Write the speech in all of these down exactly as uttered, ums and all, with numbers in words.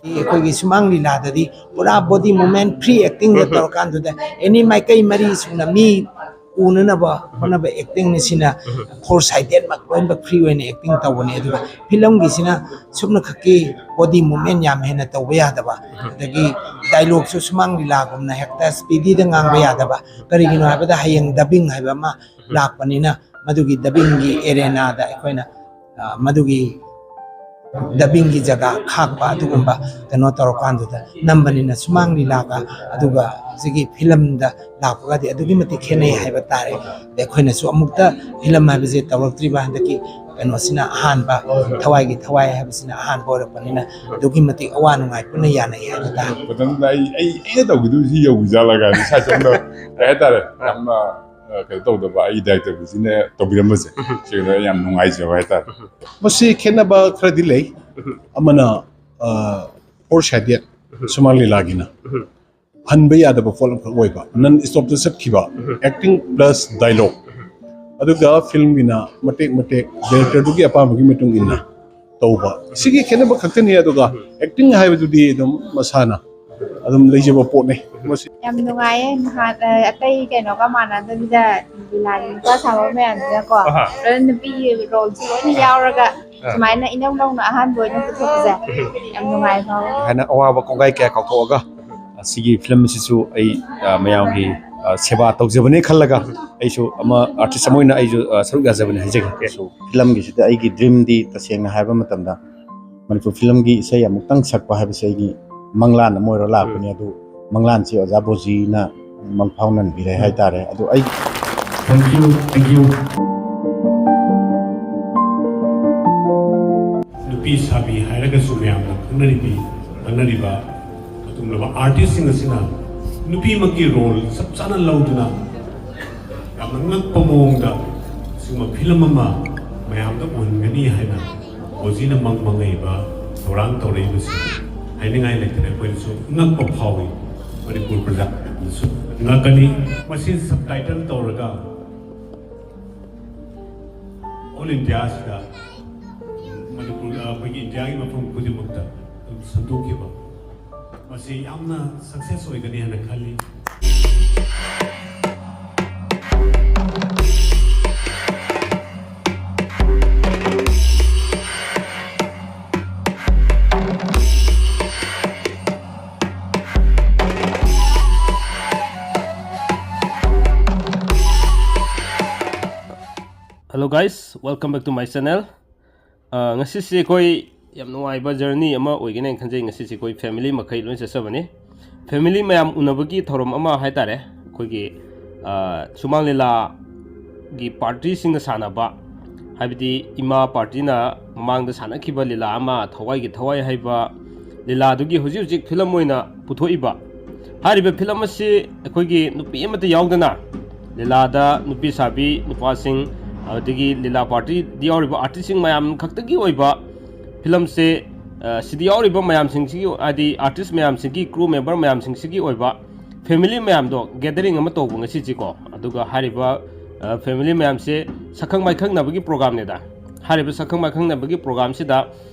ꯑꯩꯈꯣꯏꯒꯤ ꯁꯨꯃꯥꯡ ꯂꯤꯂꯥꯗꯗꯤ ꯄꯨꯔꯥ body movement, free acting ꯗ ꯇꯧꯔꯀꯥꯟꯗꯨꯗ ꯑꯦꯅꯤ ꯃꯥꯏꯀꯩ ꯃꯔꯤ ꯁꯨꯅ ꯃꯤ ꯎꯅꯅꯕ ꯍꯣꯠꯅꯕ acting ꯅꯤ꯫ ꯁꯤꯅ four sided ꯃꯛ ꯂꯣꯏꯅꯃꯛ free ꯑꯣꯏꯅ acting ꯇꯧꯕꯅꯦ꯫ ꯑꯗꯨꯒ ꯐꯤꯂꯝꯒꯤꯁꯤꯅ ꯁꯨꯞꯅꯈꯛꯀꯤ body movement ꯌꯥꯝ ꯍꯦꯟꯅ ꯇꯧꯕ ꯌꯥꯗꯕ, ꯑꯗꯒꯤ dialogue ꯁꯨ ꯁꯨꯃꯥꯡ ꯂꯤꯂꯥꯒꯨꯝꯅ ꯍꯦꯛꯇ speedy ꯗ ꯉꯥꯡꯕ ꯌꯥꯗꯕ꯫ ꯀꯔꯤꯒꯤꯅꯣ ꯍꯥꯏꯕꯗ ꯍꯌꯦꯡ dubbing ꯍꯥꯏꯕ ꯑꯃ ꯂꯥꯛꯄꯅꯤꯅ ꯃꯗꯨꯒꯤ dubbing ꯒꯤ arena ꯗ ꯑꯩꯈꯣꯏꯅ, ꯑ, ꯃꯗꯨꯒꯤ dubbing ꯒꯤ ꯖꯒꯥ ꯈꯥꯛꯄ ꯑꯗꯨꯒꯨꯝꯕ ꯀꯩꯅꯣ ꯇꯧꯔꯀꯥꯟꯗꯨꯗ ꯅꯝꯕꯅꯤꯅ ꯁꯨꯃꯥꯡ ꯂꯤꯂꯥꯒ ꯑꯗꯨꯒ ꯁꯤꯒꯤ ꯐꯤꯂꯝꯗ ꯂꯥꯛꯄꯒꯗꯤ ꯑꯗꯨꯛꯀꯤ ꯃꯇꯤꯛ ꯈꯦꯠꯅꯩ ꯍꯥꯏꯕ ꯇꯥꯔꯦ꯫ ꯑꯗꯩ ꯑꯩꯈꯣꯏꯅꯁꯨ ꯑꯃꯨꯛꯇ ꯐꯤꯂꯝ ꯍꯥꯏꯕꯁꯦ ꯇꯧꯔꯛꯇ꯭ꯔꯤꯕ, ꯍꯟꯗꯛꯀꯤ ꯀꯩꯅꯣꯁꯤꯅ ꯑꯍꯥꯟꯕ, ꯊꯋꯥꯏꯒꯤ ꯊꯋꯥꯏ ꯍꯥꯏꯕꯁꯤꯅ ꯑꯍꯥꯟꯕ ꯑꯣꯏꯔꯛꯄꯅꯤꯅ ꯑꯗꯨꯛꯀꯤ ꯃꯇꯤꯛ ꯑꯋꯥ ꯅꯨꯡꯉꯥꯏ ꯄꯨꯟꯅ ꯌꯥꯅꯩ ꯍꯥꯏꯕ ꯇꯥꯔꯦ꯫ ꯃꯇꯝꯗꯨꯗ ꯑꯩ ꯑꯩ ꯑꯩꯅ ꯇꯧꯈꯤꯗꯣꯏꯁꯤ ꯌꯧꯈꯤꯖꯥꯠꯂ ꯀꯥꯏꯅ ꯏꯁꯥ ꯏꯇꯣꯝꯇ ꯀꯩ ꯍꯥꯏꯇꯥꯔꯦ, ꯌꯥꯝꯅ, ꯑ, ꯀꯩꯅꯣ ꯇꯧꯗꯕ ꯑꯩꯒꯤ director ꯁꯤꯅ ꯇꯧꯕꯤꯔꯝꯕꯁꯦ, ꯁꯤꯗ ꯌꯥꯝ ꯅꯨꯡꯉꯥꯏꯖꯕ ꯍꯥꯏꯇꯥꯔꯦ꯫ ꯃꯁꯤ ꯈꯦꯠꯅꯕ ꯈꯔꯗꯤ ꯂꯩ꯫ ꯑꯃꯅ, ꯑ, four sided ꯁꯨꯃꯥꯡ ꯂꯤꯂꯥꯒꯤꯅ ꯍꯟꯕ ꯌꯥꯗꯕ ꯄꯣꯠ ꯑꯃꯈꯛ ꯑꯣꯏꯕ, non stop ꯇ ꯆꯠꯈꯤꯕ, acting plus dialogue꯫ ꯑꯗꯨꯒ ꯐꯤꯂꯝꯒꯤꯅ ꯃꯇꯦꯛ ꯃꯇꯦꯛ director ꯗꯨꯒꯤ ꯑꯄꯥꯝꯕꯒꯤ ꯃꯇꯨꯡ ꯏꯟꯅ ꯇꯧꯕ, ꯁꯤꯒꯤ ꯈꯦꯠꯅꯕ ꯈꯛꯇꯅꯤ꯫ ꯑꯗꯨꯒ acting ꯍꯥꯏꯕꯗꯨꯗꯤ ꯑꯗꯨꯝ ꯃꯁꯥꯅ ꯑꯗꯨꯝ ꯂꯩꯖꯕ ꯄꯣꯠꯅꯤ꯫ ꯃꯁꯤ ꯌꯥꯝ ꯅꯨꯡꯉꯥꯏꯌꯦ꯫ ꯅꯍꯥꯟ, ꯑ, ꯑꯇꯩ ꯀꯩꯅꯣꯒ ꯃꯥꯟꯅꯗꯕꯤꯗ ꯂꯤꯂꯥꯒꯤ ꯅꯨꯄꯥ ꯁꯥꯕ ꯃꯌꯥꯝꯁꯤꯅꯀꯣ, ꯑꯍꯥ꯫ ꯂꯣꯏꯅ ꯅꯨꯄꯤꯒꯤ role ꯁꯨ ꯂꯣꯏꯅ ꯌꯥꯎꯔꯒ ꯑꯥ꯫ ꯁꯨꯃꯥꯏꯅ ꯏꯅꯧ ꯅꯧꯅ ꯑꯍꯥꯟꯕ ꯑꯣꯏꯅ ꯄꯨꯊꯣꯛꯄꯁꯦ ꯌꯥꯝ ꯅꯨꯡꯉꯥꯏ ꯐꯥꯎꯋꯦ꯫ ꯍꯥꯏꯅ ꯑꯋꯥꯕ ꯀꯣꯡꯒꯥꯏ ꯀꯌꯥ ꯀꯥꯎꯊꯣꯛꯑꯒ, ꯑ, ꯁꯤꯒꯤ ꯐꯤꯂꯝ ꯑꯁꯤꯁꯨ ꯑꯩ, ꯑ, ꯃꯌꯥꯝꯒꯤ, ꯑ, ꯁꯦꯕꯥ ꯇꯧꯖꯕꯅꯦ ꯈꯜꯂꯒ ꯑꯩꯁꯨ ꯑꯃ artist ꯑꯃ ꯑꯣꯏꯅ ꯑꯩꯁꯨ, ꯑ, ꯁꯔꯨꯛ ꯌꯥꯖꯕꯅꯦ ꯍꯥꯏꯖꯒꯦ꯫ ꯐꯤꯂꯝꯒꯤꯁꯤꯗ ꯑꯩꯒꯤ dream ꯗꯤ ꯇꯁꯦꯡꯅ ꯍꯥꯏꯕ ꯃꯇꯝꯗ ꯃꯅꯤꯄꯨꯔ ꯐꯤꯂꯝꯒꯤ ꯏꯁꯩ ꯑꯃꯨꯛꯇꯪ ꯁꯛꯄ ꯍꯥꯏꯕꯁꯦ ꯑꯩꯒꯤ ꯃꯪꯂꯥꯟ ꯑꯃ ꯑꯣꯏꯔ ꯂꯥꯛꯄꯅꯤ꯫ ꯎꯝ꯫ ꯑꯗꯨ ꯃꯪꯂꯥꯟꯁꯤ ꯑꯣꯖꯥ ꯕꯣꯖꯤꯅ ꯃꯪꯐꯥꯎꯅꯍꯟꯕꯤꯔꯦ ꯍꯥꯏꯇꯥꯔꯦ꯫ ꯑꯗꯨ ꯑꯩ Thank you, thank you. ꯅꯨꯄꯤ ꯁꯥꯕꯤ ꯍꯥꯏꯔꯒꯁꯨ ꯃꯌꯥꯝꯅ ꯈꯪꯅꯔꯤꯕꯤ, ꯈꯪꯅꯔꯤꯕ ꯑꯗꯨꯒꯨꯝꯂꯕ artist ꯁꯤꯡ ꯑꯁꯤꯅ ꯅꯨꯄꯤꯃꯛꯀꯤ role ꯆꯞ ꯆꯥꯅ ꯂꯧꯗꯨꯅ ꯌꯥꯝꯅ ꯉꯛꯄ ꯃꯑꯣꯡꯗ ꯑꯁꯤꯒꯨꯝꯕ ꯐꯤꯂꯝ ꯑꯃ ꯃꯌꯥꯝꯗ ꯎꯍꯟꯒꯅꯤ ꯍꯥꯏꯅ ꯕꯣꯖꯤꯅ ꯃꯪ ꯃꯪꯉꯛꯏꯕ ꯊꯧꯔꯥꯡ ꯇꯧꯔꯛꯏꯕꯁꯤ ꯍꯥꯏꯅꯤꯡꯉꯥꯏ ꯂꯩꯇꯅ ꯑꯩꯈꯣꯏꯅꯁꯨ ꯉꯛꯄ ꯐꯥꯎꯏ꯫ ꯃꯅꯤꯄꯨꯔ ꯄ꯭ꯔꯖꯥꯁꯨ ꯉꯛꯀꯅꯤ꯫ ꯃꯁꯤ subtitle ꯇꯧꯔꯒ all India ꯁꯤꯗ, ꯃꯅꯤꯄꯨꯔ, ꯑꯩꯈꯣꯏꯒꯤ ꯏꯟꯗꯤꯌꯥꯒꯤ ꯃꯐꯝ ꯈꯨꯗꯤꯡꯃꯛꯇ ꯁꯟꯗꯣꯛꯈꯤꯕ, ꯃꯁꯤ ꯌꯥꯝꯅ ꯁꯛꯁꯦꯁ ꯑꯣꯏꯒꯅꯤ ꯍꯥꯏꯅ ꯈꯜꯂꯤ꯫ Hello guys, welcome back to my channel. ꯑ, ꯉꯁꯤꯁꯦ ꯑꯩꯈꯣꯏ ꯌꯥꯝ ꯅꯨꯡꯉꯥꯏꯕ ꯖꯔꯅꯤ ꯑꯃ ꯑꯣꯏꯒꯅꯤ ꯍꯥꯏꯅ ꯈꯟꯖꯩ꯫ ꯉꯁꯤꯁꯦ ꯑꯩꯈꯣꯏ ꯐꯦꯃꯤꯂꯤ ꯃꯈꯩ ꯂꯣꯏ ꯆꯠꯆꯕꯅꯤ꯫ ꯐꯦꯃꯤꯂꯤ ꯃꯌꯥꯝ ꯎꯅꯕꯒꯤ ꯊꯧꯔꯝ ꯑꯃ ꯍꯥꯏ ꯇꯥꯔꯦ, ꯑꯩꯈꯣꯏꯒꯤ, ꯑ, ꯁꯨꯃꯥꯡ ꯂꯤꯂꯥꯒꯤ ꯄꯥꯔꯇꯤꯁꯤꯡꯅ ꯁꯥꯟꯅꯕ, ꯍꯥꯏꯕꯗꯤ ꯏꯃꯥ ꯄꯥꯔꯇꯤꯅ ꯃꯃꯥꯡꯗ ꯁꯥꯟꯅꯈꯤꯕ ꯂꯤꯂꯥ ꯑꯃ, ꯊꯋꯥꯏꯒꯤ ꯊꯋꯥꯏ ꯍꯥꯏꯕ ꯂꯤꯂꯥꯗꯨꯒꯤ ꯍꯧꯖꯤꯛ ꯍꯧꯖꯤꯛ ꯐꯤꯂꯝ ꯑꯣꯏꯅ ꯄꯨꯊꯣꯛꯏꯕ꯫ ꯍꯥꯏꯔꯤꯕ ꯐꯤꯂꯝ ꯑꯁꯤ ꯑꯩꯈꯣꯏꯒꯤ ꯅꯨꯄꯤ ꯑꯃꯠꯇ ꯌꯥꯎꯗꯅ, ꯂꯤꯂꯥꯗ ꯅꯨꯄꯤ ꯁꯥꯕꯤ, ꯅꯨꯄꯥꯁꯤꯡ, ꯑꯗꯒꯤ ꯂꯤꯂꯥ ꯄꯥꯔꯇꯤꯗ ꯌꯥꯎꯔꯤꯕ ꯑꯥꯔꯇꯤꯁꯁꯤꯡ ꯃꯌꯥꯝ ꯈꯛꯇꯒꯤ ꯑꯣꯏꯕ ꯐꯤꯂꯝꯁꯦ, ꯑ, ꯁꯤꯗ ꯌꯥꯎꯔꯤꯕ ꯃꯌꯥꯝꯁꯤꯡꯁꯤꯒꯤ, ꯍꯥꯏꯗꯤ ꯑꯥꯔꯇꯤꯁ ꯃꯌꯥꯝꯁꯤꯡꯒꯤ, ꯀ꯭ꯔꯨ ꯃꯦꯝꯕꯔ ꯃꯌꯥꯝꯁꯤꯡꯁꯤꯒꯤ ꯑꯣꯏꯕ ꯐꯦꯃꯤꯂꯤ ꯃꯌꯥꯝꯗꯣ ꯒꯦꯗꯔꯤꯡ ꯑꯃ ꯇꯧꯕ ꯉꯁꯤꯁꯤꯀꯣ꯫ ꯑꯗꯨꯒ ꯍꯥꯏꯔꯤꯕ, ꯑ, ꯐꯦꯃꯤꯂꯤ ꯃꯌꯥꯝꯁꯦ ꯁꯛꯈꯪ ꯃꯥꯏꯈꯪꯅꯕꯒꯤ ꯄ꯭ꯔꯣꯒꯥꯝꯅꯦꯗ꯫ ꯍꯥꯏꯔꯤꯕ ꯁꯛꯈꯪ ꯃꯥꯏꯈꯪꯅꯕꯒꯤ ꯄ꯭ꯔꯣꯒꯥꯝꯁꯤꯗ,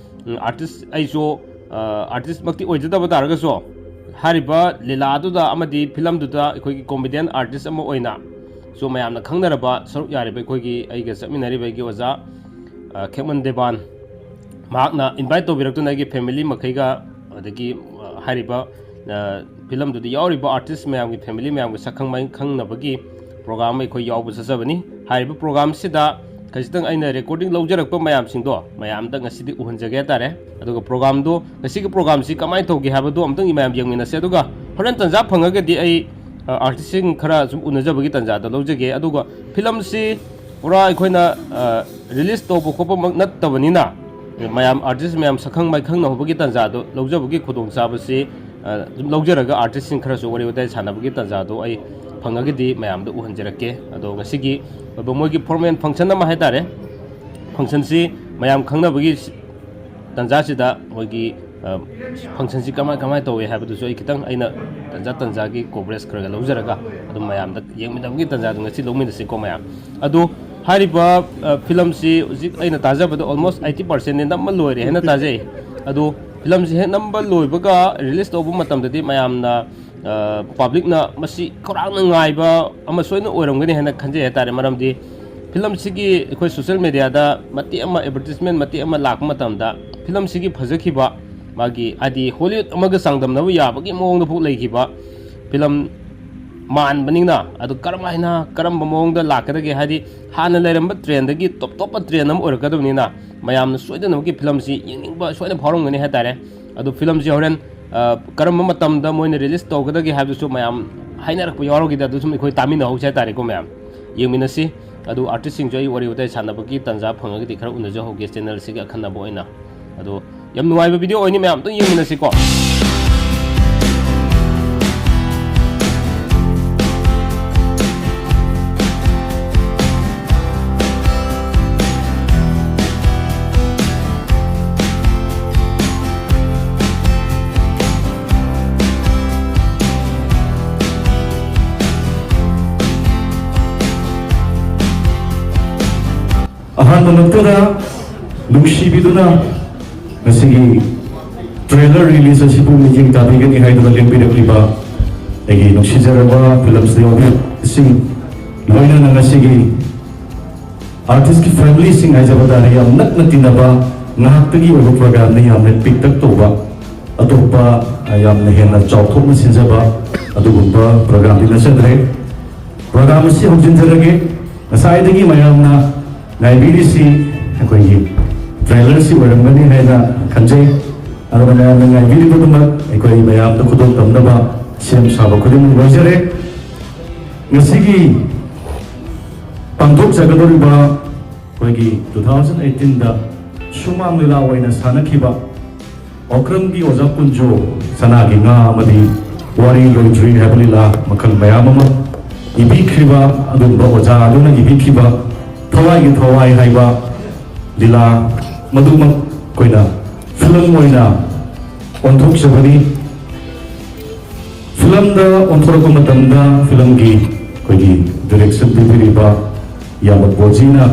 ꯎꯝ, ꯑꯥꯔꯇꯤꯁ, ꯑꯩꯁꯨ, ꯑ, ꯑꯥꯔꯇꯤꯁꯃꯛꯇꯤ ꯑꯣꯏꯖꯗꯕ ꯇꯥꯔꯒꯁꯨ, ꯍꯥꯏꯔꯤꯕ ꯂꯤꯂꯥꯗꯨꯗ ꯑꯃꯗꯤ ꯐꯤꯂꯝꯗꯨꯗ ꯑꯩꯈꯣꯏꯒꯤ ꯀꯣꯃꯦꯗꯤꯌꯟ ꯑꯥꯔꯇꯤꯁ ꯑꯃ ꯑꯣꯏꯅ ꯁꯨ ꯃꯌꯥꯝꯅ ꯈꯪꯅꯔꯕ ꯁꯔꯨꯛ ꯌꯥꯔꯤꯕ ꯑꯩꯈꯣꯏꯒꯤ, ꯑꯩꯒ ꯆꯠꯃꯤꯟꯅꯔꯤꯕ ꯑꯩꯒꯤ ꯑꯣꯖꯥ, ꯑ, ꯈꯦꯛꯃꯟ ꯗꯦꯕꯥꯟ, ꯃꯍꯥꯛꯅ ꯏꯟꯚꯥꯏꯠ ꯇꯧꯕꯤꯔꯛꯇꯨꯅ ꯑꯩꯒꯤ ꯐꯦꯃꯤꯂꯤ ꯃꯈꯩꯒ, ꯑꯗꯒꯤ, ꯑ, ꯍꯥꯏꯔꯤꯕ, ꯑ, ꯐꯤꯂꯝꯗꯨꯗ ꯌꯥꯎꯔꯤꯕ ꯑꯥꯔꯇꯤꯁ ꯃꯌꯥꯝꯒꯤ ꯐꯦꯃꯤꯂꯤ ꯃꯌꯥꯝꯒ ꯁꯛꯈꯪ ꯃꯥꯏꯈꯪꯅꯕꯒꯤ ꯄ꯭ꯔꯣꯒꯥꯝ ꯑꯃ ꯑꯩꯈꯣꯏ ꯌꯥꯎꯕ ꯆꯠꯆꯕꯅꯤ꯫ ꯍꯥꯏꯔꯤꯕ ꯄ꯭ꯔꯣꯒꯥꯝꯁꯤꯗ ꯈꯖꯤꯛꯇꯪ ꯑꯩꯅ ꯔꯦꯀꯣꯔꯗꯤꯡ ꯂꯧꯖꯔꯛꯄ ꯃꯌꯥꯝꯁꯤꯡꯗꯣ ꯃꯌꯥꯝꯗ ꯉꯁꯤꯗꯤ ꯎꯍꯟꯖꯒꯦ ꯍꯥꯏꯇꯥꯔꯦ꯫ ꯑꯗꯨꯒ ꯄ꯭ꯔꯣꯒꯥꯝꯗꯣ, ꯉꯁꯤꯒꯤ ꯄ꯭ꯔꯣꯒꯥꯝꯁꯤ ꯀꯃꯥꯏꯅ ꯇꯧꯒꯦ ꯍꯥꯏꯕꯗꯣ ꯑꯝꯇꯪ ꯃꯌꯥꯝ ꯌꯦꯡꯃꯤꯟꯅꯁꯦ꯫ ꯑꯗꯨꯒ ꯍꯣꯔꯦꯟ ꯇꯟꯖꯥ ꯐꯪꯉꯒꯗꯤ ꯑꯩ, ꯑ, ꯑꯥꯔꯇꯤꯁꯁꯤꯡ ꯈꯔ ꯁꯨꯝ ꯎꯅꯖꯕꯒꯤ ꯇꯟꯖꯥꯗꯣ ꯂꯧꯖꯒꯦ꯫ ꯑꯗꯨꯒ ꯐꯤꯂꯝꯁꯤ ꯄꯨꯔꯥ ꯑꯩꯈꯣꯏꯅ, ꯑ, ꯔꯤꯂꯤꯁ ꯇꯧꯕ ꯈꯣꯠꯄꯃꯛ ꯅꯠꯇꯕꯅꯤꯅ, ꯃꯌꯥꯝ ꯑꯥꯔꯇꯤꯁ ꯃꯌꯥꯝ ꯁꯛꯈꯪ ꯃꯥꯏꯈꯪꯅꯍꯧꯕꯒꯤ ꯇꯟꯖꯥꯗꯣ ꯂꯧꯖꯕꯒꯤ ꯈꯨꯗꯣꯡꯆꯥꯕꯁꯤ, ꯑ, ꯑꯗꯨꯝ ꯂꯧꯖꯔꯒ ꯑꯥꯔꯇꯤꯁꯁꯤꯡ ꯈꯔꯁꯨ ꯋꯥꯔꯤ ꯋꯥꯇꯥꯏ ꯁꯥꯟꯅꯕꯒꯤ ꯇꯟꯖꯥꯗꯣ ꯑꯩ ꯐꯪꯉꯒꯗꯤ ꯃꯌꯥꯝꯗ ꯎꯍꯟꯖꯔꯛꯀꯦ꯫ ꯑꯗꯣ ꯉꯁꯤꯒꯤ ꯑꯣꯏꯕ ꯃꯣꯏꯒꯤ ꯐꯣꯔꯃꯦꯜ ꯐꯪꯁꯟ ꯑꯃ ꯍꯥꯏꯇꯥꯔꯦ, ꯐꯪꯁꯟꯁꯤ ꯃꯌꯥꯝ ꯈꯪꯅꯕꯒꯤ ꯇꯟꯖꯥꯁꯤꯗ ꯃꯣꯏꯒꯤ, ꯑ, ꯐꯪꯁꯟꯁꯤ ꯀꯃꯥꯏ, ꯀꯃꯥꯏ ꯇꯧꯏ ꯍꯥꯏꯕꯗꯨꯁꯨ ꯑꯩ ꯈꯤꯇꯪ, ꯑꯩꯅ ꯇꯟꯖꯥ ꯇꯟꯖꯥꯒꯤ ꯀꯣꯚꯔꯦꯖ ꯈꯔ ꯈꯔ ꯂꯧꯖꯔꯒ ꯑꯗꯨꯝ ꯃꯌꯥꯝꯗ ꯌꯦꯡꯃꯤꯟꯅꯕꯒꯤ ꯇꯟꯖꯥꯗꯨ ꯉꯁꯤ ꯂꯧꯃꯤꯟꯅꯁꯤꯀꯣ ꯃꯌꯥꯝ꯫ ꯑꯗꯨ ꯍꯥꯏꯔꯤꯕ, ꯑ, ꯐꯤꯂꯝꯁꯤ ꯍꯧꯖꯤꯛ ꯑꯩꯅ ꯇꯥꯖꯕꯗ almost eighty percent ꯅꯝꯃ ꯂꯣꯏꯔꯦ ꯍꯥꯏꯅ ꯇꯥꯖꯩ꯫ ꯑꯗꯨ ꯐꯤꯂꯝꯁꯤ ꯍꯦꯛ ꯅꯝꯕ ꯂꯣꯏꯕꯒ ꯔꯤꯂꯤꯁ ꯇꯧꯕ ꯃꯇꯝꯗꯗꯤ ꯃꯌꯥꯝꯅ, ꯄꯕ꯭ꯂꯤꯛꯅ ꯃꯁꯤ ꯈꯧꯔꯥꯡꯅ ꯉꯥꯏꯕ ꯑꯃ ꯁꯣꯏꯅ ꯑꯣꯏꯔꯝꯒꯅꯤ ꯍꯥꯏꯅ ꯈꯟꯖꯩ ꯍꯥꯏꯇꯥꯔꯦ꯫ ꯃꯔꯝꯗꯤ ꯐꯤꯂꯝꯁꯤꯒꯤ ꯑꯩꯈꯣꯏ ꯁꯣꯁꯤꯌꯦꯜ ꯃꯦꯗꯤꯌꯥꯗ ꯃꯇꯦꯛ ꯑꯃ, ꯑꯦꯗꯚꯔꯇꯤꯁꯃꯦꯟ ꯃꯇꯦꯛ ꯑꯃ ꯂꯥꯛꯄ ꯃꯇꯝꯗ, ꯐꯤꯂꯝꯁꯤꯒꯤ ꯐꯖꯈꯤꯕ, ꯃꯥꯒꯤ, ꯍꯥꯏꯗꯤ, ꯍꯣꯂꯤꯋꯨꯗ ꯑꯃꯒ ꯆꯥꯡꯗꯝꯅꯕ ꯌꯥꯕꯒꯤ ꯃꯑꯣꯡꯗ ꯐꯥꯎ ꯂꯩꯈꯤꯕ ꯐꯤꯂꯝ ꯃꯥꯟꯕꯅꯤꯅ, ꯑꯗꯨ ꯀꯔꯝꯍꯥꯏꯅ, ꯀꯔꯝꯕ ꯃꯑꯣꯡꯗ ꯂꯥꯛꯀꯗꯒꯦ? ꯍꯥꯏꯗꯤ, ꯍꯥꯟꯅ ꯂꯩꯔꯝꯕ ꯇ꯭ꯔꯦꯟꯗꯒꯤ ꯇꯣꯞ ꯇꯣꯞꯄ ꯇ꯭ꯔꯦꯟ ꯑꯃ ꯑꯣꯏꯔꯛꯀꯗꯕꯅꯤꯅ, ꯃꯌꯥꯝꯅ ꯁꯣꯏꯗꯅꯃꯛꯀꯤ ꯐꯤꯂꯝꯁꯤ ꯌꯦꯡꯅꯤꯡꯕ ꯁꯣꯏꯅ ꯐꯥꯎꯔꯝꯒꯅꯤ ꯍꯥꯏꯇꯥꯔꯦ꯫ ꯑꯗꯨ ꯐꯤꯂꯝꯁꯤ ꯍꯣꯔꯦꯟ, ꯑ, ꯀꯔꯝꯕ ꯃꯇꯝꯗ ꯃꯣꯏꯅ ꯔꯤꯂꯤꯁ ꯇꯧꯒꯗꯒꯦ ꯍꯥꯏꯕꯗꯨꯁꯨ ꯃꯌꯥꯝ ꯍꯥꯏꯅꯔꯛꯄ ꯌꯥꯎꯔꯒꯗꯤ, ꯑꯗꯨ ꯁꯨꯝ ꯑꯩꯈꯣꯏ ꯇꯥꯃꯤꯟꯅꯍꯧꯁꯦ ꯍꯥꯏꯇꯥꯔꯦꯀꯣ ꯃꯌꯥꯝ꯫ ꯌꯦꯡꯃꯤꯟꯅꯁꯤ꯫ ꯑꯗꯨ ꯑꯥꯔꯇꯤꯁꯁꯤꯡꯁꯨ ꯑꯩ ꯋꯥꯔꯤ ꯋꯥꯇꯥꯏ ꯁꯥꯟꯅꯕꯒꯤ ꯇꯥꯟꯖꯥ ꯐꯪꯉꯒꯗꯤ ꯈꯔ ꯎꯅꯖꯍꯧꯒꯦ ꯆꯦꯅꯦꯜꯁꯤꯒꯤ ꯑꯈꯟꯅꯕ ꯑꯣꯏꯅ꯫ ꯑꯗꯣ ꯌꯥꯝ ꯅꯨꯡꯉꯥꯏꯕ ꯚꯤꯗꯤꯑꯣ ꯑꯣꯏꯅꯤ, ꯃꯌꯥꯝ ꯑꯝꯇꯪ ꯌꯦꯡꯃꯤꯟꯅꯁꯤꯀꯣ꯫ ꯑꯍꯥꯟꯕꯃꯛꯇꯗ ꯅꯨꯡꯁꯤꯕꯤꯗꯨꯅ ꯉꯁꯤꯒꯤ ꯇ꯭ꯔꯦꯂꯔ ꯔꯤꯂꯤꯖ ꯑꯁꯤꯕꯨ ꯃꯤꯠꯌꯦꯡ ꯇꯥꯕꯤꯒꯅꯤ ꯍꯥꯏꯗꯨꯅ ꯂꯦꯡꯕꯤꯔꯛꯂꯤꯕ ꯑꯩꯒꯤ ꯅꯨꯡꯁꯤꯖꯔꯕ ꯐꯤꯂꯝꯁꯤꯗ ꯌꯥꯎꯕꯤꯔꯤꯕꯁꯤꯡ, ꯂꯣꯏꯅꯅ ꯉꯁꯤꯒꯤ ꯑꯥꯔꯇꯤꯁꯀꯤ ꯐꯦꯃꯤꯂꯤꯁꯤꯡ ꯍꯥꯏꯖꯕ ꯇꯥꯔꯦ, ꯌꯥꯝ ꯅꯛꯅ ꯇꯤꯟꯅꯕ ꯉꯥꯏꯍꯥꯛꯇꯒꯤ ꯑꯣꯏꯕ ꯄ꯭ꯔꯣꯒ꯭ꯔꯥꯝꯅꯤ, ꯌꯥꯝꯅ ꯄꯤꯛꯇꯛ ꯇꯧꯕ, ꯑꯇꯣꯞꯄ ꯌꯥꯝꯅ ꯍꯦꯟꯅ ꯆꯥꯎꯊꯣꯛꯅ ꯁꯤꯟꯖꯕ ꯑꯗꯨꯒꯨꯝꯕ ꯄ꯭ꯔꯣꯒ꯭ꯔꯥꯝꯗꯤ ꯅꯠꯆꯗ꯭ꯔꯦ꯫ ꯄ꯭ꯔꯣꯒ꯭ꯔꯥꯝ ꯑꯁꯤ ꯍꯧꯖꯤꯟꯖꯔꯒꯦ꯫ ꯉꯁꯥꯏꯗꯒꯤ ꯃꯌꯥꯝꯅ ꯉꯥꯏꯕꯤꯔꯤꯁꯤ ꯑꯩꯈꯣꯏꯒꯤ ꯇ꯭ꯔꯦꯂꯔꯁꯤ ꯑꯣꯏꯔꯝꯒꯅꯤ ꯍꯥꯏꯅ ꯈꯟꯖꯩ꯫ ꯑꯗꯨꯅ ꯃꯌꯥꯝꯅ ꯉꯥꯏꯕꯤꯔꯤꯕꯗꯨꯃꯛ ꯑꯩꯈꯣꯏ ꯃꯌꯥꯝꯗ ꯈꯨꯗꯣꯜ ꯇꯝꯅꯕ ꯁꯦꯝ ꯁꯥꯕ ꯈꯨꯗꯤꯡꯃꯛ ꯂꯣꯏꯖꯔꯦ꯫ ꯉꯁꯤꯒꯤ ꯄꯥꯡꯊꯣꯛꯆꯒꯗꯧꯔꯤꯕ ꯑꯩꯈꯣꯏꯒꯤ two thousand eighteen ꯗ ꯁꯨꯃꯥꯡ ꯂꯤꯂꯥ ꯑꯣꯏꯅ ꯁꯥꯟꯅꯈꯤꯕ ꯑꯣꯀ꯭ꯔꯝꯒꯤ ꯑꯣꯖꯥ ꯀꯨꯟꯖꯣ, ꯁꯅꯥꯒꯤ ꯉꯥ ꯑꯃꯗꯤ ꯋꯥꯔꯤ ꯂꯣꯏꯗ꯭ꯔꯤ ꯍꯥꯏꯕ ꯂꯤꯂꯥ ꯃꯈꯜ ꯃꯌꯥꯝ ꯑꯃ ꯏꯕꯤꯈ꯭ꯔꯤꯕ, ꯑꯗꯨꯒꯨꯝꯕ ꯑꯣꯖꯥ ꯑꯗꯨꯅ ꯏꯕꯤꯈꯤꯕ ꯊꯋꯥꯏꯒꯤ ꯊꯋꯥꯏ ꯍꯥꯏꯕ ꯂꯤꯂꯥ ꯃꯗꯨꯃꯛ ꯑꯩꯈꯣꯏꯅ ꯐꯤꯂꯝ ꯑꯣꯏꯅ ꯑꯣꯟꯊꯣꯛꯆꯕꯅꯤ꯫ ꯐꯤꯂꯝꯗ ꯑꯣꯟꯊꯣꯔꯛꯄ ꯃꯇꯝꯗ ꯐꯤꯂꯝꯒꯤ ꯑꯩꯈꯣꯏꯒꯤ ꯗꯥꯏꯔꯦꯛꯁꯟ ꯄꯤꯕꯤꯔꯤꯕ ꯏꯌꯥꯝꯕ ꯕꯣꯖꯤꯅ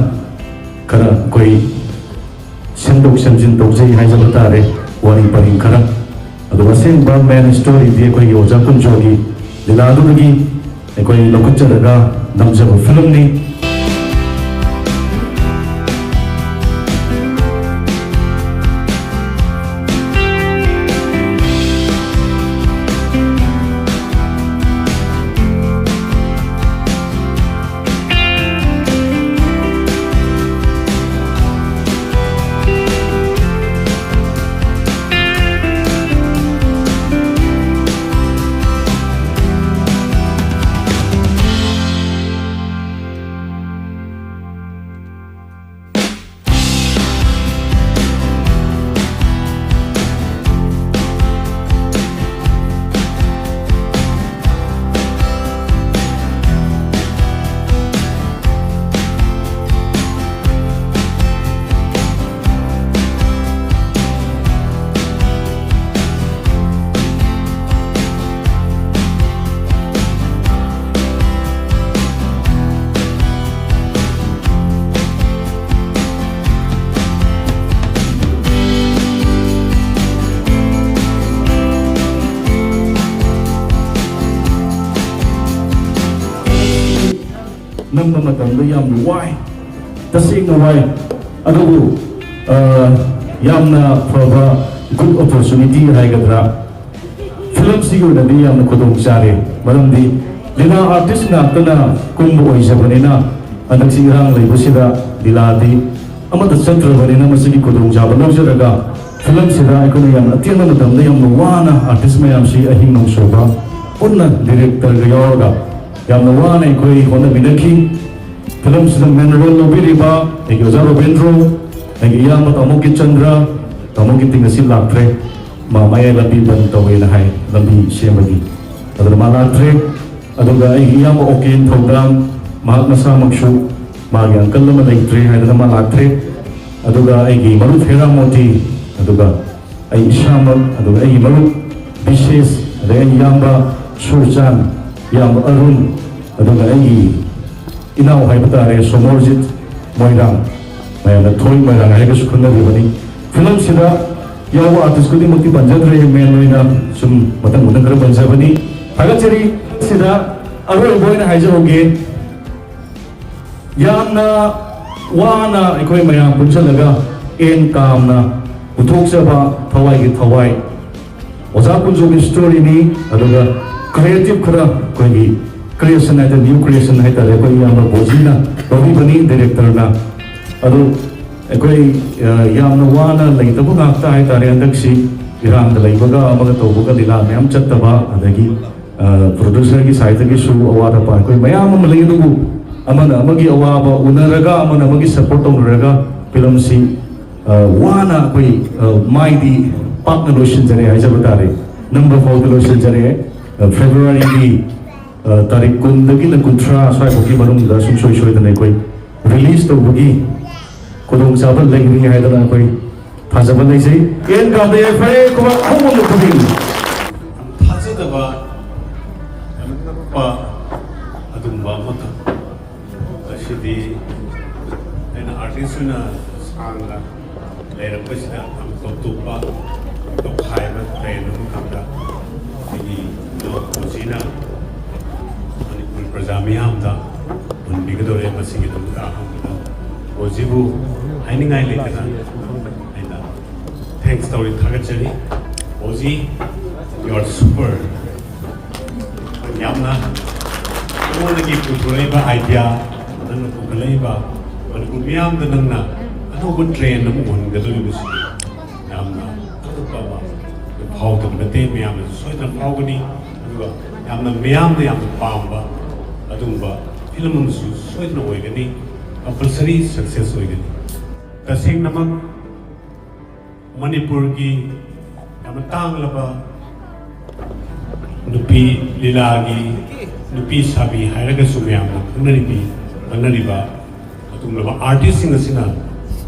ꯈꯔ ꯑꯩꯈꯣꯏ ꯁꯦꯝꯗꯣꯛ ꯁꯦꯝꯖꯤꯟ ꯇꯧꯖꯩ ꯍꯥꯏꯖꯕ ꯇꯥꯔꯦ꯫ ꯋꯥꯔꯤ ꯄꯔꯤꯡ ꯈꯔ, ꯑꯗꯨꯒ ꯑꯁꯦꯡꯕ ꯃꯦꯟ ꯁ꯭ꯇꯣꯔꯤꯗꯤ ꯑꯩꯈꯣꯏꯒꯤ ꯑꯣꯖꯥ ꯀꯨꯟꯖꯣꯒꯤ ꯂꯤꯂꯥꯗꯨꯗꯒꯤ ꯑꯩꯈꯣꯏ ꯂꯧꯈꯠꯆꯔꯒ ꯅꯝꯖꯕ ꯐꯤꯂꯝꯅꯤ꯫ ꯅꯝꯕ ꯃꯇꯝꯗ ꯌꯥꯝꯅ ꯋꯥꯏ, ꯇꯁꯦꯡꯅ ꯋꯥꯏ꯫ ꯑꯗꯨꯕꯨ, ꯑ, ꯌꯥꯝꯅ ꯐꯕ ꯒꯨꯗ ꯑꯣꯄꯣꯔꯆꯨꯅꯤꯇꯤ ꯍꯥꯏꯒꯗ꯭ꯔꯥ, ꯐꯤꯂꯝꯁꯤꯒꯤ ꯑꯣꯏꯅꯗꯤ ꯌꯥꯝꯅ ꯈꯨꯗꯣꯡ ꯆꯥꯔꯦ꯫ ꯃꯔꯝꯗꯤ ꯂꯤꯂꯥ ꯑꯥꯔꯇꯤꯁ ꯉꯥꯛꯇꯅ ꯀꯨꯝꯕ ꯑꯣꯏꯖꯕꯅꯤꯅ, ꯍꯟꯗꯛꯁꯤ ꯏꯔꯥꯡ ꯂꯩꯕꯁꯤꯗ ꯂꯤꯂꯥꯗꯤ ꯑꯃꯠꯇ ꯆꯠꯇ꯭ꯔꯕꯅꯤꯅ, ꯃꯁꯤꯒꯤ ꯈꯨꯗꯣꯡꯆꯥꯕ ꯂꯧꯖꯔꯒ ꯐꯤꯂꯝꯁꯤꯗ ꯑꯩꯈꯣꯏꯅ ꯌꯥꯝꯅ ꯑꯇꯦꯟꯕ ꯃꯇꯝꯗ ꯌꯥꯝꯅ ꯋꯥꯅ ꯑꯥꯔꯇꯤꯁ ꯃꯌꯥꯝꯁꯤ ꯑꯍꯤꯡ ꯅꯣꯡꯁꯣꯏꯕ ꯄꯨꯟꯅ ꯗꯤꯔꯦꯛꯇꯔꯒ ꯌꯥꯎꯔꯒ ꯌꯥꯝꯅ ꯋꯥꯅ ꯑꯩꯈꯣꯏ ꯍꯣꯠꯅꯃꯤꯟꯅꯈꯤ꯫ ꯐꯤꯂꯝꯁꯤꯗ ꯃꯦꯟ ꯔꯣꯜ ꯂꯧꯕꯤꯔꯤꯕ ꯑꯩꯒꯤ ꯑꯣꯖꯥ ꯔꯣꯕꯤꯟꯗ꯭ꯔꯣ, ꯑꯩꯒꯤ ꯏꯌꯥꯝꯕ ꯇꯥꯃꯣ ꯀꯤꯆꯟꯗ꯭ꯔ, ꯇꯥꯃꯣ ꯀꯤꯔꯇꯤ ꯉꯁꯤ ꯂꯥꯛꯇ꯭ꯔꯦ, ꯃꯥ ꯃꯌꯥꯏ ꯂꯝꯕꯤ ꯕꯟ ꯇꯧꯋꯦꯅ ꯍꯥꯏ, ꯂꯝꯕꯤ ꯁꯦꯝꯕꯒꯤ, ꯑꯗꯨꯅ ꯃꯥ ꯂꯥꯛꯇ꯭ꯔꯦ꯫ ꯑꯗꯨꯒ ꯑꯩꯒꯤ ꯏꯌꯥꯝꯕ ꯑꯣꯀꯦꯟ ꯊꯧꯗꯥꯝ, ꯃꯍꯥꯛ ꯃꯁꯥꯃꯛꯁꯨ ꯃꯥꯒꯤ ꯑꯪꯀꯜ ꯑꯃ ꯂꯩꯇ꯭ꯔꯦ ꯍꯥꯏꯗꯅ ꯃꯥ ꯂꯥꯛꯇ꯭ꯔꯦ꯫ ꯑꯗꯨꯒ ꯑꯩꯒꯤ ꯃꯔꯨꯞ ꯍꯦꯔꯥꯃꯣꯇꯤ, ꯑꯗꯨꯒ ꯑꯩ ꯏꯁꯥꯃꯛ, ꯑꯗꯨꯒ ꯑꯩꯒꯤ ꯃꯔꯨꯞ ꯕꯤꯁꯦꯁ, ꯑꯗꯩ ꯑꯩꯒꯤ ꯏꯌꯥꯝꯕ ꯁꯨꯔꯆꯥꯟ, ꯏꯌꯥꯝꯕ ꯑꯔꯨꯟ, ꯑꯗꯨꯒ ꯑꯩꯒꯤ ꯏꯅꯥꯎ ꯍꯥꯏꯕ ꯇꯥꯔꯦ ꯁꯣꯃꯣꯔꯖꯤꯠ ꯃꯣꯏꯔꯥꯡ, ꯃꯌꯥꯝꯅ ꯊꯣꯏ ꯃꯣꯏꯔꯥꯡ ꯍꯥꯏꯔꯒꯁꯨ ꯈꯪꯅꯔꯤꯕꯅꯤ꯫ ꯐꯤꯂꯝꯁꯤꯗ ꯌꯥꯎꯕ ꯑꯥꯔꯇꯤꯁ ꯈꯨꯗꯤꯡꯃꯛꯇꯤ ꯄꯟꯖꯗ꯭ꯔꯦ, ꯃꯦꯟ ꯑꯣꯏꯅ ꯁꯨꯝ ꯃꯊꯪ ꯃꯊꯪ ꯈꯔ ꯄꯟꯖꯕꯅꯤ꯫ ꯊꯥꯒꯠꯆꯔꯤ꯫ ꯁꯤꯗ ꯑꯔꯣꯏꯕ ꯑꯣꯏꯅ ꯍꯥꯏꯖꯍꯧꯒꯦ, ꯌꯥꯝꯅ ꯋꯥꯅ ꯑꯩꯈꯣꯏ ꯃꯌꯥꯝ ꯄꯨꯟꯁꯤꯜꯂꯒ ꯑꯦꯟ ꯀꯥꯝꯅ ꯄꯨꯊꯣꯛꯆꯕ ꯊꯋꯥꯏꯒꯤ ꯊꯋꯥꯏ ꯑꯣꯖꯥ ꯀꯨꯟꯖꯣꯒꯤ ꯁ꯭ꯇꯣꯔꯤꯅꯤ꯫ ꯑꯗꯨꯒ ꯀ꯭ꯔꯤꯌꯦꯇꯤꯞ ꯈꯔ ꯑꯩꯈꯣꯏꯒꯤ ꯀ꯭ꯔꯤꯌꯦꯁꯟ ꯍꯥꯏꯇꯥꯔꯦ, ꯅ꯭ꯌꯨ ꯀ꯭ꯔꯤꯌꯦꯁꯟ ꯍꯥꯏꯇꯥꯔꯦ, ꯑꯩꯈꯣꯏ ꯏꯌꯥꯝꯕ ꯕꯣꯖꯤꯅ ꯂꯧꯕꯤꯕꯅꯤ, ꯗꯥꯏꯔꯦꯛꯇꯔꯅ꯫ ꯑꯗꯨ ꯑꯩꯈꯣꯏ, ꯑ, ꯌꯥꯝꯅ ꯋꯥꯅ ꯂꯩꯇꯕ ꯉꯥꯛꯇ ꯍꯥꯏꯇꯥꯔꯦ꯫ ꯍꯟꯗꯛꯁꯤ ꯏꯔꯥꯡꯗ ꯂꯩꯕꯒ ꯑꯃꯒ ꯇꯧꯕꯒ ꯂꯤꯂꯥ ꯃꯌꯥꯝ ꯆꯠꯇꯕ, ꯑꯗꯒꯤ, ꯑ, ꯄ꯭ꯔꯣꯗ꯭ꯌꯨꯁꯔꯒꯤ ꯁꯥꯏꯠꯇꯒꯤꯁꯨ ꯑꯋꯥꯠ ꯑꯄꯥ ꯑꯩꯈꯣꯏ ꯃꯌꯥꯝ ꯑꯃ ꯂꯩ꯫ ꯑꯗꯨꯕꯨ ꯑꯃꯅ ꯑꯃꯒꯤ ꯑꯋꯥꯕ ꯎꯅꯔꯒ, ꯑꯃꯅ ꯑꯃꯒꯤ ꯁꯄꯣꯔꯠ ꯇꯧꯅꯔꯒ ꯐꯤꯂꯝꯁꯤ, ꯑ, ꯋꯥꯅ ꯑꯩꯈꯣꯏ, ꯑ, ꯃꯥꯏꯗꯤ ꯄꯥꯛꯅ ꯂꯣꯏꯁꯤꯟꯖꯔꯦ ꯍꯥꯏꯖꯕ ꯇꯥꯔꯦ꯫ ꯅꯝꯕ ꯐꯥꯎꯗ ꯂꯣꯏꯁꯤꯟꯖꯔꯦ꯫ ꯑ, ꯐꯦꯕ꯭ꯔꯨꯋꯥꯔꯤꯒꯤ, ꯑ, ꯇꯥꯔꯤꯛ ꯀꯨꯟꯗꯒꯤꯅ ꯀꯨꯟꯊ꯭ꯔꯥ ꯁ꯭ꯋꯥꯏꯐꯥꯎꯒꯤ ꯃꯅꯨꯡꯗ ꯁꯨꯡꯁꯣꯏ ꯁꯣꯏꯗꯅ ꯑꯩꯈꯣꯏ ꯔꯤꯂꯤꯁ ꯇꯧꯕꯒꯤ ꯈꯨꯗꯣꯡꯆꯥꯕ ꯂꯩꯒꯅꯤ ꯍꯥꯏꯗꯅ ꯑꯩꯈꯣꯏ ꯊꯥꯖꯕ ꯂꯩꯖꯩ꯫ ꯑꯦꯟ ꯀꯥꯝꯗ ꯌꯥꯏꯐꯔꯦ, ꯈꯨꯕꯥꯛ ꯑꯍꯧꯕ ꯈꯨꯕꯤꯅꯤ꯫ ꯌꯥꯝ ꯊꯥꯖꯗꯕ, ꯌꯥꯝ ꯉꯛꯄ ꯑꯗꯨꯒꯨꯝꯕ ꯑꯃꯈꯛ꯫ ꯉꯁꯤꯗꯤ ꯑꯩꯅ ꯑꯥꯔꯇꯤꯁ ꯑꯣꯏꯅ ꯁꯥꯡꯅ ꯂꯩꯔꯛꯄꯁꯤꯗ ꯌꯥꯝ ꯇꯣꯞ ꯇꯣꯞꯄ, ꯇꯣꯈꯥꯏꯕ ꯇ꯭ꯔꯦꯟ ꯑꯃꯈꯛꯇ ꯑꯩꯒꯤ ꯄꯨꯟꯁꯤꯅ ꯃꯅꯤꯄꯨꯔ ꯄ꯭ꯔꯖꯥ ꯃꯤꯌꯥꯝꯗ ꯍꯨꯟꯕꯤꯒꯗꯧꯔꯦ꯫ ꯃꯁꯤꯒꯤꯗꯃꯛꯇ ꯑꯍꯥꯟꯕꯗ ꯕꯣꯖꯤꯕꯨ ꯍꯥꯏꯅꯤꯡꯉꯥꯏ ꯂꯩꯇꯅ ꯑꯩꯅ ꯊꯦꯡꯛꯁ ꯇꯧꯔꯤ, ꯊꯥꯒꯠꯆꯔꯤ꯫ ꯕꯣꯖꯤ, you are super꯫ ꯌꯥꯝꯅ ꯑꯩꯉꯣꯟꯗꯒꯤ ꯄꯨꯊꯣꯔꯛꯏꯕ ꯑꯥꯏꯗꯤꯌꯥ, ꯅꯪꯅ ꯄꯨꯈꯠꯂꯛꯏꯕ ꯃꯅꯤꯄꯨꯔ ꯃꯤꯌꯥꯝꯗ ꯅꯪꯅ ꯑꯅꯧꯕ ꯇ꯭ꯔꯦꯟ ꯑꯃ ꯎꯍꯟꯒꯗꯧꯔꯤꯕꯁꯤ ꯌꯥꯝꯅ ꯑꯇꯣꯞꯄ ꯑꯃ ꯐꯥꯎꯗꯕ ꯅꯠꯇꯦ, ꯃꯌꯥꯝꯅꯁꯨ ꯁꯣꯏꯗꯅ ꯐꯥꯎꯒꯅꯤ꯫ ꯑꯗꯨꯒ ꯌꯥꯝꯅ ꯃꯤꯌꯥꯝꯅ ꯌꯥꯝꯅ ꯄꯥꯝꯕ ꯑꯗꯨꯒꯨꯝꯕ ꯐꯤꯂꯝ ꯑꯃꯁꯨ ꯁꯣꯏꯗꯅ ꯑꯣꯏꯒꯅꯤ, ꯀꯝꯄꯜꯁꯔꯤ ꯁꯛꯁꯦꯁ ꯑꯣꯏꯒꯅꯤ꯫ ꯇꯁꯦꯡꯅꯃꯛ ꯃꯅꯤꯄꯨꯔꯒꯤ ꯌꯥꯝꯅ ꯇꯥꯡꯂꯕ ꯅꯨꯄꯤ ꯂꯤꯂꯥꯒꯤ ꯅꯨꯄꯤ ꯁꯥꯕꯤ ꯍꯥꯏꯔꯒꯁꯨ ꯃꯌꯥꯝꯅ ꯈꯪꯅꯔꯤꯕꯤ, ꯈꯪꯅꯔꯤꯕ, ꯑꯗꯨꯒꯨꯝꯂꯕ ꯑꯥꯔꯇꯤꯁꯁꯤꯡ ꯑꯁꯤꯅ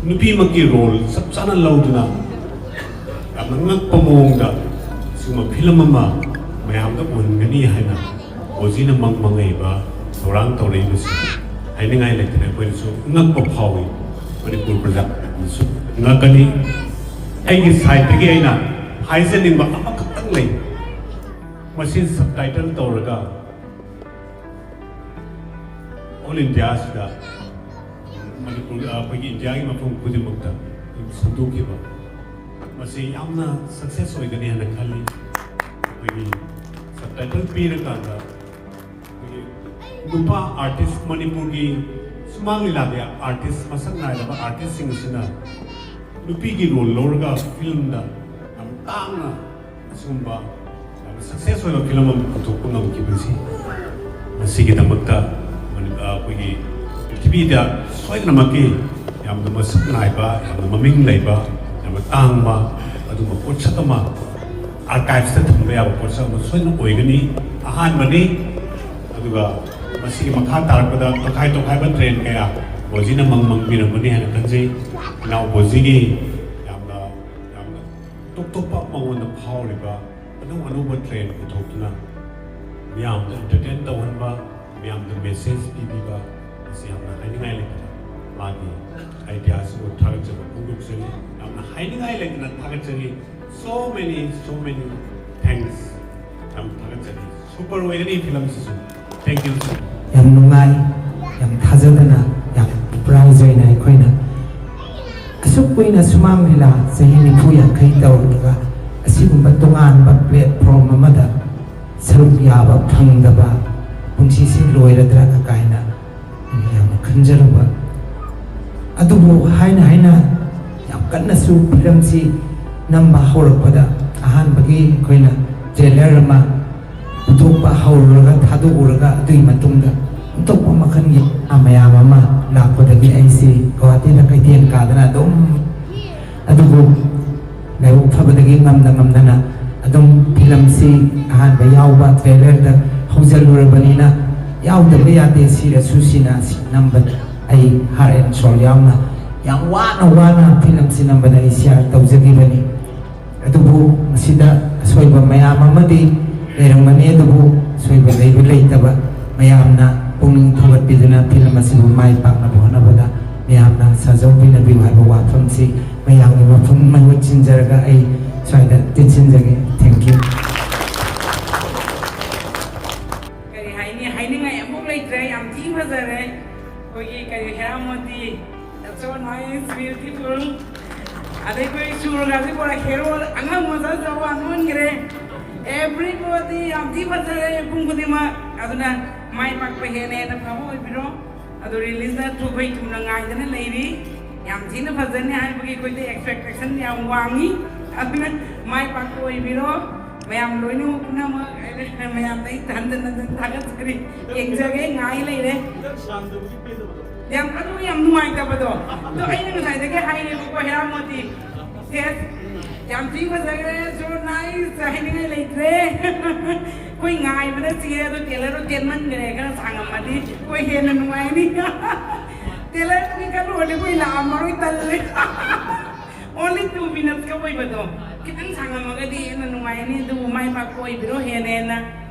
ꯅꯨꯄꯤꯃꯛꯀꯤ ꯔꯣꯜ ꯆꯞ ꯆꯥꯅ ꯂꯧꯗꯨꯅ ꯌꯥꯝꯅ ꯉꯛꯄ ꯃꯑꯣꯡꯗ ꯁꯤꯒꯨꯝꯕ ꯐꯤꯂꯝ ꯑꯃ ꯃꯌꯥꯝꯗ ꯎꯍꯟꯒꯅꯤ ꯍꯥꯏꯅ ꯕꯣꯖꯤꯅ ꯃꯪ ꯃꯪꯉꯛꯏꯕ, ꯊꯧꯔꯥꯡ ꯇꯧꯔꯛꯏꯕꯁꯤ ꯍꯥꯏꯅꯤꯡꯉꯥꯏ ꯂꯩꯇꯅ ꯑꯩꯈꯣꯏꯅꯁꯨ ꯉꯛꯄ ꯐꯥꯎꯏ꯫ ꯃꯅꯤꯄꯨꯔ ꯄ꯭ꯔꯖꯥꯁꯨ ꯉꯛꯀꯅꯤ꯫ ꯑꯩꯒꯤ ꯁꯥꯏꯠꯇꯒꯤ ꯑꯩꯅ ꯍꯥꯏꯖꯅꯤꯡꯕ ꯑꯃꯈꯛꯇꯪ ꯂꯩ꯫ ꯃꯁꯤ ꯁꯕꯇꯥꯏꯇꯜ ꯇꯧꯔꯒ ꯑꯣꯜ ꯏꯟꯗꯤꯌꯥꯁꯤꯗ, ꯃꯅꯤꯄꯨꯔ, ꯑꯩꯈꯣꯏꯒꯤ ꯏꯟꯗꯤꯌꯥꯒꯤ ꯃꯐꯝ ꯈꯨꯗꯤꯡꯃꯛꯇ ꯁꯟꯗꯣꯛꯈꯤꯕ, ꯃꯁꯤ ꯌꯥꯝꯅ ꯁꯛꯁꯦꯁ ꯑꯣꯏꯒꯅꯤ ꯍꯥꯏꯅ ꯈꯜꯂꯤ꯫ ꯑꯩꯈꯣꯏꯒꯤ ꯁꯕꯇꯥꯏꯇꯜ ꯄꯤꯔꯀꯥꯟꯗ ꯑꯩꯈꯣꯏꯒꯤ ꯅꯨꯄꯥ ꯑꯥꯔꯇꯤꯁ, ꯃꯅꯤꯄꯨꯔꯒꯤ ꯁꯨꯃꯥꯡ ꯂꯤꯂꯥꯒꯤ ꯑꯥꯔꯇꯤꯁ, ꯃꯁꯛ ꯅꯥꯏꯔꯕ ꯑꯥꯔꯇꯤꯁꯁꯤꯡ ꯑꯁꯤꯅ ꯅꯨꯄꯤꯒꯤ ꯔꯣꯜ ꯂꯧꯔꯒ ꯐꯤꯂꯝꯗ ꯌꯥꯝ ꯇꯥꯡꯅ ꯑꯁꯤꯒꯨꯝꯕ ꯌꯥꯝꯅ ꯁꯛꯁꯦꯁ ꯑꯣꯏꯕ ꯐꯤꯂꯝ ꯑꯃ ꯄꯨꯊꯣꯛꯄ ꯉꯝꯈꯤꯕꯁꯤ, ꯃꯁꯤꯒꯤꯗꯃꯛꯇ ꯃꯅꯤ-, ꯑ, ꯑꯩꯈꯣꯏꯒꯤ ꯄ꯭ꯔꯤꯊꯤꯕꯤꯗ ꯁꯣꯏꯗꯅꯃꯛꯀꯤ ꯌꯥꯝꯅ ꯃꯁꯛ ꯅꯥꯏꯕ, ꯌꯥꯝꯅ ꯃꯃꯤꯡ ꯂꯩꯕ, ꯌꯥꯝꯅ ꯇꯥꯡꯕ ꯑꯗꯨꯒꯨꯝꯕ ꯄꯣꯠꯁꯛ ꯑꯃ, ꯑꯥꯔꯀꯥꯏꯚꯁꯇ ꯊꯝꯕ ꯌꯥꯕ ꯄꯣꯠꯁꯛ ꯑꯃ ꯁꯣꯏꯗꯅ ꯑꯣꯏꯒꯅꯤ꯫ ꯑꯍꯥꯟꯕꯅꯤ꯫ ꯑꯗꯨꯒ ꯃꯁꯤꯒꯤ ꯃꯈꯥ ꯇꯥꯔꯛꯄꯗ ꯇꯣꯈꯥꯏ ꯇꯣꯈꯥꯏꯕ ꯇ꯭ꯔꯦꯟ ꯀꯌꯥ ꯕꯣꯖꯤꯅ ꯃꯪ ꯃꯪꯕꯤꯔꯝꯒꯅꯤ ꯍꯥꯏꯅ ꯈꯟꯖꯩ꯫ ꯏꯅꯥꯎ ꯕꯣꯖꯤꯒꯤ ꯌꯥꯝꯅ, ꯌꯥꯝꯅ ꯇꯣꯞ ꯇꯣꯞꯄ ꯃꯉꯣꯟꯗ ꯐꯥꯎꯔꯤꯕ ꯑꯅꯧ ꯑꯅꯧꯕ ꯇ꯭ꯔꯦꯟ ꯄꯨꯊꯣꯛꯇꯨꯅ ꯃꯤꯌꯥꯝꯗ ꯑꯦꯟꯇꯔꯇꯦꯟ ꯇꯧꯍꯟꯕ, ꯃꯤꯌꯥꯝꯗ ꯃꯦꯁꯦꯖ ꯄꯤꯕꯤꯕ, ꯃꯁꯤ ꯌꯥꯝꯅ ꯍꯥꯏꯅꯤꯡꯉꯥꯏ ꯂꯩꯇꯅ ꯃꯥꯒꯤ ꯑꯥꯏꯗꯤꯌꯥꯁꯤꯕꯨ ꯊꯥꯒꯠꯆꯕ ꯐꯣꯡꯗꯣꯛꯆꯔꯤ꯫ ꯌꯥꯝꯅ ꯍꯥꯏꯅꯤꯡꯉꯥꯏ ꯂꯩꯇꯅ ꯊꯥꯒꯠꯆꯔꯤ꯫ So many, so many thanks. ꯌꯥꯝ ꯊꯥꯒꯠꯆꯔꯤ꯫ ꯁꯨꯄꯔ ꯑꯣꯏꯒꯅꯤ ꯐꯤꯂꯝꯁꯤꯁꯨ꯫ Thank you, sir. ꯌꯥꯝ ꯅꯨꯡꯉꯥꯏ, ꯌꯥꯝ ꯊꯥꯖꯗꯅ, ꯌꯥꯝ ꯄ꯭ꯔꯥꯎꯖ ꯑꯣꯏꯅ ꯑꯩꯈꯣꯏꯅ ꯑꯁꯨꯛ ꯀꯨꯏꯅ ꯁꯨꯃꯥꯡ ꯂꯤꯂꯥ ꯆꯍꯤ ꯅꯤꯐꯨ ꯌꯥꯡꯈꯩ ꯇꯧꯔꯨꯔꯒ ꯑꯁꯤꯒꯨꯝꯕ ꯇꯣꯉꯥꯟꯕ ꯄ꯭ꯂꯦꯠꯐꯣꯔꯝ ꯑꯃꯗ ꯁꯔꯨꯛ ꯌꯥꯕ ꯐꯪꯗꯕ ꯄꯨꯟꯁꯤꯁꯤ ꯂꯣꯏꯔꯗ꯭ꯔꯥ ꯀꯥꯏꯅ ꯌꯥꯝꯅ ꯈꯟꯖꯔꯨꯕ꯫ ꯑꯗꯨꯕꯨ ꯍꯥꯏꯅ ꯍꯥꯏꯅ ꯌꯥꯝ ꯀꯟꯅꯁꯨ ꯐꯤꯂꯝꯁꯤ ꯅꯝꯕ ꯍꯧꯔꯛꯄꯗ ꯑꯍꯥꯟꯕꯒꯤ ꯑꯩꯈꯣꯏꯅ ꯇ꯭ꯔꯦꯂꯔ ꯑꯃ ꯄꯨꯊꯣꯛꯄ ꯍꯧꯔꯨꯔꯒ ꯊꯥꯗꯣꯛꯎꯔꯒ ꯑꯗꯨꯒꯤ ꯃꯇꯨꯡꯗ ꯑꯇꯣꯞꯄ ꯃꯈꯜꯒꯤ ꯃꯌꯥꯝ ꯑꯃ ꯂꯥꯛꯄꯗꯒꯤ ꯑꯩꯁꯤ ꯒꯨꯍꯥꯇꯤꯗ ꯀꯩꯊꯦꯜ ꯀꯥꯗꯅ ꯑꯗꯨꯝ ꯑꯗꯨꯕꯨ ꯂꯥꯏꯕꯛ ꯐꯕꯗꯒꯤ ꯉꯝꯅ ꯉꯝꯅꯅ ꯑꯗꯨꯝ ꯐꯤꯂꯝꯁꯤ ꯑꯍꯥꯟꯕ ꯌꯥꯎꯕ ꯇ꯭ꯔꯦꯂꯔꯗ ꯍꯧꯖꯤꯜꯂꯨꯔꯕꯅꯤꯅ ꯌꯥꯎꯗꯕ ꯌꯥꯗꯦ, ꯁꯤꯔꯁꯨ ꯁꯤꯅ ꯁꯤ ꯅꯝꯕꯗ ꯑꯩ heart and soul ꯌꯥꯎꯅ ꯌꯥꯝ ꯋꯥꯅ ꯋꯥꯅ ꯐꯤꯂꯝꯁꯤ ꯅꯝꯕꯗ ꯑꯩ ꯁꯤꯌꯥꯔ ꯇꯧꯖꯈꯤꯕꯅꯤ꯫ ꯑꯗꯨꯕꯨ ꯃꯁꯤꯗ ꯑꯁꯣꯏꯕ ꯃꯌꯥꯝ ꯑꯃꯗꯤ ꯂꯩꯔꯝꯒꯅꯤ, ꯑꯗꯨꯕꯨ ꯑꯁꯣꯏꯕ ꯂꯩꯕ ꯂꯩꯇꯕ ꯃꯌꯥꯝꯅ ꯄꯨꯛꯅꯤꯡ ꯊꯧꯒꯠꯄꯤꯗꯨꯅ ꯐꯤꯂꯝ ꯑꯁꯤꯕꯨ ꯃꯥꯏ ꯄꯥꯛꯅꯕ ꯍꯣꯠꯅꯕꯗ ꯃꯌꯥꯝꯅ ꯊꯥꯖꯧꯕꯤꯅꯕꯤꯌꯨ ꯍꯥꯏꯕ ꯋꯥꯐꯝꯁꯤ ꯃꯌꯥꯝꯒꯤ ꯃꯐꯝ ꯃꯍꯨꯠ ꯁꯤꯟꯖꯔꯒ ꯑꯩ ꯁ꯭ꯋꯥꯏꯗ ꯇꯦꯟꯁꯤꯟꯖꯒꯦ꯫ Thank you꯫ ꯀꯔꯤ ꯍꯥꯏꯅꯤ? ꯍꯥꯏꯅꯤꯡꯉꯥꯏ ꯑꯃꯨꯛ ꯂꯩꯇ꯭ꯔꯦ꯫ ꯌꯥꯝ ꯊꯤ ꯐꯖꯔꯦ꯫ ꯑꯩꯈꯣꯏꯒꯤ ꯀꯔꯤ, ꯍꯦꯔꯥ ꯃꯣꯇꯤ, so nice, beautiful꯫ ꯑꯗꯩ ꯑꯩꯈꯣꯏ ꯁꯨꯔꯒꯁꯤ ꯄꯨꯔꯥ ꯍꯦꯔꯣ ꯑꯉꯥꯡ ꯃꯆꯥ ꯆꯥꯎꯕ ꯑꯣꯟꯈ꯭ꯔꯦ꯫ Everybody ꯌꯥꯝ ꯊꯤ ꯐꯖꯔꯦ ꯄꯨꯡ ꯈꯨꯗꯤꯡꯃꯛ꯫ ꯑꯗꯨꯅ ꯃꯥꯏ ꯄꯥꯛꯄ ꯍꯦꯟꯅ ꯍꯦꯟꯅ ꯐꯕ ꯑꯣꯏꯕꯤꯔꯣ꯫ ꯑꯗꯣ release ꯇꯨ ꯑꯩꯈꯣꯏ ꯊꯨꯅ ꯉꯥꯏꯗꯅ ꯂꯩꯔꯤ꯫ ꯌꯥꯝ ꯊꯤꯅ ꯐꯖꯅꯤ ꯍꯥꯏꯕꯒꯤ ꯑꯩꯈꯣꯏꯗ expectation ꯌꯥꯝ ꯋꯥꯡꯉꯤ꯫ ꯑꯗꯨꯅ ꯃꯥꯏ ꯄꯥꯛꯄ ꯑꯣꯏꯕꯤꯔꯣ꯫ ꯃꯌꯥꯝ ꯂꯣꯏꯅꯃꯛ ꯄꯨꯝꯅꯃꯛ ꯃꯌꯥꯝꯗ ꯑꯩ ꯍꯟꯖꯟ ꯍꯟꯖꯟ ꯊꯥꯒꯠꯆꯔꯤ꯫ ꯌꯦꯡꯖꯒꯦ, ꯉꯥꯏ ꯂꯩꯔꯦ꯫ ꯌꯥꯝ, ꯑꯗꯨ ꯌꯥꯝ ꯅꯨꯡꯉꯥꯏꯇꯕꯗꯣ꯫ ꯑꯗꯣ ꯑꯩꯅ ꯉꯁꯥꯏꯗꯒꯤ ꯍꯥꯏꯔꯦꯕꯀꯣ, ꯍꯦꯔꯥ ꯃꯣꯇꯤ꯫ Yes, ꯌꯥꯝ ꯊꯤ ꯐꯖꯈ꯭ꯔꯦ, so nice, ꯍꯥꯏꯅꯤꯡꯉꯥꯏ ꯂꯩꯇ꯭ꯔꯦ꯫ ꯑꯩꯈꯣꯏ ꯉꯥꯏꯕꯗ ꯁꯤꯔꯦ꯫ ꯑꯗꯣ trailer ꯗꯣ ꯇꯦꯟꯃꯟꯈ꯭ꯔꯦ, ꯈꯔ ꯁꯥꯡꯉꯝꯃꯗꯤ ꯑꯩꯈꯣꯏ ꯍꯦꯟꯅ ꯅꯨꯡꯉꯥꯏꯅꯤ꯫ Trailer ꯗꯨꯒꯤ ꯈꯜꯂꯨꯔꯗꯤ ꯑꯩꯈꯣꯏ ꯂꯥꯛꯑꯝꯃꯔꯣꯏ, ꯇꯜꯂꯦ꯫ Only two minutes ꯈꯛ ꯑꯣꯏꯕꯗꯣ ꯈꯤꯇꯪ ꯁꯥꯡꯉꯝꯃꯒꯗꯤ ꯍꯦꯟꯅ ꯅꯨꯡꯉꯥꯏꯅꯤ꯫ ꯑꯗꯨꯕꯨ ꯃꯥꯏ ꯄꯥꯛꯄ ꯑꯣꯏꯕꯤꯔꯣ ꯍꯦꯟꯅ ꯍꯦꯟꯅ꯫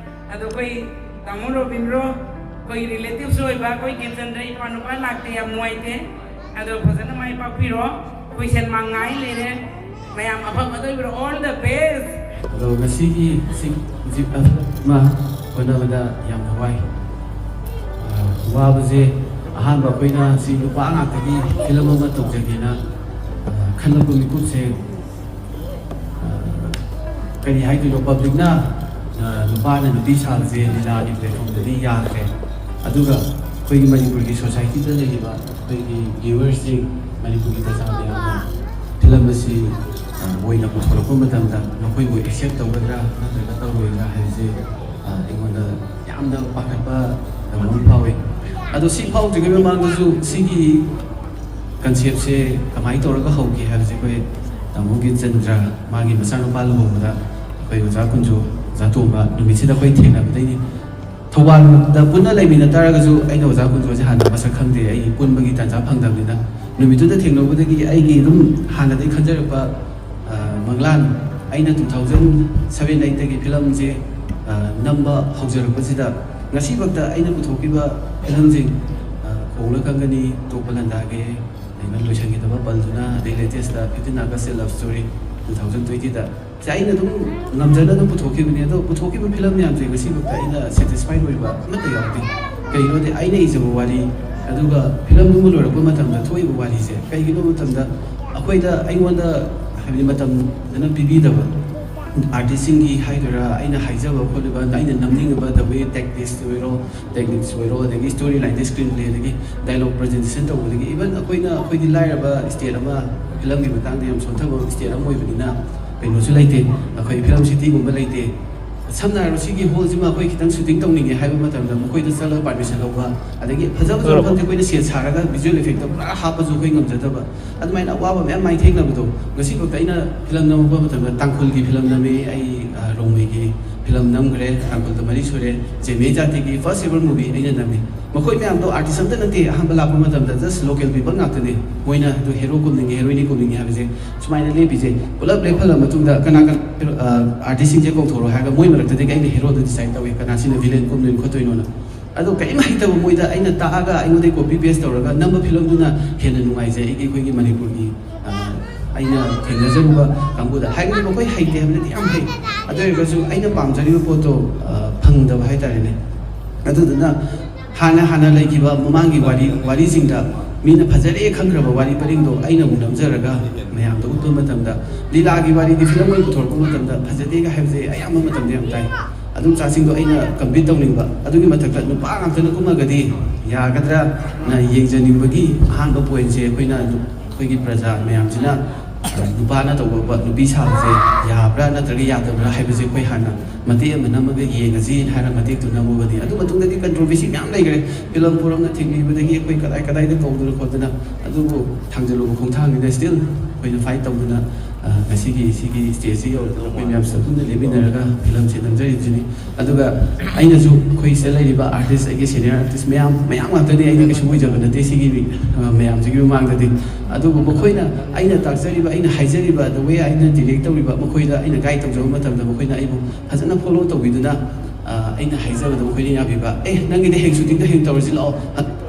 ꯑꯗꯣ ꯑꯩꯈꯣꯏ ꯇꯥꯃꯣ ꯔꯣꯕꯤꯟꯗ꯭ꯔꯣ, ꯑꯩꯈꯣꯏ relatives ꯑꯣꯏꯕ ꯑꯩꯈꯣꯏ ꯒꯤꯔꯆꯟꯗ꯭ꯔ ꯏꯄ꯭ꯋꯥ ꯅꯨꯄꯥ ꯂꯥꯛꯇꯦ, ꯌꯥꯝ ꯅꯨꯡꯉꯥꯏꯇꯦ꯫ ꯑꯗꯣ ꯐꯖꯅ ꯃꯥꯏ ꯄꯥꯛꯄꯤꯔꯣ꯫ ꯑꯩꯈꯣꯏ ꯁꯦꯟꯃꯥꯡ ꯉꯥꯏ ꯂꯩꯔꯦ꯫ ꯃꯌꯥꯝ ꯑꯐꯕꯗ ꯑꯣꯏꯕꯤꯔꯣ, all the best꯫ ꯑꯗꯣ ꯉꯁꯤꯒꯤ ꯁꯤ ꯍꯧꯖꯤꯛ ꯑꯃ ꯍꯣꯠꯅꯕꯗ ꯌꯥꯝꯅ ꯋꯥꯏ꯫ ꯑ, ꯋꯥꯕꯁꯦ ꯑꯍꯥꯟꯕ ꯑꯩꯈꯣꯏꯅ ꯁꯤ ꯅꯨꯄꯥ ꯉꯥꯛꯇꯒꯤ film ꯑꯃ ꯇꯧꯖꯒꯦꯅ, ꯑ, ꯈꯜꯂꯛꯄ ꯃꯤꯀꯨꯞꯁꯦ, ꯑ, ꯀꯔꯤ ꯍꯥꯏꯗꯣꯏꯅꯣ, public ꯅ, ꯑ, ꯅꯨꯄꯥꯅ ꯅꯨꯄꯤ ꯁꯥꯕꯁꯦ ꯂꯤꯂꯥꯒꯤ platform ꯗꯗꯤ ꯌꯥꯈ꯭ꯔꯦ꯫ ꯑꯗꯨꯒ ꯑꯩꯈꯣꯏꯒꯤ ꯃꯅꯤꯄꯨꯔꯒꯤ society ꯗ ꯂꯩꯔꯤꯕ ꯑꯩꯈꯣꯏꯒꯤ viewer ꯁꯤꯡ, ꯃꯅꯤꯄꯨꯔꯒꯤ ꯄ꯭ꯔꯖꯥ ꯃꯌꯥꯝꯅ film ꯑꯁꯤ, ꯑ, ꯑꯣꯏꯅ ꯄꯨꯊꯣꯔꯛꯄ ꯃꯇꯝꯗ ꯃꯈꯣꯏꯕꯨ accept ꯇꯧꯒꯗ꯭ꯔꯥ ꯅꯠꯇ꯭ꯔꯒ ꯇꯧꯔꯣꯏꯗ꯭ꯔꯥ ꯍꯥꯏꯕꯁꯦ, ꯑ, ꯑꯩꯉꯣꯟꯗ ꯌꯥꯝꯅ ꯄꯥꯈꯠꯄ ꯑꯃ ꯐꯥꯎꯏ꯫ ꯑꯗꯣ ꯁꯤ ꯐꯥꯎꯗ꯭ꯔꯤꯉꯩ ꯃꯃꯥꯡꯗꯁꯨ ꯁꯤꯒꯤ concept ꯁꯦ ꯀꯃꯥꯏꯅ ꯇꯧꯔꯒ ꯍꯧꯒꯦ ꯍꯥꯏꯕꯁꯦ ꯑꯩꯈꯣꯏ ꯇꯥꯃꯣ ꯒꯤꯔꯆꯟꯗ꯭ꯔ ꯃꯥꯒꯤ ꯃꯆꯥꯅꯨꯄꯥ ꯂꯨꯍꯣꯡꯕꯗ ꯑꯩꯈꯣꯏ ꯑꯣꯖꯥ ꯀꯨꯟꯖꯣ, ꯑꯣꯖꯥ ꯇꯣꯝꯕ ꯅꯨꯃꯤꯠꯁꯤꯗ ꯑꯩꯈꯣꯏ ꯊꯦꯡꯅꯕꯗꯩꯅꯤ꯫ ꯊꯧꯕꯥꯜꯗ ꯄꯨꯟꯅ ꯂꯩꯃꯤꯟꯅ ꯇꯥꯔꯒꯁꯨ ꯑꯩꯅ ꯑꯣꯖꯥ ꯀꯨꯟꯖꯣꯁꯦ ꯍꯥꯟꯅ ꯃꯁꯛ ꯈꯪꯗꯦ, ꯑꯩ ꯄꯨꯟꯕꯒꯤ ꯇꯥꯟꯖꯥ ꯐꯪꯗꯕꯅꯤꯅ꯫ ꯅꯨꯃꯤꯠꯇꯨꯗ ꯊꯦꯡꯅꯕꯗꯒꯤ ꯑꯩꯒꯤ ꯑꯗꯨꯝ ꯍꯥꯟꯅꯗꯒꯤ ꯈꯟꯖꯔꯛꯄ, ꯑ, ꯃꯪꯂꯥꯟ, ꯑꯩꯅ two thousand seven eight ꯇꯒꯤ film ꯁꯦ, ꯑ, ꯅꯝꯕ ꯍꯧꯖꯔꯛꯄꯁꯤꯗ ꯉꯁꯤꯐꯥꯎꯗ ꯑꯩꯅ ꯄꯨꯊꯣꯛꯈꯤꯕ film ꯁꯤꯡ, ꯑ, ꯈꯣꯡꯂ ꯈꯪꯒꯅꯤ, ꯇꯣꯛꯄ ꯂꯥꯟꯗꯥꯒꯦ, ꯑꯩꯅ ꯂꯣꯏꯁꯤꯟꯈꯤꯗꯕ ꯄꯜꯗꯨꯅ ꯑꯗꯩ ꯂꯦꯇꯦꯁꯇ ꯐꯤꯐꯇꯤꯟ ꯑꯥꯒꯁ ꯂꯞ ꯁ꯭ꯇꯣꯔꯤ ꯇꯨ ꯊꯥꯎꯖꯟ ꯇ꯭ꯋꯦꯟꯇꯤꯗ ꯁꯤ ꯑꯩꯅ ꯑꯗꯨꯝ ꯉꯝꯖꯅ ꯑꯗꯨꯝ ꯄꯨꯊꯣꯛꯈꯤꯕꯅꯦ꯫ ꯑꯗꯣ ꯄꯨꯊꯣꯛꯈꯤꯕ ꯐꯤꯂꯝ ꯃꯌꯥꯝꯁꯦ ꯉꯁꯤꯐꯥꯎꯗ ꯑꯩꯅ ꯁꯦꯇꯤꯁꯐꯥꯏꯠ ꯑꯣꯏꯕ ꯑꯃꯠꯇ ꯌꯥꯎꯗꯦ꯫ ꯀꯩꯒꯤꯅꯣꯗꯤ ꯑꯩꯅ ꯏꯖꯕ ꯋꯥꯔꯤ ꯑꯗꯨꯒ ꯐꯤꯂꯝꯗꯨꯃ ꯂꯣꯏꯔꯛꯄ ꯃꯇꯝꯗ ꯊꯣꯛꯏꯕ ꯋꯥꯔꯤꯁꯦ ꯀꯩꯒꯤꯅꯣ ꯃꯇꯝꯗ ꯑꯩꯈꯣꯏꯗ ꯑꯩꯉꯣꯟꯗ ꯍꯥꯏꯕꯗꯤ ꯃꯇꯝꯗꯅ ꯄꯤꯕꯤꯗꯕ ꯑꯥꯔꯇꯤꯁꯁꯤꯡꯒꯤ ꯍꯥꯏꯗꯣꯏꯔꯥ ꯑꯩꯅ ꯍꯥꯏꯖꯕ ꯈꯣꯠꯂꯤꯕ ꯑꯩꯅ ꯅꯝꯅꯤꯡꯉꯤꯕ ꯗ ꯋꯦ ꯇꯦꯛꯇꯤꯛꯁꯇ ꯑꯣꯏꯔꯣ ꯇꯦꯛꯅꯤꯛꯁ ꯑꯣꯏꯔꯣ ꯑꯗꯒꯤ ꯁ꯭ꯇꯣꯔꯤ ꯂꯥꯏꯟꯗ ꯁ꯭ꯀ꯭ꯔꯤꯟ ꯄ꯭ꯂꯦꯗꯒꯤ ꯗꯥꯏꯂꯣꯛ ꯄ꯭ꯔꯖꯦꯟꯇꯦꯁꯟ ꯇꯧꯕꯗꯒꯤ ꯏꯚꯟ ꯑꯩꯈꯣꯏꯅ ꯑꯩꯈꯣꯏꯗꯤ ꯂꯥꯏꯔꯕ ꯁ꯭ꯇꯦꯠ ꯑꯃ ꯐꯤꯂꯝꯒꯤ ꯃꯇꯥꯡꯗ ꯌꯥꯝ ꯁꯣꯟꯊꯕ ꯁ꯭ꯇꯦꯠ ꯑꯃ ꯑꯣꯏꯕꯅꯤꯅ ꯀꯩꯅꯣꯁꯨ ꯂꯩꯇꯦ꯫ ꯑꯩꯈꯣꯏ ꯐꯤꯂꯝ ꯁꯤꯇꯤꯒꯨꯝꯕ ꯂꯩꯇꯦ꯫ ꯁꯝꯅ ꯍꯥꯏꯔꯕ ꯁꯤꯒꯤ ꯍꯣꯜꯁꯤꯃ ꯑꯩꯈꯣꯏ ꯈꯤꯇꯪ ꯁꯨꯇꯤꯡ ꯇꯧꯅꯤꯡꯉꯦ ꯍꯥꯏꯕ ꯃꯇꯝꯗ ꯃꯈꯣꯏꯗ ꯆꯠꯂꯒ ꯄꯥꯔꯃꯤꯁꯟ ꯂꯧꯕ ꯑꯗꯒꯤ ꯐꯖ ꯐꯖꯕ ꯃꯐꯝꯁꯦ ꯑꯩꯈꯣꯏꯅ ꯁꯦꯠ ꯁꯥꯔꯒ ꯚꯤꯖꯨꯋꯦꯜ ꯏꯐꯦꯛꯇ ꯄꯨꯔꯥ ꯍꯥꯞꯄꯁꯨ ꯑꯩꯈꯣꯏ ꯉꯝꯖꯗꯕ ꯑꯗꯨꯃꯥꯏꯅ ꯑꯋꯥꯕ ꯃꯌꯥꯝ ꯃꯥꯏꯊꯦꯡꯅꯕꯗꯣ ꯉꯁꯤꯐꯥꯎꯗ ꯑꯩꯅ ꯐꯤꯂꯝ ꯅꯝꯃꯛꯄ ꯃꯇꯝꯗ ꯇꯥꯡꯈꯨꯜꯒꯤ ꯐꯤꯂꯝ ꯅꯝꯃꯤ ꯑꯩ ꯔꯣꯡꯃꯩꯒꯤ ꯐꯤꯂꯝ ꯅꯝꯈ꯭ꯔꯦ꯫ ꯇꯥꯡꯈꯨꯜꯗ ꯃꯔꯤ ꯁꯨꯔꯦ꯫ ꯖꯦꯃꯦ ꯖꯥꯇꯤꯒꯤ ꯐꯥꯔꯁ ꯑꯦꯚꯔ ꯃꯨꯚꯤ ꯑꯩꯅ ꯅꯝꯃꯤ꯫ ꯃꯈꯣꯏ ꯃꯌꯥꯝꯗꯣ ꯑꯥꯔꯇꯤꯁ ꯑꯝꯇ ꯅꯠꯇꯦ꯫ ꯑꯍꯥꯟꯕ ꯂꯥꯛꯄ ꯃꯇꯝꯗ ꯖꯁ ꯂꯣꯀꯦꯜ ꯄꯤꯄꯜ ꯉꯥꯛꯇꯅꯦ꯫ ꯃꯣꯏꯅ ꯑꯗꯨ ꯍꯦꯔꯣ ꯀꯨꯝꯅꯤꯡꯉꯦ ꯍꯦꯔꯣꯏꯅꯤ ꯀꯨꯝꯅꯤꯡꯉꯦ ꯍꯥꯏꯕꯁꯦ ꯁꯨꯃꯥꯏꯅ ꯂꯦꯞꯄꯤꯁꯦ꯫ ꯄꯨꯂꯞ ꯂꯦꯞꯍꯜꯂ ꯃꯇꯨꯡꯗ ꯀꯅꯥ ꯀꯅꯥ ꯑꯥꯔꯇꯤꯁꯁꯤꯡꯁꯦ ꯀꯧꯊꯣꯔꯛꯑꯣ ꯍꯥꯏꯔꯒ ꯃꯣꯏ ꯃꯔꯛꯇꯗꯒꯤ ꯑꯩꯅ ꯍꯦꯔꯣꯗꯣ ꯗꯤꯁꯥꯏꯠ ꯇꯧꯋꯦ ꯀꯅꯥꯁꯤꯅ ꯚꯤꯂꯦꯟ ꯀꯨꯝꯗꯣꯏꯅꯣ ꯈꯣꯠꯇꯣꯏꯅꯣꯅ꯫ ꯑꯗꯣ ꯀꯔꯤꯝ ꯍꯩꯇꯕ ꯃꯣꯏꯗ ꯑꯩꯅ ꯇꯥꯛꯑꯒ ꯑꯩꯉꯣꯟꯗꯩ ꯀꯣꯄꯤ ꯄꯦꯁ ꯇꯧꯔꯒ ꯅꯝꯕ ꯐꯤꯂꯝꯗꯨꯅ ꯍꯦꯟꯅ ꯅꯨꯡꯉꯥꯏꯖꯩ ꯑꯩꯒꯤ ꯑꯩꯈꯣꯏꯒꯤ ꯃꯅꯤꯄꯨꯔꯒꯤ ꯑꯩꯅ ꯊꯦꯡꯅꯖꯔꯨꯕ ꯀꯥꯡꯕꯨꯗ ꯍꯥꯏꯕꯗꯤ ꯃꯈꯣꯏ ꯍꯩꯇꯦ ꯍꯥꯏꯕ ꯅꯠꯇꯦ ꯌꯥꯝ ꯍꯩ꯫ ꯑꯗꯨ ꯑꯣꯏꯔꯒꯁꯨ ꯑꯩꯅ ꯄꯥꯝꯖꯔꯤꯕ ꯄꯣꯠꯇꯣ ꯐꯪꯗꯕ ꯍꯥꯏꯇꯥꯔꯦꯅꯦ꯫ ꯑꯗꯨꯗꯨꯅ ꯍꯥꯟꯅ ꯍꯥꯟꯅ ꯂꯩꯈꯤꯕ ꯃꯃꯥꯡꯒꯤ ꯋꯥꯔꯤ ꯋꯥꯔꯤꯁꯤꯡꯗ ꯃꯤꯅ ꯐꯖꯔꯦ ꯈꯪꯈ꯭ꯔꯕ ꯋꯥꯔꯤ ꯄꯔꯤꯡꯗꯣ ꯑꯩꯅ ꯑꯃꯨꯛ ꯅꯝꯖꯔꯒ ꯃꯌꯥꯝꯗ ꯎꯠꯄ ꯃꯇꯝꯗ ꯂꯤꯂꯥꯒꯤ ꯋꯥꯔꯤꯗꯤ ꯐꯤꯂꯝ ꯑꯣꯏꯅ ꯄꯨꯊꯣꯔꯛꯄ ꯃꯇꯝꯗ ꯐꯖꯗꯦꯒ ꯍꯥꯏꯕꯁꯦ ꯑꯌꯥꯝꯕ ꯃꯇꯝꯗ ꯌꯥꯝ ꯇꯥꯏ꯫ ꯑꯗꯨꯝ ꯆꯥꯁꯤꯡꯗꯣ ꯑꯩꯅ ꯀꯝꯄꯤꯠ ꯇꯧꯅꯤꯡꯕ ꯑꯗꯨꯒꯤ ꯃꯊꯛꯇ ꯅꯨꯄꯥ ꯉꯥꯛꯇꯅ ꯀꯨꯝꯃꯒꯗꯤ ꯌꯥꯒꯗ꯭ꯔꯥꯅ ꯌꯦꯡꯖꯅꯤꯡꯕꯒꯤ ꯑꯍꯥꯟꯕ ꯄꯣꯏꯟꯁꯦ ꯑꯩꯈꯣꯏꯅ ꯑꯩꯈꯣꯏꯒꯤ ꯄ꯭ꯔꯖꯥ ꯃꯌꯥꯝꯁꯤꯅ ꯅꯨꯄꯥꯅ ꯇꯧꯕ ꯅꯨꯄꯤ ꯁꯥꯕꯁꯦ ꯌꯥꯕ꯭ꯔꯥ ꯅꯠꯇ꯭ꯔꯒ ꯌꯥꯗꯕ꯭ꯔꯥ ꯍꯥꯏꯕꯁꯦ ꯑꯩꯈꯣꯏ ꯍꯥꯟꯅ ꯃꯇꯦꯛ ꯑꯃ ꯅꯝꯃꯒ ꯌꯦꯡꯉꯁꯤ ꯍꯥꯏꯔ ꯃꯇꯦꯛꯇꯨ ꯅꯝꯃꯨꯕꯅꯤ꯫ ꯑꯗꯨ ꯃꯇꯨꯡꯗꯗꯤ ꯀꯟꯇ꯭ꯔꯣꯚꯔꯁꯤ ꯃꯌꯥꯝ ꯂꯩꯈ꯭ꯔꯦ꯫ ꯐꯤꯂꯝ ꯐꯣꯔꯝꯅ ꯊꯤꯡꯕꯤꯕꯗꯒꯤ ꯑꯩꯈꯣꯏ ꯀꯗꯥꯏ ꯀꯗꯥꯏꯗ ꯀꯧꯗꯅ ꯈꯣꯠꯇꯅ ꯑꯗꯨꯕꯨ ꯊꯥꯡꯖꯜꯂꯨꯕ ꯈꯣꯡꯊꯥꯡꯅꯤꯅ ꯁ꯭ꯇꯤꯜ ꯑꯩꯈꯣꯏꯅ ꯐꯥꯏꯠ ꯇꯧꯗꯅ ꯉꯁꯤꯒꯤ ꯁꯤꯒꯤ ꯁ꯭ꯇꯦꯖꯁꯤ ꯌꯧꯔꯛꯇꯅ ꯑꯩꯈꯣꯏ ꯃꯌꯥꯝꯁꯤꯗ ꯄꯨꯟꯅ ꯂꯦꯞꯃꯤꯟꯅꯔꯒ ꯐꯤꯂꯝꯁꯦ ꯅꯝꯖꯔꯤꯕꯁꯤꯅꯤ꯫ ꯑꯗꯨꯒ ꯑꯩꯅꯁꯨ ꯑꯩꯈꯣꯏ ꯁꯤꯗ ꯂꯩꯔꯤꯕ ꯑꯥꯔꯇꯤꯁ ꯑꯩꯒꯤ ꯁꯦꯅꯤꯌꯔ ꯑꯥꯔꯇꯤꯁ ꯃꯌꯥꯝ ꯃꯌꯥꯝ ꯉꯥꯛꯇꯅꯤ꯫ ꯑꯩꯅ ꯀꯩꯁꯨ ꯑꯣꯏꯖꯕ ꯅꯠꯇꯦ ꯁꯤꯒꯤ ꯃꯌꯥꯝꯁꯤꯒꯤ ꯃꯃꯥꯡꯗꯗꯤ꯫ ꯑꯗꯨꯕꯨ ꯃꯈꯣꯏꯅ ꯑꯩꯅ ꯇꯥꯛꯆꯔꯤꯕ ꯑꯩꯅ ꯍꯥꯏꯖꯔꯤꯕ ꯗ ꯋꯦ ꯑꯩꯅ ꯗꯤꯔꯦꯛ ꯇꯧꯔꯤꯕ ꯃꯈꯣꯏꯗ ꯑꯩꯅ ꯒꯥꯏꯗ ꯇꯧꯖꯕ ꯃꯇꯝꯗ ꯃꯈꯣꯏꯅ ꯑꯩꯕꯨ ꯐꯖꯅ ꯐꯣꯂꯣ ꯇꯧꯕꯤꯗꯨꯅ ꯑꯩꯅ ꯍꯥꯏꯖꯕꯗ ꯃꯈꯣꯏꯅ ꯌꯥꯕꯤꯕ ꯑꯦ ꯅꯪꯒꯤꯗꯤ ꯍꯌꯦꯡ ꯁꯨꯇꯤꯡꯗ ꯍꯌꯦꯡ ꯇꯧꯔꯁꯤ ꯂꯥꯛꯑꯣ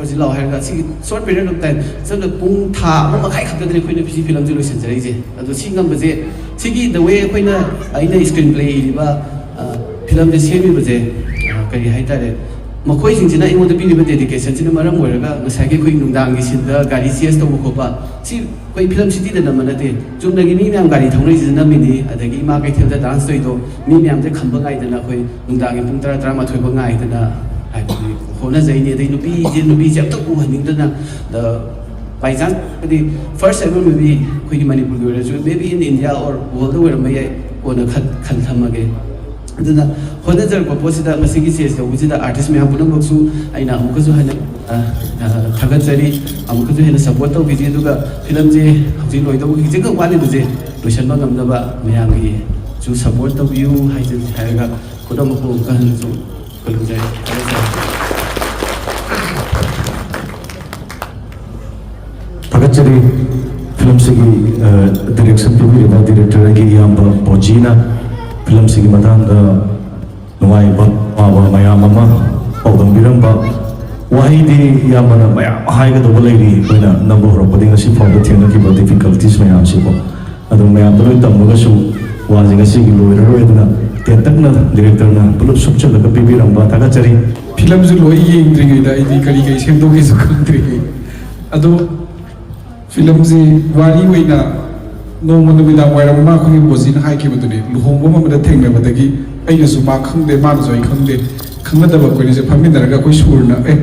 ꯍꯧꯖꯤꯛ ꯂꯥꯛꯑꯣ ꯍꯥꯏꯔꯒ ꯁꯤꯒꯤ short period of time, ꯁꯝꯅ ꯄꯨꯡ ꯊꯥ ꯑꯃ ꯃꯈꯥꯏ ꯈꯛꯇꯗꯅꯤ ꯑꯩꯈꯣꯏꯅ ꯁꯤ ꯐꯤꯂꯝꯁꯦ ꯂꯣꯏꯁꯤꯟꯖꯔꯛꯏꯁꯦ꯫ ꯑꯗꯣ ꯁꯤ ꯉꯝꯕꯁꯦ, ꯁꯤꯒꯤ the way ꯑꯩꯈꯣꯏꯅ, ꯑꯩꯅ screenplay ꯏꯔꯤꯕ ꯐꯤꯂꯝꯁꯦ ꯁꯦꯝꯃꯤꯕꯁꯦ, ꯀꯔꯤ ꯍꯥꯏꯇꯥꯔꯦ, ꯃꯈꯣꯏꯁꯤꯡꯁꯤꯅ ꯑꯩꯉꯣꯟꯗ ꯄꯤꯔꯤꯕ dedicationꯁꯤꯅ ꯃꯔꯝ ꯑꯣꯏꯔꯒ ꯉꯁꯥꯏꯒꯤ ꯑꯩꯈꯣꯏ ꯅꯨꯡꯗꯥꯡꯒꯤ sceneꯗ ꯒꯥꯔꯤ chase ꯇꯧꯕ ꯈꯣꯠꯄ, ꯁꯤ ꯑꯩꯈꯣꯏ ꯐꯤꯂꯝ cityꯗ ꯅꯝꯕ ꯅꯠꯇꯦ꯫ ꯆꯨꯝꯅꯒꯤ ꯃꯤ ꯃꯌꯥꯝ ꯒꯥꯔꯤ ꯊꯧꯅꯔꯤꯁꯤꯗ ꯅꯝꯃꯤꯅꯤ꯫ ꯑꯗꯒꯤ ꯏꯃꯥ ꯀꯩꯊꯦꯜꯗ dance ꯇꯧꯔꯤꯗꯣ ꯃꯤ ꯃꯌꯥꯝꯁꯦ ꯈꯝꯕ ꯉꯥꯏꯗꯅ, ꯑꯩꯈꯣꯏ ꯅꯨꯡꯗꯥꯡꯒꯤ ꯄꯨꯡ ꯇꯔꯥ, ꯇꯔꯥꯃꯥꯊꯣꯏ ꯐꯥꯎ ꯉꯥꯏꯗꯅ ꯍꯥꯏꯕꯗꯤ ꯍꯣꯠꯅꯖꯩꯅꯤ꯫ ꯑꯗꯩ ꯅꯨꯄꯤꯁꯦ, ꯅꯨꯄꯤꯁꯦ ꯑꯝꯇ ꯎꯍꯟꯅꯤꯡꯗꯅ, the by chance ꯍꯥꯏꯗꯤ first ever movie ꯑꯩꯈꯣꯏꯒꯤ ꯃꯅꯤꯄꯨꯔꯒꯤ ꯑꯣꯏꯔꯁꯨ, maybe in India or worldꯗ ꯑꯣꯏꯔꯝꯕ ꯌꯥꯏ, ꯀꯣꯟꯅ ꯈꯟ ꯈꯟ ꯊꯝꯃꯒꯦ꯫ ꯑꯗꯨꯅ ꯍꯣꯠꯅꯖꯔꯛꯄ ꯄꯣꯠꯁꯤꯗ ꯉꯁꯤꯒꯤ stage ꯇꯧꯕꯁꯤꯗ artist ꯃꯌꯥꯝ ꯄꯨꯝꯅꯃꯛꯁꯨ ꯑꯩꯅ ꯑꯃꯨꯛꯀꯁꯨ ꯍꯟꯅ, ꯑ, ꯑ, ꯊꯥꯒꯠꯆꯔꯤ꯫ ꯑꯃꯨꯛꯀꯁꯨ ꯍꯦꯟꯅ support ꯇꯧꯕꯤꯁꯤ꯫ ꯑꯗꯨꯒ ꯐꯤꯂꯝꯁꯦ ꯍꯧꯖꯤꯛ ꯂꯣꯏꯗꯧꯕ ꯈꯤꯇꯪꯈꯛ ꯋꯥꯠꯂꯤꯕꯁꯦ ꯂꯣꯏꯁꯤꯟꯕ ꯉꯝꯅꯕ ꯃꯌꯥꯝꯒꯤꯁꯨ support ꯇꯧꯕꯤꯌꯨ ꯍꯥꯏꯖ-, ꯍꯥꯏꯔꯒ ꯈꯨꯗꯝ ꯑꯃꯨꯛꯀ ꯑꯃꯨꯛꯀ ꯍꯟꯅꯁꯨ ꯈꯨꯔꯨꯝꯖꯔꯤ꯫ ꯊꯥꯒꯠꯆꯔꯤ꯫ ꯊꯥꯒꯠꯆꯔꯤ꯫ ꯐꯤꯂꯝꯁꯤꯒꯤ, ꯑ, direction ꯄꯤꯕꯤꯔꯤꯕ director ꯑꯩꯒꯤ ꯏꯌꯥꯝꯕ ꯕꯣꯖꯤꯅ ꯐꯤꯂꯝꯁꯤꯒꯤ ꯃꯇꯥꯡꯗ ꯅꯨꯡꯉꯥꯏꯕ, ꯋꯥꯕ ꯃꯌꯥꯝ ꯑꯃ ꯄꯥꯎꯗꯝꯕꯤꯔꯝꯕ꯫ ꯋꯥꯍꯩꯗꯤ ꯏꯌꯥꯝꯕꯅ ꯃꯌꯥꯝ ꯍꯥꯏꯒꯗꯧꯕ ꯂꯩꯔꯤ, ꯑꯩꯈꯣꯏꯅ ꯅꯝꯕ ꯍꯧꯔꯛꯄꯗꯒꯤ ꯉꯁꯤ ꯐꯥꯎꯕ ꯊꯦꯡꯅꯈꯤꯕ difficulties ꯃꯌꯥꯝꯁꯤꯀꯣ꯫ ꯑꯗꯨ ꯃꯌꯥꯝꯗ ꯂꯣꯏ ꯇꯝꯃꯒꯁꯨ ꯋꯥꯁꯦ ꯉꯁꯤꯒꯤ ꯂꯣꯏꯔꯔꯣꯏ꯫ ꯑꯗꯨꯅ ꯇꯦꯟꯇꯛꯅ directorꯅ ꯄꯨꯂꯞ ꯁꯨꯞꯆꯜꯂꯒ ꯄꯤꯕꯤꯔꯝꯕ ꯊꯥꯒꯠꯆꯔꯤ꯫ ꯐꯤꯂꯝꯁꯦ ꯂꯣꯏ ꯌꯦꯡꯗ꯭ꯔꯤꯉꯩꯗ ꯑꯩꯗꯤ ꯀꯔꯤ ꯀꯔꯤ ꯁꯦꯝꯗꯣꯛꯀꯦꯁꯨ ꯈꯪꯗ꯭ꯔꯤ꯫ ꯑꯗꯣ ꯐꯤꯂꯝꯁꯤ ꯋꯥꯔꯤ ꯑꯣꯏꯅ ꯅꯣꯡꯃ ꯅꯨꯃꯤꯗꯥꯡ ꯋꯥꯏꯔꯝ ꯑꯃ ꯑꯩꯈꯣꯏꯒꯤ ꯕꯣꯖꯤꯅ ꯍꯥꯏꯈꯤꯕꯗꯨꯅꯦ, ꯂꯨꯍꯣꯡꯕ ꯑꯃꯗ ꯊꯦꯡꯅꯕꯗꯒꯤ ꯑꯩꯅꯁꯨ ꯃꯥ ꯈꯪꯗꯦ, ꯃꯥꯅꯁꯨ ꯑꯩ ꯈꯪꯗꯦ, ꯈꯪꯅꯗꯕ ꯑꯩꯈꯣꯏꯅꯤꯁꯦ ꯐꯝꯃꯤꯟꯅꯔꯒ ꯑꯩꯈꯣꯏ ꯁꯨꯔꯅ, "ꯑꯦ,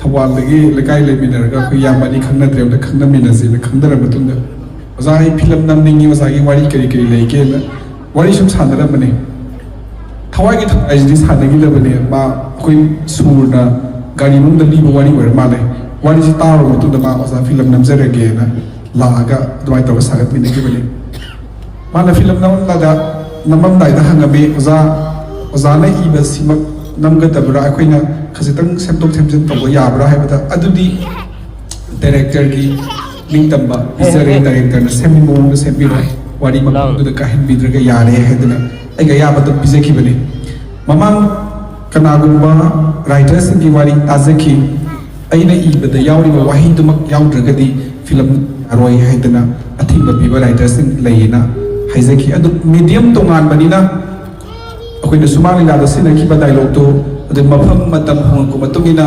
ꯊꯧꯕꯥꯜꯗꯒꯤ ꯂꯩꯀꯥꯏ ꯂꯩꯃꯤꯟꯅꯔꯒ ꯑꯩꯈꯣꯏ ꯏꯌꯥꯝꯕ ꯑꯅꯤ ꯈꯪꯅꯗ꯭ꯔꯦ, ꯑꯝꯇ ꯈꯪꯅꯃꯤꯟꯅꯁꯦꯅ" ꯈꯪꯅꯔ ꯃꯇꯨꯡꯗ, "ꯑꯣꯖꯥ, ꯑꯩ ꯐꯤꯂꯝ ꯅꯝꯅꯤꯡꯉꯤ, ꯑꯣꯖꯥꯒꯤ ꯋꯥꯔꯤ ꯀꯔꯤ ꯀꯔꯤ ꯂꯩꯒꯦꯅ" ꯋꯥꯔꯤ ꯁꯨꯝ ꯁꯥꯟꯅꯔꯝꯕꯅꯦ꯫ ꯊꯋꯥꯏꯒꯤ ꯊꯋꯥꯏꯁꯤꯗꯤ ꯁꯥꯟꯅꯈꯤꯗꯕꯅꯦ꯫ ꯃꯥ ꯑꯩꯈꯣꯏ ꯁꯨꯔꯅ ꯒꯥꯔꯤ ꯃꯅꯨꯡꯗ ꯂꯤꯕ ꯋꯥꯔꯤ ꯑꯣꯏꯔ ꯃꯥꯜꯂꯦ꯫ ꯋꯥꯔꯤꯁꯤ ꯇꯥꯔꯕ ꯃꯇꯨꯡꯗ ꯃꯥ "ꯑꯣꯖꯥ, ꯐꯤꯂꯝ ꯅꯝꯖꯔꯒꯦꯅ" ꯂꯥꯛꯑꯒ ꯑꯗꯨꯃꯥꯏꯅ ꯇꯧꯔꯒ ꯁꯥꯒꯠꯃꯤꯟꯅꯈꯤꯕꯅꯤ꯫ ꯃꯥꯅ ꯐꯤꯂꯝ ꯅꯝꯃꯝꯗꯥꯏꯗ, ꯅꯝꯃꯝꯗꯥꯏꯗ ꯍꯪꯉꯝꯃꯤ, "ꯑꯣꯖꯥ, ꯑꯣꯖꯥꯅ ꯏꯕꯁꯤꯃꯛ ꯅꯝꯒꯗꯕ꯭ꯔꯥ? ꯑꯩꯈꯣꯏꯅ ꯈꯖꯤꯛꯇꯪ ꯁꯦꯝꯗꯣꯛ ꯁꯦꯝꯖꯤꯟ ꯇꯧꯕ ꯌꯥꯕ꯭ꯔꯥ?" ꯍꯥꯏꯕꯗ, "ꯑꯗꯨꯗꯤ ꯗꯥꯏꯔꯦꯛꯇꯔꯒꯤ ꯅꯤꯡꯇꯝꯕ ꯄꯤꯖꯔꯦ, ꯗꯥꯏꯔꯦꯛꯇꯔꯅ ꯁꯦꯝꯕ ꯃꯑꯣꯡꯗ ꯁꯦꯝꯕꯤꯔꯣ, ꯋꯥꯔꯤ ꯃꯄꯨꯝꯗꯨꯗ ꯀꯥꯍꯟꯕꯤꯗ꯭ꯔꯒ ꯌꯥꯔꯦ" ꯍꯥꯏꯗꯅ ꯑꯩꯒꯤ ꯑꯌꯥꯕ ꯑꯗꯨꯝ ꯄꯤꯖꯈꯤꯕꯅꯤ꯫ ꯃꯃꯥꯡ ꯀꯅꯥꯒꯨꯝꯕ writerꯁꯤꯡꯒꯤ ꯋꯥꯔꯤ ꯇꯥꯖꯈꯤ꯫ ꯑꯩꯅ ꯏꯕꯗ ꯌꯥꯎꯔꯤꯕ ꯋꯥꯍꯩꯗꯨꯃꯛ ꯌꯥꯎꯗ꯭ꯔꯒꯗꯤ ꯐꯤꯂꯝ ꯌꯥꯔꯣꯏ ꯍꯥꯏꯗꯅ ꯑꯊꯤꯡꯕ ꯄꯤꯕ ꯔꯥꯏꯇꯔꯁꯤꯡ ꯂꯩꯌꯦꯅ ꯍꯥꯏꯖꯈꯤ꯫ ꯑꯗꯨ ꯃꯤꯗꯤꯌꯝ ꯇꯣꯉꯥꯟꯕꯅꯤꯅ ꯑꯩꯈꯣꯏꯅ ꯁꯨꯃꯥꯡ ꯂꯤꯂꯥꯗ ꯁꯤꯖꯤꯟꯅꯈꯤꯕ ꯗꯥꯏꯂꯣꯛꯇꯨ ꯑꯗꯨ ꯃꯐꯝ ꯃꯇꯝ ꯍꯣꯡꯉꯛꯄ ꯃꯇꯨꯡ ꯏꯟꯅ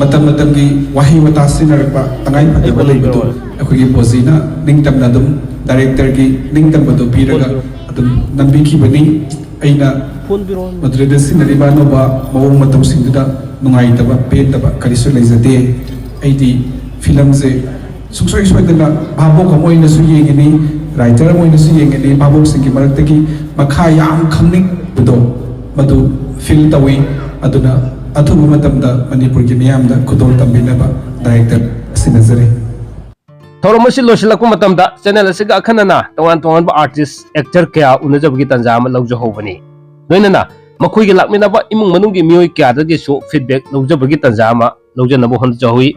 ꯃꯇꯝ ꯃꯇꯝꯒꯤ ꯋꯥꯍꯩ ꯋꯥꯇꯥ ꯁꯤꯖꯤꯟꯅꯔꯛꯄ ꯇꯉꯥꯏ ꯐꯗꯕ ꯂꯩꯕꯗꯨ ꯑꯩꯈꯣꯏꯒꯤ ꯕꯣꯖꯤꯅ ꯅꯤꯡꯇꯝꯅ ꯑꯗꯨꯝ ꯗꯥꯏꯔꯦꯛꯇꯔꯒꯤ ꯅꯤꯡꯇꯝꯕꯗꯨ ꯄꯤꯔꯒ ꯑꯗꯨꯝ ꯅꯝꯕꯤꯈꯤꯕꯅꯤ꯫ ꯑꯩꯅ ꯃꯗꯨꯗ ꯁꯤꯖꯤꯟꯅꯔꯤꯕ ꯑꯅꯧꯕ ꯃꯑꯣꯡ ꯃꯇꯧꯁꯤꯡꯗꯨꯗ ꯅꯨꯡꯉꯥꯏꯇꯕ ꯄꯦꯟꯗꯕ ꯀꯔꯤꯁꯨ ꯂꯩꯖꯗꯦ꯫ ꯑꯩꯗꯤ ꯐꯤꯂꯝꯁꯦ ꯁꯨꯡꯁꯣꯏ ꯁꯣꯏꯗꯅ ꯚꯥꯕꯣꯛ ꯑꯃ ꯑꯣꯏꯅꯁꯨ ꯌꯦꯡꯒꯅꯤ, ꯔꯥꯏꯇꯔ ꯑꯃ ꯑꯣꯏꯅꯁꯨ ꯌꯦꯡꯒꯅꯤ꯫ ꯚꯥꯕꯣꯛꯁꯤꯡꯒꯤ ꯃꯔꯛꯇꯒꯤ ꯃꯈꯥ ꯌꯥꯝ ꯈꯪꯅꯤꯡꯕꯗꯣ ꯃꯗꯨ ꯐꯤꯜ ꯇꯧꯏ꯫ ꯑꯗꯨꯅ ꯑꯊꯨꯕ ꯃꯇꯝꯗ ꯃꯅꯤꯄꯨꯔꯒꯤ ꯃꯤꯌꯥꯝꯗ ꯈꯨꯗꯣꯜ ꯇꯝꯕꯤꯅꯕ ꯗꯥꯏꯔꯦꯛꯇꯔ ꯁꯤꯟꯅꯖꯔꯤ꯫ ꯊꯧꯔꯝ ꯑꯁꯤ ꯂꯣꯏꯁꯤꯜꯂꯛꯄ ꯃꯇꯝꯗ ꯆꯦꯅꯦꯜ ꯑꯁꯤꯒ ꯑꯈꯟꯅꯅ ꯇꯣꯉꯥꯟ ꯇꯣꯉꯥꯟꯕ ꯑꯥꯔꯇꯤꯁ, ꯑꯦꯛꯇꯔ ꯀꯌꯥ ꯎꯅꯖꯕꯒꯤ ꯇꯥꯟꯖꯥ ꯑꯃ ꯂꯧꯖꯍꯧꯕꯅꯤ꯫ ꯂꯣꯏꯅꯅ ꯃꯈꯣꯏꯒꯤ ꯂꯥꯛꯃꯤꯟꯅꯕ ꯏꯃꯨꯡ ꯃꯅꯨꯡꯒꯤ ꯃꯤꯑꯣꯏ ꯀꯌꯥꯗꯒꯤꯁꯨ ꯐꯤꯗꯕꯦꯛ ꯂꯧꯖꯕꯒꯤ ꯇꯥꯟꯖꯥ ꯑꯃ ꯂꯧꯖꯅꯕ ꯍꯣꯠꯅꯖꯍꯧꯏ꯫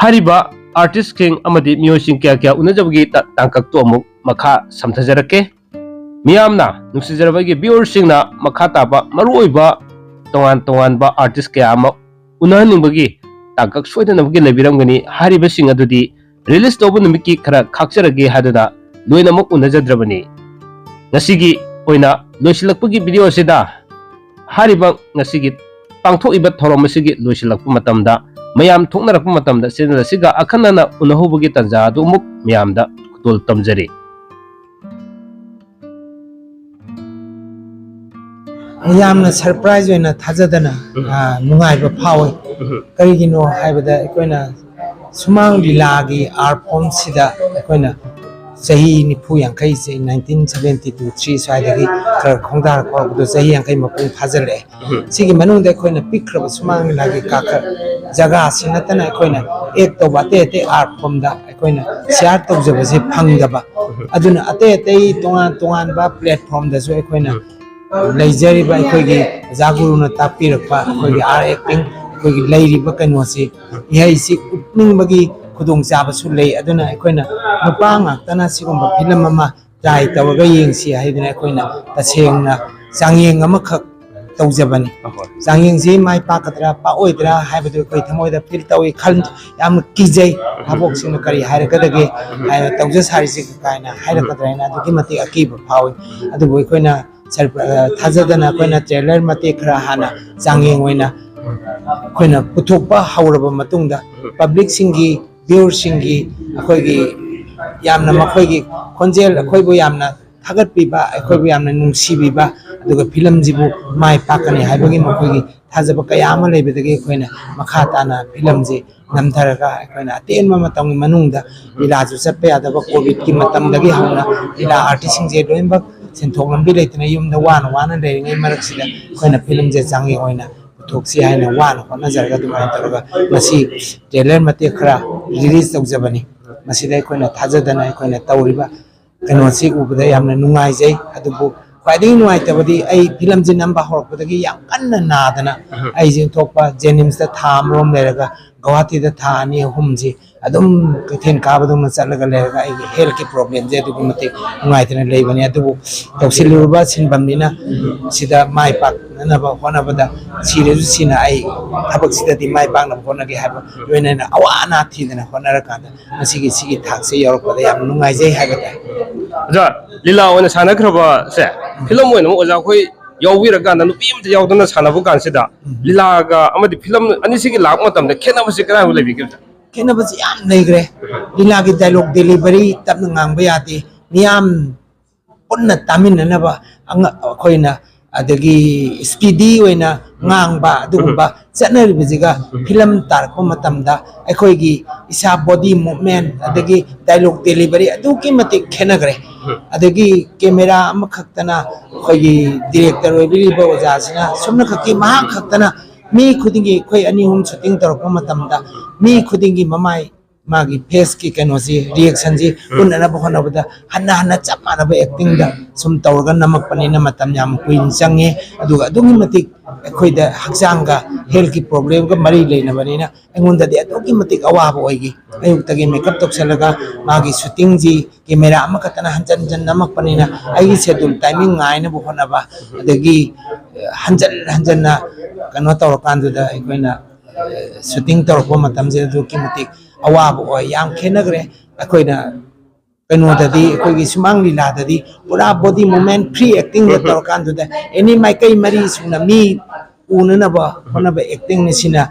ꯍꯥꯏꯔꯤꯕ ꯑꯥꯔꯇꯤꯁꯁꯤꯡ ꯑꯃꯗꯤ ꯃꯤꯑꯣꯏꯁꯤꯡ ꯀꯌꯥ ꯀꯌꯥ ꯎꯅꯖꯕꯒꯤ ꯇ- ꯇꯥꯡꯀꯛꯇꯨ ꯑꯃꯨꯛ ꯃꯈꯥ ꯁꯝꯊꯖꯔꯛꯀꯦ꯫ ꯃꯤꯌꯥꯝꯅ, ꯅꯨꯡꯁꯤꯖꯔꯕ ꯑꯩꯒꯤ ꯚꯤꯌꯨꯋꯔꯁꯤꯡꯅ ꯃꯈꯥ ꯇꯥꯕ ꯃꯔꯨꯑꯣꯏꯕ ꯇꯣꯉꯥꯟ ꯇꯣꯉꯥꯟꯕ ꯑꯥꯔꯇꯤꯁ ꯀꯌꯥ ꯑꯃ ꯎꯅꯍꯟꯅꯤꯡꯕꯒꯤ ꯇꯥꯡꯀꯛ ꯁꯣꯏꯗꯅꯃꯛꯀꯤ ꯂꯩꯕꯤꯔꯝꯒꯅꯤ꯫ ꯍꯥꯏꯔꯤꯕꯁꯤꯡ ꯑꯗꯨꯗꯤ ꯔꯤꯂꯤꯁ ꯇꯧꯕ ꯅꯨꯃꯤꯠꯀꯤ ꯈꯔ ꯈꯥꯛꯆꯔꯒꯦ ꯍꯥꯏꯗꯨꯅ ꯂꯣꯏꯅꯃꯛ ꯎꯅꯖꯗ꯭ꯔꯕꯅꯤ꯫ ꯉꯁꯤꯒꯤ ꯑꯣꯏꯅ ꯂꯣꯏꯁꯤꯜꯂꯛꯄꯒꯤ ꯚꯤꯗꯤꯑꯣ ꯑꯁꯤꯗ ꯍꯥꯏꯔꯤꯕ ꯉꯁꯤꯒꯤ ꯄꯥꯡꯊꯣꯛꯏꯕ ꯊꯧꯔꯝ ꯑꯁꯤꯒꯤ ꯂꯣꯏꯁꯤꯜꯂꯛꯄ ꯃꯇꯝꯗ ꯃꯌꯥꯝ ꯊꯣꯛꯅꯔꯛꯄ ꯃꯇꯝꯗ ꯆꯦꯅꯦꯜ ꯑꯁꯤꯒ ꯑꯈꯟꯅꯅ ꯎꯅꯍꯧꯕꯒꯤ ꯇꯥꯟꯖꯥ ꯑꯗꯨ ꯑꯃꯨꯛ ꯃꯌꯥꯝꯗ ꯈꯨꯗꯣꯜ ꯇꯝꯖꯔꯤ꯫ ꯌꯥꯝꯅ ꯁꯔꯄ꯭ꯔꯥꯏꯖ ꯑꯣꯏꯅ ꯊꯥꯖꯗꯅ ꯅꯨꯡꯉꯥꯏꯕ ꯐꯥꯎꯏ꯫ ꯀꯔꯤꯒꯤꯅꯣ ꯍꯥꯏꯕꯗ ꯑꯩꯈꯣꯏꯅ ꯁꯨꯃꯥꯡ ꯂꯤꯂꯥꯒꯤ ꯑꯥꯔꯠ ꯐꯣꯝꯁꯤꯗ ꯑꯩꯈꯣꯏꯅ ꯆꯍꯤ ꯅꯤꯐꯨ ꯌꯥꯡꯈꯩꯁꯦ, ꯅꯥꯏꯟꯇꯤꯟ ꯁꯕꯦꯟꯇꯤ ꯇꯨ ꯊ꯭ꯔꯤ ꯁ꯭ꯋꯥꯏꯗꯒꯤ ꯈꯔ ꯈꯣꯡꯗꯥꯔꯛꯄ ꯍꯧꯕꯗꯣ ꯆꯍꯤ ꯌꯥꯡꯈꯩ ꯃꯄꯨꯡ ꯐꯥꯖꯤꯜꯂꯛꯑꯦ꯫ ꯁꯤꯒꯤ ꯃꯅꯨꯡꯗ ꯑꯩꯈꯣꯏꯅ ꯄꯤꯛꯈ꯭ꯔꯕ ꯁꯨꯃꯥꯡ ꯂꯤꯂꯥꯒꯤ ꯀꯥꯈꯛ ꯖꯒꯥꯁꯤ ꯅꯠꯇꯅ ꯑꯩꯈꯣꯏꯅ ꯑꯦꯛ ꯇꯧꯕ ꯑꯇꯩ ꯑꯇꯩ ꯑꯥꯔꯠ ꯐꯣꯝꯗ ꯑꯩꯈꯣꯏꯅ ꯁꯤꯌꯥꯔ ꯇꯧꯖꯕꯁꯦ ꯐꯪꯗꯕ꯫ ꯑꯗꯨꯅ ꯑꯇꯩ ꯑꯇꯩ ꯇꯣꯉꯥꯟ ꯇꯣꯉꯥꯟꯕ ꯄ꯭ꯂꯦꯠꯐꯣꯝꯗꯁꯨ ꯑꯩꯈꯣꯏꯅ ꯂꯩꯖꯔꯤꯕ ꯑꯩꯈꯣꯏꯒꯤ ꯑꯣꯖꯥ ꯒꯨꯔꯨꯅ ꯇꯥꯛꯄꯤꯔꯛꯄ ꯑꯩꯈꯣꯏꯒꯤ ꯑꯥꯔꯠ ꯑꯦꯛꯇꯤꯡ, ꯑꯩꯈꯣꯏꯒꯤ ꯂꯩꯔꯤꯕ ꯀꯩꯅꯣꯁꯤ, ꯏꯍꯩꯁꯤ ꯎꯠꯅꯤꯡꯕꯒꯤ ꯈꯨꯗꯣꯡꯆꯥꯕꯁꯨ ꯂꯩ꯫ ꯑꯗꯨꯅ ꯑꯩꯈꯣꯏꯅ ꯅꯨꯄꯥ ꯉꯥꯛꯇꯅ ꯁꯤꯒꯨꯝꯕ ꯐꯤꯂꯝ ꯑꯃ ꯇ꯭ꯔꯥꯏ ꯇꯧꯔꯒ ꯌꯦꯡꯁꯤ ꯍꯥꯏꯗꯅ ꯑꯩꯈꯣꯏꯅ ꯇꯁꯦꯡꯅ ꯆꯥꯡꯌꯦꯡ ꯑꯃꯈꯛ ꯇꯧꯖꯕꯅꯤ꯫ ꯆꯥꯡꯌꯦꯡꯁꯤ ꯃꯥꯏ ꯄꯥꯛꯀꯗ꯭ꯔꯥ ꯄꯥꯛꯑꯣꯏꯗ꯭ꯔꯥ ꯍꯥꯏꯕꯗꯨ ꯑꯩꯈꯣꯏ ꯊꯃꯣꯏꯗ ꯐꯤꯜ ꯇꯧꯏ, ꯈꯜ ꯌꯥꯝꯅ ꯀꯤꯖꯩ꯫ ꯚꯥꯕꯣꯛꯁꯤꯡꯅ ꯀꯔꯤ ꯍꯥꯏꯔꯛꯀꯗꯒꯦ ꯍꯥꯏꯅ, ꯇꯧꯖ ꯁꯥꯔꯤꯁꯤ ꯀꯥꯏꯅ ꯍꯥꯏꯔꯛꯀꯗ꯭ꯔꯥ ꯍꯥꯏꯅ ꯑꯗꯨꯛꯀꯤ ꯃꯇꯤꯛ ꯑꯀꯤꯕ ꯐꯥꯎꯏ꯫ ꯑꯗꯨꯕꯨ ꯑꯩꯈꯣꯏꯅ ꯁꯔ-, ꯑ, ꯊꯥꯖꯗꯅ ꯑꯩꯈꯣꯏꯅ ꯇ꯭ꯔꯦꯂꯔ ꯃꯇꯦꯛ ꯈꯔ ꯍꯥꯟꯅ ꯆꯥꯡꯌꯦꯡ ꯑꯣꯏꯅ ꯑꯩꯈꯣꯏꯅ ꯄꯨꯊꯣꯛꯄ ꯍꯧꯔꯕ ꯃꯇꯨꯡꯗ, ꯄꯕ꯭ꯂꯤꯛꯁꯤꯡꯒꯤ, ꯚ꯭ꯌꯨꯔꯁꯤꯡꯒꯤ, ꯑꯩꯈꯣꯏꯒꯤ ꯌꯥꯝꯅ, ꯃꯈꯣꯏꯒꯤ ꯈꯣꯟꯖꯦꯜ ꯑꯩꯈꯣꯏꯕꯨ ꯌꯥꯝꯅ ꯊꯥꯒꯠꯄꯤꯕ, ꯑꯩꯈꯣꯏꯕꯨ ꯌꯥꯝꯅ ꯅꯨꯡꯁꯤꯕꯤꯕ, ꯑꯗꯨꯒ ꯐꯤꯂꯝꯁꯤꯕꯨ ꯃꯥꯏ ꯄꯥꯛꯀꯅꯤ ꯍꯥꯏꯕꯒꯤ ꯃꯈꯣꯏꯒꯤ ꯊꯥꯖꯕ ꯀꯌꯥ ꯑꯃ ꯂꯩꯕꯗꯒꯤ ꯑꯩꯈꯣꯏꯅ ꯃꯈꯥ ꯇꯥꯅ ꯐꯤꯂꯝꯁꯤ ꯅꯝꯊꯔꯒ ꯑꯩꯈꯣꯏꯅ ꯑꯇꯦꯟꯕ ꯃꯇꯝꯒꯤ ꯃꯅꯨꯡꯗ, ꯂꯤꯂꯥꯁꯨ ꯆꯠꯄ ꯌꯥꯗꯕ ꯀꯣꯚꯤꯗꯀꯤ ꯃꯇꯝꯗꯒꯤ ꯍꯧꯅ ꯂꯤꯂꯥ ꯑꯥꯔꯇꯤꯁꯁꯤꯡꯁꯦ ꯂꯣꯏꯅꯃꯛ ꯁꯦꯟꯊꯣꯛ ꯂꯝꯕꯤ ꯂꯩꯇꯅ ꯌꯨꯝꯗ ꯋꯥꯅ ꯋꯥꯅ ꯂꯩꯔꯤꯉꯩ ꯃꯔꯛꯁꯤꯗ ꯑꯩꯈꯣꯏꯅ ꯐꯤꯂꯝꯁꯦ ꯆꯥꯡꯌꯦꯡ ꯑꯣꯏꯅ ꯄꯨꯊꯣꯛꯁꯤ ꯍꯥꯏꯅ ꯋꯥꯅ ꯍꯣꯠꯅꯖꯔꯒ ꯑꯗꯨꯃꯥꯏꯅ ꯇꯧꯔꯒ ꯉꯁꯤ ꯇ꯭ꯔꯦꯂꯔ ꯃꯇꯦꯛ ꯈꯔ ꯔꯤꯂꯤꯖ ꯇꯧꯖꯕꯅꯤ꯫ ꯃꯁꯤꯗ ꯑꯩꯈꯣꯏꯅ ꯊꯥꯖꯗꯅ ꯑꯩꯈꯣꯏꯅ ꯇꯧꯔꯤꯕ ꯀꯩꯅꯣꯁꯤ ꯎꯕꯗ ꯌꯥꯝꯅ ꯅꯨꯡꯉꯥꯏꯖꯩ꯫ ꯑꯗꯨꯕꯨ ꯈ꯭ꯋꯥꯏꯗꯒꯤ ꯅꯨꯡꯉꯥꯏꯇꯕꯗꯤ ꯑꯩ ꯐꯤꯂꯝꯁꯤ ꯅꯝꯕ ꯍꯧꯔꯛꯄꯗꯒꯤ ꯌꯥꯝ ꯀꯟꯅ ꯅꯥꯗꯅ ꯑꯩꯁꯦ ꯏꯟꯊꯣꯛꯄ ꯖꯦꯅꯤꯝꯁꯇ ꯊꯥ ꯑꯃꯔꯣꯝ ꯂꯩꯔꯒ ꯒꯧꯍꯥꯇꯤꯗ ꯊꯥ ꯑꯅꯤ ꯑꯍꯨꯝꯁꯤ ꯑꯗꯨꯝ ꯀꯩꯊꯦꯜ ꯀꯥꯕꯗꯧꯅ ꯆꯠꯂꯒ ꯂꯩꯔꯒ ꯑꯩꯒꯤ ꯍꯦꯜꯊꯀꯤ ꯄ꯭ꯔꯣꯕ꯭ꯂꯦꯝꯁꯦ ꯑꯗꯨꯛꯀꯤ ꯃꯇꯤꯛ ꯅꯨꯡꯉꯥꯏꯇꯅ ꯂꯩꯕꯅꯤ꯫ ꯑꯗꯨꯕꯨ ꯇꯧꯁꯤꯜꯂꯨꯔꯕ ꯁꯤꯟꯐꯝꯅꯤꯅ ꯁꯤꯗ ꯃꯥꯏ ꯄꯥꯛꯅꯅꯕ ꯍꯣꯠꯅꯕꯗ ꯁꯤꯔꯁꯨ ꯁꯤꯅ ꯑꯩ ꯊꯕꯛꯁꯤꯗꯗꯤ ꯃꯥꯏ ꯄꯥꯛꯅꯕ ꯍꯣꯠꯅꯒꯦ ꯍꯥꯏꯕ ꯂꯣꯏꯅꯅ ꯑꯋꯥ ꯑꯅꯥ ꯊꯤꯗꯅ ꯍꯣꯠꯅꯔꯀꯥꯟꯗ ꯉꯁꯤꯒꯤ ꯁꯤꯒꯤ ꯊꯥꯛꯁꯦ ꯌꯧꯔꯛꯄꯗ ꯌꯥꯝ ꯅꯨꯡꯉꯥꯏꯖꯩ ꯍꯥꯏꯕ ꯇꯥꯏ꯫ ꯑꯣꯖꯥ, ꯂꯤꯂꯥ ꯑꯣꯏꯅ ꯁꯥꯟꯅꯈ꯭ꯔꯕꯁꯦ, ꯐꯤꯂꯝ ꯑꯣꯏꯅ ꯑꯃꯨꯛ ꯑꯣꯖꯥ ꯑꯩꯈꯣꯏ ꯌꯥꯎꯕꯤꯔꯀꯥꯟꯗ ꯅꯨꯄꯤ ꯑꯃꯇ ꯌꯥꯎꯗꯅ ꯁꯥꯟꯅꯕ ꯀꯥꯟꯁꯤꯗ, ꯎꯝ꯫ ꯂꯤꯂꯥꯒ ꯑꯃꯗꯤ ꯐꯤꯂꯝ ꯑꯅꯤꯁꯤꯒꯤ ꯂꯥꯛꯄ ꯃꯇꯝꯗ ꯈꯦꯠꯅꯕꯁꯤ ꯀꯗꯥꯏꯐꯥꯎ ꯂꯩꯕꯤꯒꯦ ꯑꯣꯖꯥ? ꯈꯦꯠꯅꯕꯁꯤ ꯌꯥꯝ ꯂꯩꯈ꯭ꯔꯦ꯫ ꯂꯤꯂꯥꯒꯤ ꯗꯥꯏꯂꯣꯛ ꯗꯦꯂꯤꯚꯔꯤ ꯇꯞꯅ ꯉꯥꯡꯕ ꯌꯥꯗꯦ, ꯃꯤꯌꯥꯝ ꯄꯨꯟꯅ ꯇꯥꯃꯤꯟꯅꯅꯕ ꯑꯉ-, ꯑꯩꯈꯣꯏꯅ ꯑꯗꯒꯤ ꯁ꯭ꯄꯤꯗꯤ ꯑꯣꯏꯅ ꯉꯥꯡꯕ ꯑꯗꯨꯒꯨꯝꯕ ꯆꯠꯅꯔꯤꯕꯁꯤꯒ ꯐꯤꯂꯝ ꯇꯥꯔꯛꯄ ꯃꯇꯝꯗ ꯑꯩꯈꯣꯏꯒꯤ ꯏꯁꯥ ꯕꯣꯗꯤ ꯃꯨꯞꯃꯦꯟ ꯑꯗꯒꯤ ꯗꯥꯏꯂꯣꯛ ꯗꯦꯂꯤꯚꯔꯤ ꯑꯗꯨꯛꯀꯤ ꯃꯇꯤꯛ ꯈꯦꯠꯅꯈ꯭ꯔꯦ꯫ ꯑꯗꯒꯤ ꯀꯦꯃꯦꯔꯥ ꯑꯃꯈꯛꯇꯅ ꯑꯩꯈꯣꯏꯒꯤ ꯗꯤꯔꯦꯛꯇꯔ ꯑꯣꯏꯕꯤꯔꯤꯕ ꯑꯣꯖꯥꯁꯤꯅ ꯁꯨꯞꯅꯈꯛꯀꯤ ꯃꯍꯥꯛ ꯈꯛꯇꯅ ꯃꯤ ꯈꯨꯗꯤꯡꯒꯤ, ꯑꯩꯈꯣꯏ ꯑꯅꯤ ꯑꯍꯨꯝ ꯁꯨꯇꯤꯡ ꯇꯧꯔꯛꯄ ꯃꯇꯝꯗ ꯃꯤ ꯈꯨꯗꯤꯡꯒꯤ ꯃꯃꯥꯏ ꯃꯥꯒꯤ ꯐꯦꯁꯀꯤ ꯀꯩꯅꯣꯁꯤ, ꯔꯤꯌꯦꯛꯁꯟꯁꯤ ꯎꯠꯅꯅꯕ ꯍꯣꯠꯅꯕꯗ ꯍꯟꯅ ꯍꯟꯅ ꯆꯞ ꯃꯥꯟꯅꯕ ꯑꯦꯛꯇꯤꯡꯗ ꯁꯨꯝ ꯇꯧꯔꯒ ꯅꯝꯃꯛꯄꯅꯤꯅ ꯃꯇꯝ ꯌꯥꯝ ꯀꯨꯏꯅ ꯆꯪꯉꯦ꯫ ꯑꯗꯨꯒ ꯑꯗꯨꯛꯀꯤ ꯃꯇꯤꯛ ꯑꯩꯈꯣꯏꯗ ꯍꯛꯆꯥꯡꯒ ꯍꯦꯜꯊꯀꯤ ꯄ꯭ꯔꯣꯕ꯭ꯂꯦꯝꯒ ꯃꯔꯤ ꯂꯩꯅꯕꯅꯤꯅ ꯑꯩꯉꯣꯟꯗꯗꯤ ꯑꯗꯨꯛꯀꯤ ꯃꯇꯤꯛ ꯑꯋꯥꯕ ꯑꯣꯏꯈꯤ꯫ ꯑꯌꯨꯛꯇꯒꯤ ꯃꯦꯀꯞ ꯇꯧꯁꯜꯂꯒ ꯃꯥꯒꯤ ꯁꯨꯇꯤꯡꯁꯤ ꯀꯦꯃꯦꯔꯥ ꯑꯃꯈꯛꯇꯅ ꯍꯟꯖꯟ ꯍꯟꯖꯟ ꯅꯝꯃꯛꯄꯅꯤꯅ ꯑꯩꯒꯤ ꯁꯦꯗꯨꯜ ꯇꯥꯏꯃꯤꯡ ꯉꯥꯏꯅꯕ ꯍꯣꯠꯅꯕ, ꯑꯗꯒꯤ ꯍꯟꯖꯟ ꯍꯟꯖꯟꯅ ꯀꯩꯅꯣ ꯇꯧꯔꯀꯥꯟꯗꯨꯗ ꯑꯩꯈꯣꯏꯅ ꯁꯨꯇꯤꯡ ꯇꯧꯔꯛꯄ ꯃꯇꯝꯁꯤꯗ ꯑꯗꯨꯛꯀꯤ ꯃꯇꯤꯛ ꯑꯋꯥꯕ ꯑꯣꯏ꯫ ꯌꯥꯝ ꯈꯦꯠꯅꯈ꯭ꯔꯦ꯫ ꯑꯩꯈꯣꯏꯅ ꯀꯩꯅꯣꯗꯗꯤ, ꯑꯩꯈꯣꯏꯒꯤ ꯁꯨꯃꯥꯡ ꯂꯤꯂꯥꯗꯗꯤ ꯄꯨꯔꯥ ꯕꯣꯗꯤ ꯃꯨꯚꯃꯦꯟ, ꯐ꯭ꯔꯤ ꯑꯦꯛꯇꯤꯡꯗ ꯇꯧꯔꯀꯥꯟꯗꯨꯗ ꯑꯦꯅꯤ ꯃꯥꯏꯀꯩ ꯃꯔꯤ ꯁꯨꯅ ꯃꯤ ꯎꯅꯅꯕ ꯍꯣꯠꯅꯕ ꯑꯦꯛꯇꯤꯡꯅꯤ꯫ ꯁꯤꯅ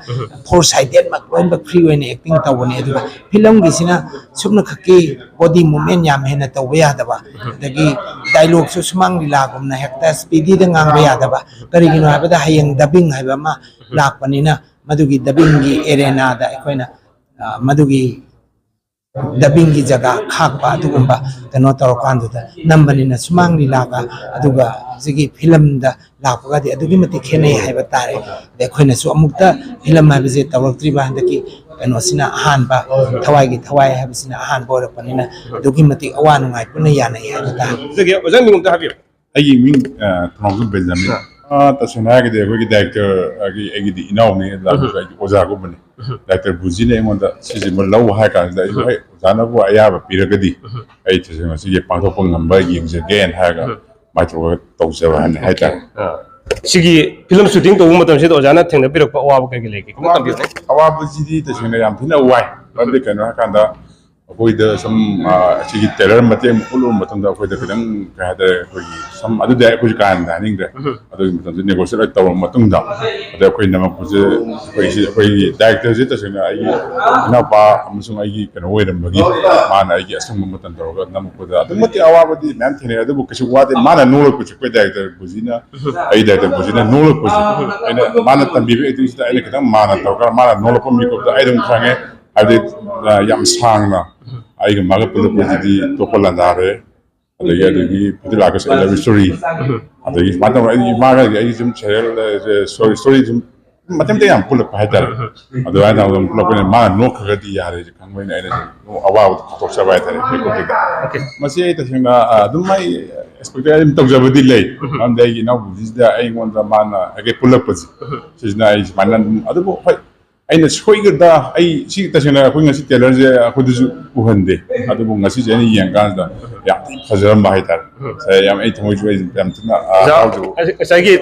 ꯐꯣꯔ ꯁꯥꯏꯗꯦꯠꯃꯛ ꯂꯣꯏꯅꯃꯛ ꯐ꯭ꯔꯤ ꯑꯣꯏꯅ ꯑꯦꯛꯇꯤꯡ ꯇꯧꯕꯅꯤ꯫ ꯑꯗꯨꯒ ꯐꯤꯂꯝꯒꯤꯁꯤꯅ ꯁꯨꯞꯅꯈꯛꯀꯤ ꯕꯣꯗꯤ ꯃꯨꯚꯃꯦꯟ ꯌꯥꯝ ꯍꯦꯟꯅ ꯇꯧꯕ ꯌꯥꯗꯕ, ꯑꯗꯒꯤ ꯗꯥꯏꯂꯣꯒꯁꯨ ꯁꯨꯃꯥꯡ ꯂꯤꯂꯥꯒꯨꯝꯅ ꯍꯦꯛꯇ ꯁ꯭ꯄꯤꯗꯤꯗ ꯉꯥꯡꯕ ꯌꯥꯗꯕ꯫ ꯀꯔꯤꯒꯤꯅꯣ ꯍꯥꯏꯕꯗ ꯍꯌꯦꯡ ꯗꯕꯤꯡ ꯍꯥꯏꯕ ꯑꯃ ꯂꯥꯛꯄꯅꯤꯅ ꯃꯗꯨꯒꯤ ꯗꯕꯤꯡꯒꯤ ꯑꯦꯔꯦꯅꯥꯗ ꯑꯩꯈꯣꯏꯅ, ꯑ, ꯃꯗꯨꯒꯤ ꯗꯕꯤꯡꯒꯤ ꯖꯒꯥ ꯈꯥꯛꯄ ꯑꯗꯨꯒꯨꯝꯕ ꯀꯩꯅꯣ ꯇꯧꯔꯀꯥꯟꯗꯨꯗ ꯅꯝꯕꯅꯤꯅ ꯁꯨꯃꯥꯡ ꯂꯤꯂꯥꯒ ꯑꯗꯨꯒ ꯍꯧꯖꯤꯛꯀꯤ ꯐꯤꯂꯝꯗ ꯂꯥꯛꯄꯒꯗꯤ ꯑꯗꯨꯛꯀꯤ ꯃꯇꯤꯛ ꯈꯦꯠꯅꯩ ꯍꯥꯏꯕ ꯇꯥꯔꯦ꯫ ꯑꯗꯩ ꯑꯩꯈꯣꯏꯅꯁꯨ ꯑꯃꯨꯛꯇ ꯐꯤꯂꯝ ꯍꯥꯏꯕꯁꯦ ꯇꯧꯔꯛꯇ꯭ꯔꯤꯕ, ꯍꯟꯗꯛꯀꯤ ꯀꯩꯅꯣꯁꯤꯅ ꯑꯍꯥꯟꯕ, ꯊꯋꯥꯏꯒꯤ ꯊꯋꯥꯏ ꯍꯥꯏꯕꯁꯤꯅ ꯑꯍꯥꯟꯕ ꯑꯣꯏꯔꯛꯄꯅꯤꯅ ꯑꯗꯨꯛꯀꯤ ꯃꯇꯤꯛ ꯑꯋꯥ ꯅꯨꯡꯉꯥꯏ ꯄꯨꯟꯅ ꯌꯥꯅꯩ ꯍꯥꯏꯕ ꯇꯥꯔꯦ꯫ ꯑꯗꯨꯗꯒꯤ ꯑꯣꯖꯥ ꯃꯤꯡ ꯑꯝꯇ ꯍꯥꯏꯕꯤꯌꯨ꯫ ꯑꯩꯒꯤ ꯃꯤꯡ, ꯑ, ꯊꯧꯅꯥꯎꯖꯝ ꯕꯦꯟꯖꯥꯃꯤꯟ꯫ ꯑ, ꯇꯁꯦꯡꯅ ꯍꯥꯏꯔꯒꯗꯤ ꯑꯩꯈꯣꯏꯒꯤ ꯗꯥꯏꯔꯦꯛꯇꯔꯒꯤ, ꯑꯩꯒꯤꯗꯤ ꯏꯅꯥꯎꯅꯤ, ꯑꯗꯨꯁꯨ ꯑꯩꯒꯤ ꯑꯣꯖꯥꯒꯨꯝꯕꯅꯤ꯫ ꯗꯥꯏꯔꯦꯛꯇꯔ ꯕꯨꯖꯤꯅ ꯑꯩꯉꯣꯟꯗ "ꯁꯤꯁꯤꯃ ꯂꯧ" ꯍꯥꯏ ꯀꯥꯟꯁꯤꯗ ꯑꯩꯁꯨ, "ꯍꯣꯏ, ꯑꯣꯖꯥꯅꯕꯨ ꯑꯌꯥꯕ ꯄꯤꯔꯒꯗꯤ ꯑꯩ ꯇꯁꯦꯡꯅ ꯁꯤꯒꯤ ꯄꯥꯡꯊꯣꯛꯄ ꯉꯝꯕ ꯌꯦꯡꯖꯒꯦꯅ" ꯍꯥꯏꯔꯒ ꯑꯗꯨꯃꯥꯏꯅ ꯇꯧꯔꯒ ꯇꯧꯖꯕ ꯍꯥꯏꯅ ꯍꯥꯏꯇꯥꯔꯦ꯫ ꯑꯥ꯫ ꯁꯤꯒꯤ ꯐꯤꯂꯝ ꯁꯨꯇꯤꯡ ꯇꯧꯕ ꯃꯇꯝꯁꯤꯗ ꯑꯣꯖꯥꯅ ꯊꯦꯡꯅꯕꯤꯔꯛꯄ ꯑꯋꯥꯕ ꯀꯩ ꯀꯩ ꯂꯩꯒꯦ? ꯈꯤꯇꯪ ꯇꯝꯕꯤꯌꯨꯅꯦ꯫ ꯑꯋꯥꯕꯁꯤꯗꯤ ꯇꯁꯦꯡꯅ ꯌꯥꯝ ꯊꯤꯅ ꯋꯥꯏ꯫ ꯃꯔꯝꯗꯤ ꯀꯩꯅꯣ ꯍꯥꯏꯀꯥꯟꯗ ꯑꯩꯈꯣꯏꯗ ꯁꯨꯝ, ꯑ, ꯁꯤꯒꯤ ꯇ꯭ꯔꯦꯂꯔ ꯃꯇꯦꯛ ꯑꯃ ꯎꯠꯂꯨꯕ ꯃꯇꯝꯗ ꯑꯩꯈꯣꯏꯗ ꯈꯤꯇꯪ, ꯀꯩ ꯍꯥꯏꯇꯥꯔꯦ, ꯑꯩꯈꯣꯏꯒꯤ ꯁꯨꯝ, ꯑꯗꯨꯗꯤ ꯑꯩꯈꯣꯏꯁꯨ ꯀꯥ ꯍꯦꯟꯅ ꯍꯥꯏꯅꯤꯡꯗ꯭ꯔꯦ꯫ ꯑꯗꯨꯒꯤ ꯃꯇꯝꯗ ꯅꯦꯒꯣꯁꯤꯌꯦꯠ ꯇꯧꯔꯕ ꯃꯇꯨꯡꯗ, ꯑꯗ ꯑꯩꯈꯣꯏ ꯅꯝꯃꯛꯄꯁꯦ, ꯑꯩꯈꯣꯏꯁꯤ, ꯑꯩꯈꯣꯏꯒꯤ ꯗꯥꯏꯔꯦꯛꯇꯔꯁꯦ ꯇꯁꯦꯡꯅ ꯑꯩꯒꯤ ꯏꯅꯥꯎꯄꯥ ꯑꯃꯁꯨꯡ ꯑꯩꯒꯤ ꯀꯩꯅꯣ ꯑꯣꯏꯔꯝꯕꯒꯤ, ꯃꯥꯅ ꯑꯩꯒꯤ ꯑꯁꯪꯕ ꯃꯇꯝ ꯇꯧꯔꯒ ꯅꯝꯃꯛꯄꯗ ꯑꯗꯨꯛ ꯃꯇꯤꯛ ꯑꯋꯥꯕꯗꯤ ꯃꯌꯥꯝ ꯊꯦꯡꯅꯩ꯫ ꯑꯗꯨꯕꯨ ꯀꯩꯁꯨ ꯋꯥꯗꯦ꯫ ꯃꯥꯅ ꯅꯣꯛꯂꯛꯄꯁꯦ, ꯑꯩꯈꯣꯏ ꯗꯥꯏꯔꯦꯛꯇꯔ ꯕꯨꯖꯤꯅ, ꯑꯩ ꯗꯥꯏꯔꯦꯛꯇꯔ ꯕꯨꯖꯤꯅ ꯅꯣꯛꯂꯛꯄꯁꯦ, ꯑꯩꯅ, ꯃꯥꯅ ꯇꯝꯕꯤꯕ ꯑꯦꯛꯇꯤꯡꯁꯤꯗ ꯑꯩꯅ ꯈꯤꯇꯪ ꯃꯥꯟꯅ ꯇꯧꯔꯒ ꯃꯥꯅ ꯅꯣꯛꯂꯛꯄ ꯃꯤꯀꯨꯞꯇ ꯑꯩ ꯑꯗꯨꯝ ꯈꯪꯉꯦ꯫ ꯍꯥꯏꯕꯗꯤ, ꯑ, ꯌꯥꯝ ꯁꯥꯡꯅ ꯑꯩꯒ ꯃꯥꯒ ꯄꯨꯜꯂꯛꯄꯁꯤꯗꯤ ꯑꯇꯣꯞꯄ ꯂꯥꯟꯗꯥꯔꯦ꯫ ꯑꯗꯒꯤ, ꯑꯗꯒꯤ ꯐꯤꯗꯤꯂꯥꯒꯁ ꯑꯩ ꯂꯚ ꯁ꯭ꯇꯣꯔꯤ, ꯑꯗꯒꯤ ꯁꯨꯃꯥꯏꯅ ꯇꯧꯔꯒ ꯑꯩ ꯃꯥꯒ ꯑꯩꯒꯤ ꯁꯨꯝ ꯁꯦꯔꯤꯌꯦꯜ, ꯑ, ꯁꯣꯔꯤ, ꯁ꯭ꯇꯣꯔꯤ ꯁꯨꯝ ꯃꯇꯦꯛ ꯃꯇꯦꯛ ꯌꯥꯝ ꯄꯨꯜꯂꯛꯄ ꯍꯥꯏꯇꯥꯔꯦ꯫ ꯑꯗꯨꯃꯥꯏꯅ ꯇꯧꯗꯅ ꯄꯨꯜꯂꯛꯄꯅꯤꯅ ꯃꯥꯅ ꯅꯣꯛꯈ꯭ꯔꯒꯗꯤ ꯌꯥꯔꯦꯁꯦ ꯈꯪꯕꯅꯤꯅ ꯑꯩꯅ ꯑꯗꯨꯝ ꯑꯋꯥꯕꯗꯣ ꯐꯥꯊꯣꯛꯆꯕ ꯍꯥꯏꯇꯥꯔꯦ ꯃꯤꯀꯨꯞꯇꯨꯗ꯫ Okay. ꯃꯁꯤ ꯑꯩ ꯇꯁꯦꯡꯅ ꯑ, ꯑꯗꯨꯝ ꯑꯩ ꯑꯦꯛꯁꯄꯦꯛꯇꯦꯠ ꯑꯗꯨꯝ ꯇꯧꯖꯕꯗꯤ ꯂꯩ꯫ ꯃꯔꯝꯗꯤ ꯑꯩꯒꯤ ꯏꯅꯥꯎꯄꯤꯁꯤꯗ ꯑꯩꯉꯣꯟꯗ ꯃꯥꯅ ꯍꯥꯏꯐꯦꯠ ꯄꯨꯜꯂꯛꯄꯁꯦ, ꯁꯤꯁꯤꯅ ꯑꯩ ꯁꯨꯃꯥꯏꯅ ꯑꯗꯨꯝ, ꯑꯗꯨꯕꯨ ꯍꯣꯏ, ꯑꯩꯅ ꯁꯣꯏꯒꯗ꯭ꯔꯥ, ꯑꯩ ꯁꯤ ꯇꯁꯦꯡꯅ ꯑꯩꯈꯣꯏ ꯉꯁꯤ ꯇꯦꯂꯔꯁꯦ ꯑꯩꯈꯣꯏꯗꯁꯨ ꯎꯍꯟꯗꯦ, ꯑꯗꯨꯕꯨ ꯉꯁꯤꯁꯦ ꯑꯩꯅ ꯌꯦꯡꯀꯥꯟꯁꯤꯗ ꯌꯥꯝ ꯊꯤꯅ ꯐꯖꯔꯝꯕ ꯍꯥꯏꯇꯥꯔꯦ꯫ ꯉꯁꯥꯏ ꯌꯥꯝ, ꯑꯩ ꯊꯃꯣꯏꯁꯨ ꯑꯩ ꯌꯥꯝ ꯊꯤꯅ ꯑ, ꯍꯔꯥꯎꯖꯕ꯫ ꯉꯁꯥꯏꯒꯤ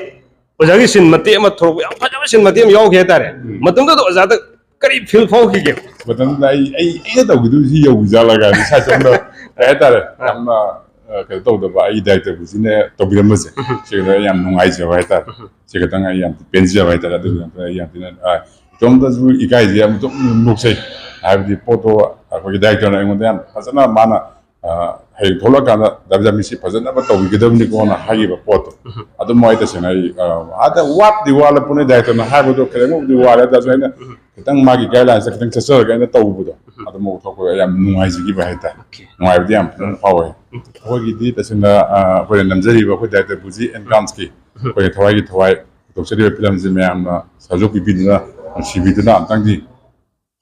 ꯑꯣꯖꯥꯒꯤ ꯁꯤꯟ ꯃꯇꯦꯛ ꯑꯃ ꯊꯣꯛꯂꯛꯄ, ꯌꯥꯝ ꯐꯖꯕ ꯁꯤꯟ ꯃꯇꯦꯛ ꯑꯃ ꯌꯥꯎꯈꯤ ꯍꯥꯏꯇꯥꯔꯦ꯫ ꯃꯇꯝꯗꯨꯗ ꯑꯣꯖꯥꯗ ꯀꯔꯤ ꯐꯤꯜ ꯐꯥꯎꯈꯤꯒꯦ? ꯃꯇꯝꯗꯨꯗ ꯑꯩ, ꯑꯩ, ꯑꯩꯅ ꯇꯧꯈꯤꯗꯣꯏꯁꯤ ꯌꯧꯕ ꯖꯥꯠꯂꯒ ꯏꯁꯥ ꯏꯇꯣꯝꯇ ꯀꯩ ꯍꯥꯏꯇꯥꯔꯦ, ꯌꯥꯝꯅ ꯑ, ꯀꯩꯅꯣ ꯇꯧꯗꯕ, ꯑꯩꯒꯤ ꯗꯥꯏꯔꯦꯛꯇꯔꯕꯨꯁꯤꯅ ꯇꯧꯕꯤꯔꯝꯕꯁꯦ, ꯁꯤꯒꯤꯗ ꯑꯩ ꯌꯥꯝ ꯅꯨꯡꯉꯥꯏꯖꯕ ꯍꯥꯏꯇꯥꯔꯦ꯫ ꯁꯤ ꯈꯛꯇꯪ ꯑꯩ ꯌꯥꯝ ꯄꯦꯟꯖꯕ ꯍꯥꯏꯇꯥꯔꯦ꯫ ꯑꯗꯨꯒꯤ ꯃꯇꯝꯗ ꯑꯩ ꯌꯥꯝ ꯊꯤꯅ ꯑ, ꯏꯇꯣꯝꯇꯁꯨ ꯏꯀꯥꯏꯖꯩ, ꯌꯥꯝ ꯏꯇꯣꯝ ꯅꯣꯛꯆꯩ꯫ ꯍꯥꯏꯕꯗꯤ ꯄꯣꯠꯇꯣ ꯑꯩꯈꯣꯏꯒꯤ ꯗꯥꯏꯔꯦꯛꯇꯔꯅ ꯑꯩꯉꯣꯟꯗ ꯌꯥꯝ ꯐꯖꯅ ꯃꯥꯅ ꯑ, ꯍꯌꯦꯡ ꯊꯣꯛꯂꯛꯀꯥꯟꯗ ꯗꯥꯕꯤꯗꯥ ꯃꯤꯁꯤ ꯐꯖꯅꯕ ꯇꯧꯕꯤꯒꯗꯕꯅꯤꯀꯣꯅ ꯍꯥꯏꯈꯤꯕ ꯄꯣꯠꯇꯣ, ꯑꯗꯨꯝ ꯑꯩ ꯇꯁꯦꯡꯅ ꯑꯩ ꯑ, ꯑꯥꯗ ꯋꯥꯠꯇꯤ ꯋꯥꯠꯂꯛꯄꯅꯤ, ꯗꯥꯏꯔꯦꯛꯇꯔꯅ ꯍꯥꯏꯕꯗꯣ ꯈꯤꯇꯪꯕꯨꯗꯤ ꯋꯥꯠꯂꯦ, ꯑꯗꯨꯁꯨ ꯑꯩꯅ ꯈꯤꯇꯪ ꯃꯥꯒꯤ ꯒꯥꯏꯗꯂꯥꯏꯟꯁꯇ ꯈꯤꯇꯪ ꯆꯠꯆꯔꯒ ꯑꯩꯅ ꯇꯧꯕꯗꯣ, ꯑꯗꯨꯝ ꯊꯣꯛꯄꯗ ꯌꯥꯝ ꯅꯨꯡꯉꯥꯏꯖꯈꯤꯕ ꯍꯥꯏꯇꯥꯔꯦ꯫ ꯅꯨꯡꯉꯥꯏꯕꯗꯤ ꯌꯥꯝ ꯐꯖꯅ ꯐꯥꯎꯋꯦ꯫ ꯑꯩꯈꯣꯏꯒꯤꯗꯤ ꯇꯁꯦꯡꯅ ꯑ, ꯑꯩꯈꯣꯏꯅ ꯅꯝꯖꯔꯤꯕ ꯑꯩꯈꯣꯏ ꯗꯥꯏꯔꯦꯛꯇꯔ ꯕꯨꯖꯤ ꯑꯦꯟ ꯀꯥꯝꯁꯀꯤ ꯑꯩꯈꯣꯏꯅ ꯊꯋꯥꯏꯒꯤ ꯊꯋꯥꯏ ꯄꯨꯊꯣꯛꯆꯔꯤꯕ ꯐꯤꯂꯝꯁꯤ ꯃꯌꯥꯝꯅ ꯁꯔꯨꯛ ꯄꯤꯕꯤꯗꯨꯅ, ꯅꯨꯡꯁꯤꯕꯤꯗꯨꯅ ꯑꯝꯇꯪꯗꯤ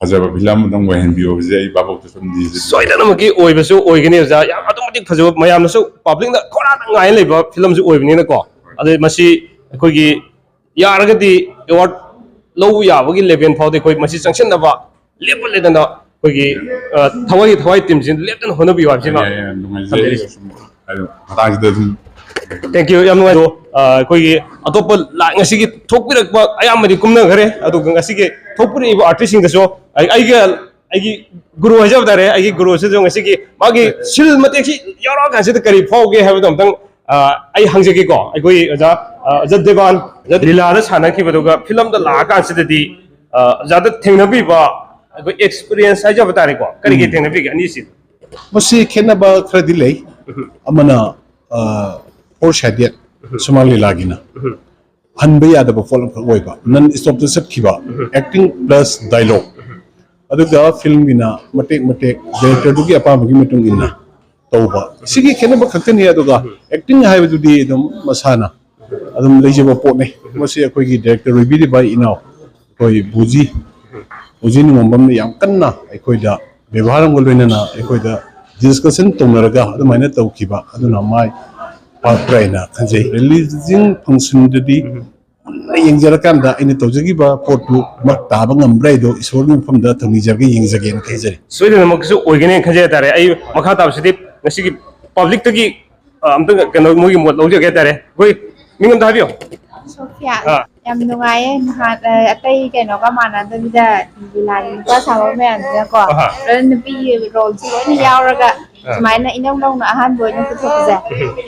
ꯐꯖꯕ ꯐꯤꯂꯝ ꯑꯃꯇꯪ ꯑꯣꯏꯍꯟꯕꯤꯌꯣ ꯍꯥꯏꯕꯁꯦ ꯑꯩ ꯚꯥꯕꯣꯛꯇ ꯁꯨꯝ ꯅꯤꯖꯔꯤ꯫ ꯁꯣꯏꯗꯅꯃꯛꯀꯤ ꯑꯣꯏꯕꯁꯨ ꯑꯣꯏꯒꯅꯤ ꯑꯣꯖꯥ, ꯌꯥꯝ ꯑꯗꯨꯛ ꯃꯇꯤꯛ ꯐꯖꯕ, ꯃꯌꯥꯝꯅꯁꯨ ꯄꯕ꯭ꯂꯤꯛꯅ ꯈꯣꯔꯥꯅ ꯉꯥꯏꯅ ꯂꯩꯕ ꯐꯤꯂꯝꯁꯨ ꯑꯣꯏꯕꯅꯤꯅꯀꯣ꯫ ꯑꯗꯩ ꯃꯁꯤ ꯑꯩꯈꯣꯏꯒꯤ ꯌꯥꯔꯒꯗꯤ ꯑꯦꯋꯥꯔꯗ ꯂꯧꯕ ꯌꯥꯕꯒꯤ ꯂꯦꯚꯦꯜ ꯐꯥꯎꯗꯤ ꯑꯩꯈꯣꯏ ꯃꯁꯤ ꯆꯪꯁꯤꯟꯅꯕ ꯂꯦꯞꯄ ꯂꯩꯇꯅ ꯑꯩꯈꯣꯏꯒꯤ ꯑ, ꯊꯋꯥꯏꯒꯤ ꯊꯋꯥꯏ ꯇꯤꯝꯁꯤꯅ ꯂꯦꯞꯇꯅ ꯍꯣꯠꯅꯕꯤꯌꯨ ꯍꯥꯏꯕꯁꯤꯃ ꯌꯥꯝ ꯅꯨꯡꯉꯥꯏꯖꯩ꯫ ꯑꯩ ꯁꯨꯝ ꯍꯥꯏꯗꯤ ꯃꯇꯥꯡꯁꯤꯗ ꯑꯗꯨꯝ ꯊꯦꯡꯀ꯭ꯌꯨ, ꯌꯥꯝ ꯅꯨꯡꯉꯥꯏ꯫ ꯑꯗꯣ ꯑ, ꯑꯩꯈꯣꯏꯒꯤ ꯑꯇꯣꯞꯄ ꯂꯥꯛ ꯉꯁꯤꯒꯤ ꯊꯣꯛꯄꯤꯔꯛꯄ ꯑꯌꯥꯝꯕꯗꯤ ꯀꯨꯝꯅꯈ꯭ꯔꯦ, ꯑꯗꯨꯒ ꯉꯁꯤꯒꯤ ꯊꯣꯛꯄꯤꯔꯛꯏꯕ ꯑꯥꯔꯇꯤꯁꯁꯤꯡꯗꯁꯨ ꯑꯩ- ꯑꯩꯒ ꯑꯩꯒꯤ ꯒꯨꯔꯨ ꯍꯥꯏꯖꯕ ꯇꯥꯔꯦ, ꯑꯩꯒꯤ ꯒꯨꯔꯨꯁꯤꯁꯨ ꯉꯁꯤꯒꯤ ꯃꯥꯒꯤ ꯁꯤꯜ ꯃꯇꯦꯛꯁꯤ ꯌꯥꯎꯔꯛꯑ ꯀꯥꯟꯁꯤꯗ ꯀꯔꯤ ꯐꯥꯎꯒꯦ ꯍꯥꯏꯕꯗꯣ ꯑꯝꯇꯪ ꯑ, ꯑꯩ ꯍꯪꯖꯒꯦꯀꯣ꯫ ꯑꯩꯈꯣꯏ ꯑꯣꯖꯥ ꯑ, ꯑꯣꯖꯥ ꯗꯦꯕꯥꯟ, ꯑꯣꯖꯥ ꯂꯤꯂꯥꯗ ꯁꯥꯟꯅꯈꯤꯕꯗꯨꯒ ꯐꯤꯂꯝꯗ ꯂꯥꯛꯑꯀꯥꯟꯁꯤꯗꯗꯤ ꯑ, ꯑꯣꯖꯥꯗ ꯊꯦꯡꯅꯕꯤꯕ ꯑꯩꯈꯣꯏ ꯑꯦꯛꯁꯄꯤꯔꯤꯌꯦꯟꯁ ꯍꯥꯏꯖꯕ ꯇꯥꯔꯦꯀꯣ, ꯀꯔꯤ ꯀꯔꯤ ꯊꯦꯡꯅꯕꯤꯒꯦ ꯑꯅꯤꯁꯤ? ꯃꯁꯤ ꯈꯦꯠꯅꯕ ꯈꯔꯗꯤ ꯂꯩ꯫ ꯑꯃꯅ ꯑ, ꯐꯣꯔ ꯁꯥꯏꯗꯦꯠ ꯁꯨꯃꯥꯡ ꯂꯤꯂꯥꯒꯤꯅ ꯍꯟꯕ ꯌꯥꯗꯕ ꯄꯣꯠ ꯑꯃꯈꯛ ꯑꯣꯏꯕ, ꯅꯟ ꯁ꯭ꯇꯣꯞꯇ ꯆꯠꯈꯤꯕ, ꯑꯦꯛꯇꯤꯡ ꯄ꯭ꯂꯁ ꯗꯥꯏꯂꯣꯛ꯫ ꯑꯗꯨꯒ ꯐꯤꯂꯝꯒꯤꯅ ꯃꯇꯦꯛ ꯃꯇꯦꯛ ꯗꯥꯏꯔꯦꯛꯇꯔꯗꯨꯒꯤ ꯑꯄꯥꯝꯕꯒꯤ ꯃꯇꯨꯡ ꯏꯟꯅ ꯇꯧꯕ, ꯁꯤꯒꯤ ꯈꯦꯠꯅꯕ ꯈꯛꯇꯅꯤ꯫ ꯑꯗꯨꯒ ꯑꯦꯛꯇꯤꯡ ꯍꯥꯏꯕꯗꯨꯗꯤ ꯑꯗꯨꯝ ꯃꯁꯥꯅ ꯑꯗꯨꯝ ꯂꯩꯖꯕ ꯄꯣꯠꯅꯤ꯫ ꯃꯁꯤ ꯑꯩꯈꯣꯏꯒꯤ ꯗꯥꯏꯔꯦꯛꯇꯔ ꯑꯣꯏꯕꯤꯔꯤꯕ ꯏꯅꯥꯎ ꯑꯩꯈꯣꯏ ꯕꯨꯖꯤ, ꯕꯨꯖꯤ ꯅꯣꯡꯉꯥꯝꯕꯝꯅ ꯌꯥꯝ ꯀꯟꯅ ꯑꯩꯈꯣꯏꯗ ꯕꯦꯕꯥꯔ ꯑꯃꯒ ꯂꯣꯏꯅꯅ ꯑꯩꯈꯣꯏꯗ ꯗꯤꯁꯀꯁꯟ ꯇꯧꯅꯔꯒ ꯑꯗꯨꯃꯥꯏꯅ ꯇꯧꯈꯤꯕ ꯑꯗꯨꯅ ꯃꯥꯏ ꯄꯥꯛꯄ꯭ꯔꯥ ꯍꯥꯏꯅ ꯈꯟꯖꯩ꯫ ꯔꯤꯂꯤꯖꯤꯡ ꯐꯪꯁꯟꯗꯗꯤ ꯃꯨꯟꯅ ꯌꯦꯡꯖꯔꯀꯥꯟꯗ ꯑꯩꯅ ꯇꯧꯖꯈꯤꯕ ꯄꯣꯠꯇꯨ ꯃꯛ ꯇꯥꯕ ꯉꯝꯕ꯭ꯔꯥ ꯍꯥꯏꯗꯣ ꯏꯁꯣꯔꯒꯤ ꯃꯐꯝꯗ ꯊꯧꯅꯤꯖꯔꯒ ꯌꯦꯡꯖꯒꯦꯅ ꯈꯟꯖꯔꯤ꯫ ꯁꯣꯏꯗꯅꯃꯛꯀꯤꯁꯨ ꯑꯣꯏꯒꯅꯤ ꯈꯟꯖꯩ ꯍꯥꯏꯇꯥꯔꯦ꯫ ꯑꯩ ꯃꯈꯥ ꯇꯥꯕꯁꯤꯗꯤ ꯉꯁꯤꯒꯤ ꯄꯕ꯭ꯂꯤꯛꯇꯒꯤ ꯑ, ꯑꯝꯇꯪ ꯀꯩꯅꯣ ꯃꯣꯏꯒꯤ ꯃꯣꯠ ꯂꯧꯖꯒꯦ ꯍꯥꯏꯇꯥꯔꯦ꯫ ꯑꯩꯈꯣꯏ ꯃꯤꯡ ꯑꯝꯇ ꯍꯥꯏꯕꯤꯌꯣ꯫ ꯁꯣꯐꯤꯌꯥ꯫ ꯑꯥ꯫ ꯌꯥꯝ ꯅꯨꯡꯉꯥꯏꯌꯦ꯫ ꯅꯍꯥꯟ, ꯑ, ꯑꯇꯩ ꯀꯩꯅꯣꯒ ꯃꯥꯟꯅꯗꯕꯤꯗ ꯂꯤꯂꯥꯒꯤ ꯅꯨꯄꯥ ꯁꯥꯕ ꯃꯌꯥꯝꯁꯤꯅꯀꯣ, ꯑꯍꯥ꯫ ꯂꯣꯏꯅ ꯅꯨꯄꯤꯒꯤ ꯔꯣꯜꯁꯨ ꯂꯣꯏꯅ ꯌꯥꯎꯔꯒ ꯑꯥ꯫ ꯁꯨꯃꯥꯏꯅ ꯏꯅꯧ ꯅꯧꯅ ꯑꯍꯥꯟꯕ ꯑꯣꯏꯅ ꯄꯨꯊꯣꯛꯄꯁꯦ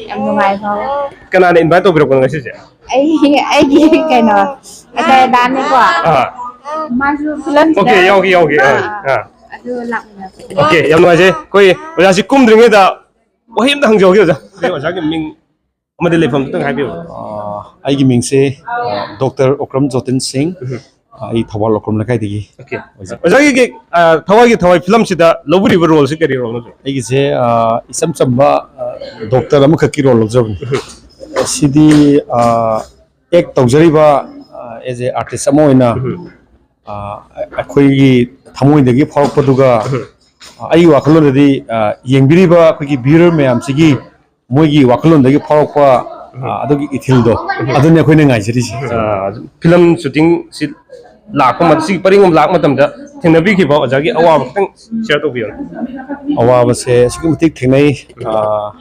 ꯌꯥꯝ ꯅꯨꯡꯉꯥꯏ ꯐꯥꯎꯋꯦ꯫ ꯀꯅꯥꯅ ꯏꯟꯚꯥꯏꯠ ꯇꯧꯕꯤꯔꯛꯄꯅꯣ ꯉꯁꯤꯁꯦ? ꯑꯩ, ꯑꯩꯒꯤ ꯀꯩꯅꯣ, ꯑꯇꯩ ꯗꯥꯅꯤꯀꯣ꯫ ꯑꯥ꯫ ꯃꯥꯁꯨ ꯐꯤꯂꯝꯁꯤꯗ ꯑꯣꯀꯦ, ꯌꯥꯎꯒꯦ, ꯌꯥꯎꯒꯦ꯫ ꯑꯥ, ꯑꯥ, ꯑꯥ꯫ ꯑꯗꯨ ꯂꯥꯛꯃꯤꯟꯅꯁꯦ꯫ ꯑꯣꯀꯦ, ꯌꯥꯝ ꯅꯨꯡꯉꯥꯏꯖꯩ꯫ ꯑꯩꯈꯣꯏ ꯑꯣꯖꯥꯁꯤ ꯀꯨꯝꯗ꯭ꯔꯤꯉꯩꯗ ꯋꯥꯍꯩ ꯑꯝꯇ ꯍꯪꯖꯍꯧꯒꯦ ꯑꯣꯖꯥ꯫ ꯑꯩꯈꯣꯏ ꯑꯣꯖꯥꯒꯤ ꯃꯤꯡ ꯑꯃꯗꯤ ꯂꯩꯐꯝ ꯈꯤꯇꯪ ꯍꯥꯏꯕꯤꯌꯨ꯫ ꯑ, ꯑꯩꯒꯤ ꯃꯤꯡꯁꯦ, ꯑ, ꯗꯣꯛꯇꯔ ꯑꯣꯀ꯭ꯔꯝ ꯖꯣꯇꯤꯟ ꯁꯤꯡ꯫ ꯎꯝ꯫ ꯑ, ꯑꯩ ꯊꯧꯕꯥꯜ ꯑꯣꯀ꯭ꯔꯝ ꯂꯩꯀꯥꯏꯗꯒꯤ ꯑꯣꯀꯦ꯫ ꯑꯣꯏꯖꯩ꯫ ꯑꯣꯖꯥꯒꯤ, ꯑ, ꯊꯋꯥꯏꯒꯤ ꯊꯋꯥꯏ ꯐꯤꯂꯝꯁꯤꯗ ꯂꯧꯕꯤꯔꯤꯕ ꯔꯣꯜꯁꯤ ꯀꯔꯤ ꯔꯣꯜꯅꯣ? ꯑꯩꯒꯤꯁꯦ, ꯑ, ꯏꯆꯝ ꯆꯝꯕ, ꯑ, ꯗꯣꯛꯇꯔ ꯑꯃꯈꯛꯀꯤ ꯔꯣꯜ ꯂꯧꯖꯕꯅꯤ꯫ ꯎꯝ꯫ ꯁꯤꯗꯤ, ꯑ, ꯑꯦꯛ ꯇꯧꯖꯔꯤꯕ, ꯑ, as a artist ꯑꯃ ꯑꯣꯏꯅ, ꯎꯝ꯫ ꯑ, ꯑꯩꯈꯣꯏꯒꯤ ꯊꯃꯣꯏꯗꯒꯤ ꯐꯥꯎꯔꯛꯄꯗꯨꯒ, ꯎꯝ꯫ ꯑ, ꯑꯩꯒꯤ ꯋꯥꯈꯜꯂꯣꯟꯗꯗꯤ, ꯑ, ꯌꯦꯡꯕꯤꯔꯤꯕ ꯑꯩꯈꯣꯏꯒꯤ viewer ꯃꯌꯥꯝꯁꯤꯒꯤ ꯃꯣꯏꯒꯤ ꯋꯥꯈꯜꯂꯣꯟꯗꯒꯤ ꯐꯥꯎꯔꯛꯄ, ꯑ, ꯑꯗꯨꯒꯤ ꯏꯊꯤꯜꯗꯣ, ꯑꯗꯨꯅꯤ ꯑꯩꯈꯣꯏꯅ ꯉꯥꯏꯖꯔꯤꯁꯦ꯫ ꯑ, ꯐꯤꯂꯝ ꯁꯨꯇꯤꯡꯁꯤ ꯂꯥꯛꯄ ꯃ-, ꯁꯤꯒꯤ ꯄꯔꯤꯡ ꯑꯃ ꯂꯥꯛꯄ ꯃꯇꯝꯗ ꯊꯦꯡꯅꯕꯤꯈꯤꯕ ꯑꯣꯖꯥꯒꯤ ꯑꯋꯥꯕ ꯈꯤꯇꯪ ꯁꯤꯌꯔ ꯇꯧꯕꯤꯌꯨ꯫ ꯑꯋꯥꯕꯁꯦ ꯑꯁꯨꯛꯀꯤ ꯃꯇꯤꯛ ꯊꯦꯡꯅꯩ꯫ ꯑ,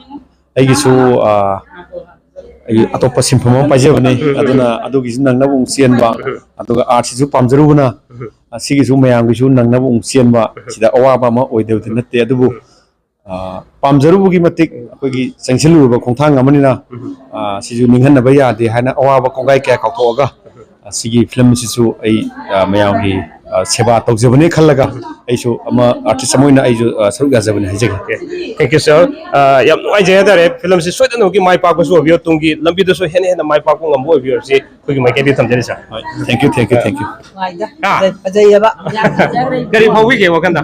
ꯑꯩꯒꯤꯁꯨ, ꯑ, ꯑꯩ ꯑꯇꯣꯞꯄ ꯁꯤꯟꯐꯝ ꯑꯃ ꯄꯥꯏꯖꯕꯅꯤ, ꯑꯗꯨꯅ ꯑꯗꯨꯒꯤꯁꯨ ꯅꯪꯅꯕ ꯑꯃꯨꯛ ꯆꯦꯟꯕ, ꯑꯗꯨꯒ ꯑꯥꯔꯠꯁꯤꯁꯨ ꯄꯥꯝꯖꯔꯨꯕꯅ, ꯑ, ꯁꯤꯒꯤꯁꯨ ꯃꯌꯥꯝꯒꯤꯁꯨ ꯅꯪꯅꯕ ꯑꯃꯨꯛ ꯆꯦꯟꯕ, ꯁꯤꯗ ꯑꯋꯥꯕ ꯑꯃ ꯑꯣꯏꯗꯕꯗꯤ ꯅꯠꯇꯦ꯫ ꯑꯗꯨꯕꯨ ꯑ, ꯄꯥꯝꯖꯔꯨꯕꯒꯤ ꯃꯇꯤꯛ ꯑꯩꯈꯣꯏꯒꯤ ꯆꯪꯁꯤꯜꯂꯨꯔꯕ ꯈꯣꯡꯊꯥꯡ ꯑꯃꯅꯤꯅ, ꯎꯝ꯫ ꯑ, ꯁꯤꯁꯨ ꯅꯤꯡꯍꯟꯅꯕ ꯌꯥꯗꯦ ꯍꯥꯏꯅ ꯑꯋꯥꯕ ꯀꯣꯡꯒꯥꯏ ꯀꯌꯥ ꯀꯥꯎꯊꯣꯛꯑꯒ, ꯑ, ꯁꯤꯒꯤ ꯐꯤꯂꯝ ꯑꯁꯤꯁꯨ ꯑꯩ, ꯑ, ꯃꯌꯥꯝꯒꯤ, ꯑ, ꯁꯦꯕꯥ ꯇꯧꯖꯕꯅꯦ ꯈꯜꯂꯒ ꯑꯩꯁꯨ ꯑꯃ ꯑꯥꯔꯇꯤꯁ ꯑꯃ ꯑꯣꯏꯅ ꯑꯩꯁꯨ, ꯑ, ꯁꯔꯨꯛ ꯌꯥꯖꯕꯅꯦ ꯍꯥꯏꯖꯒꯦ꯫ ꯑꯣꯀꯦ꯫ Thank you, sir. ꯑ, ꯌꯥꯝ ꯅꯨꯡꯉꯥꯏꯖꯩ ꯍꯥꯏꯇꯥꯔꯦ꯫ ꯐꯤꯂꯝꯁꯤ ꯁꯣꯏꯗꯅꯃꯛꯀꯤ ꯃꯥꯏ ꯄꯥꯛꯄꯁꯨ ꯑꯣꯏꯕꯤꯌꯨ, ꯇꯨꯡꯒꯤ ꯂꯝꯕꯤꯗꯁꯨ ꯍꯦꯟꯅ ꯍꯦꯟꯅ ꯃꯥꯏ ꯄꯥꯛꯄ ꯉꯝꯕ ꯑꯣꯏꯕꯤꯔꯁꯤ ꯑꯩꯈꯣꯏꯒꯤ ꯃꯥꯏꯀꯩꯗꯒꯤ ꯊꯝꯖꯔꯤ, sir꯫ ꯍꯣꯏ, thank you, thank you, thank you꯫ ꯅꯨꯡꯉꯥꯏꯗ꯫ ꯑꯥ꯫ ꯐꯖꯩ-, ꯐꯖꯩꯌꯦꯕ꯫ ꯀꯔꯤ ꯐꯥꯎꯕꯤꯒꯦ ꯋꯥꯈꯜꯗ?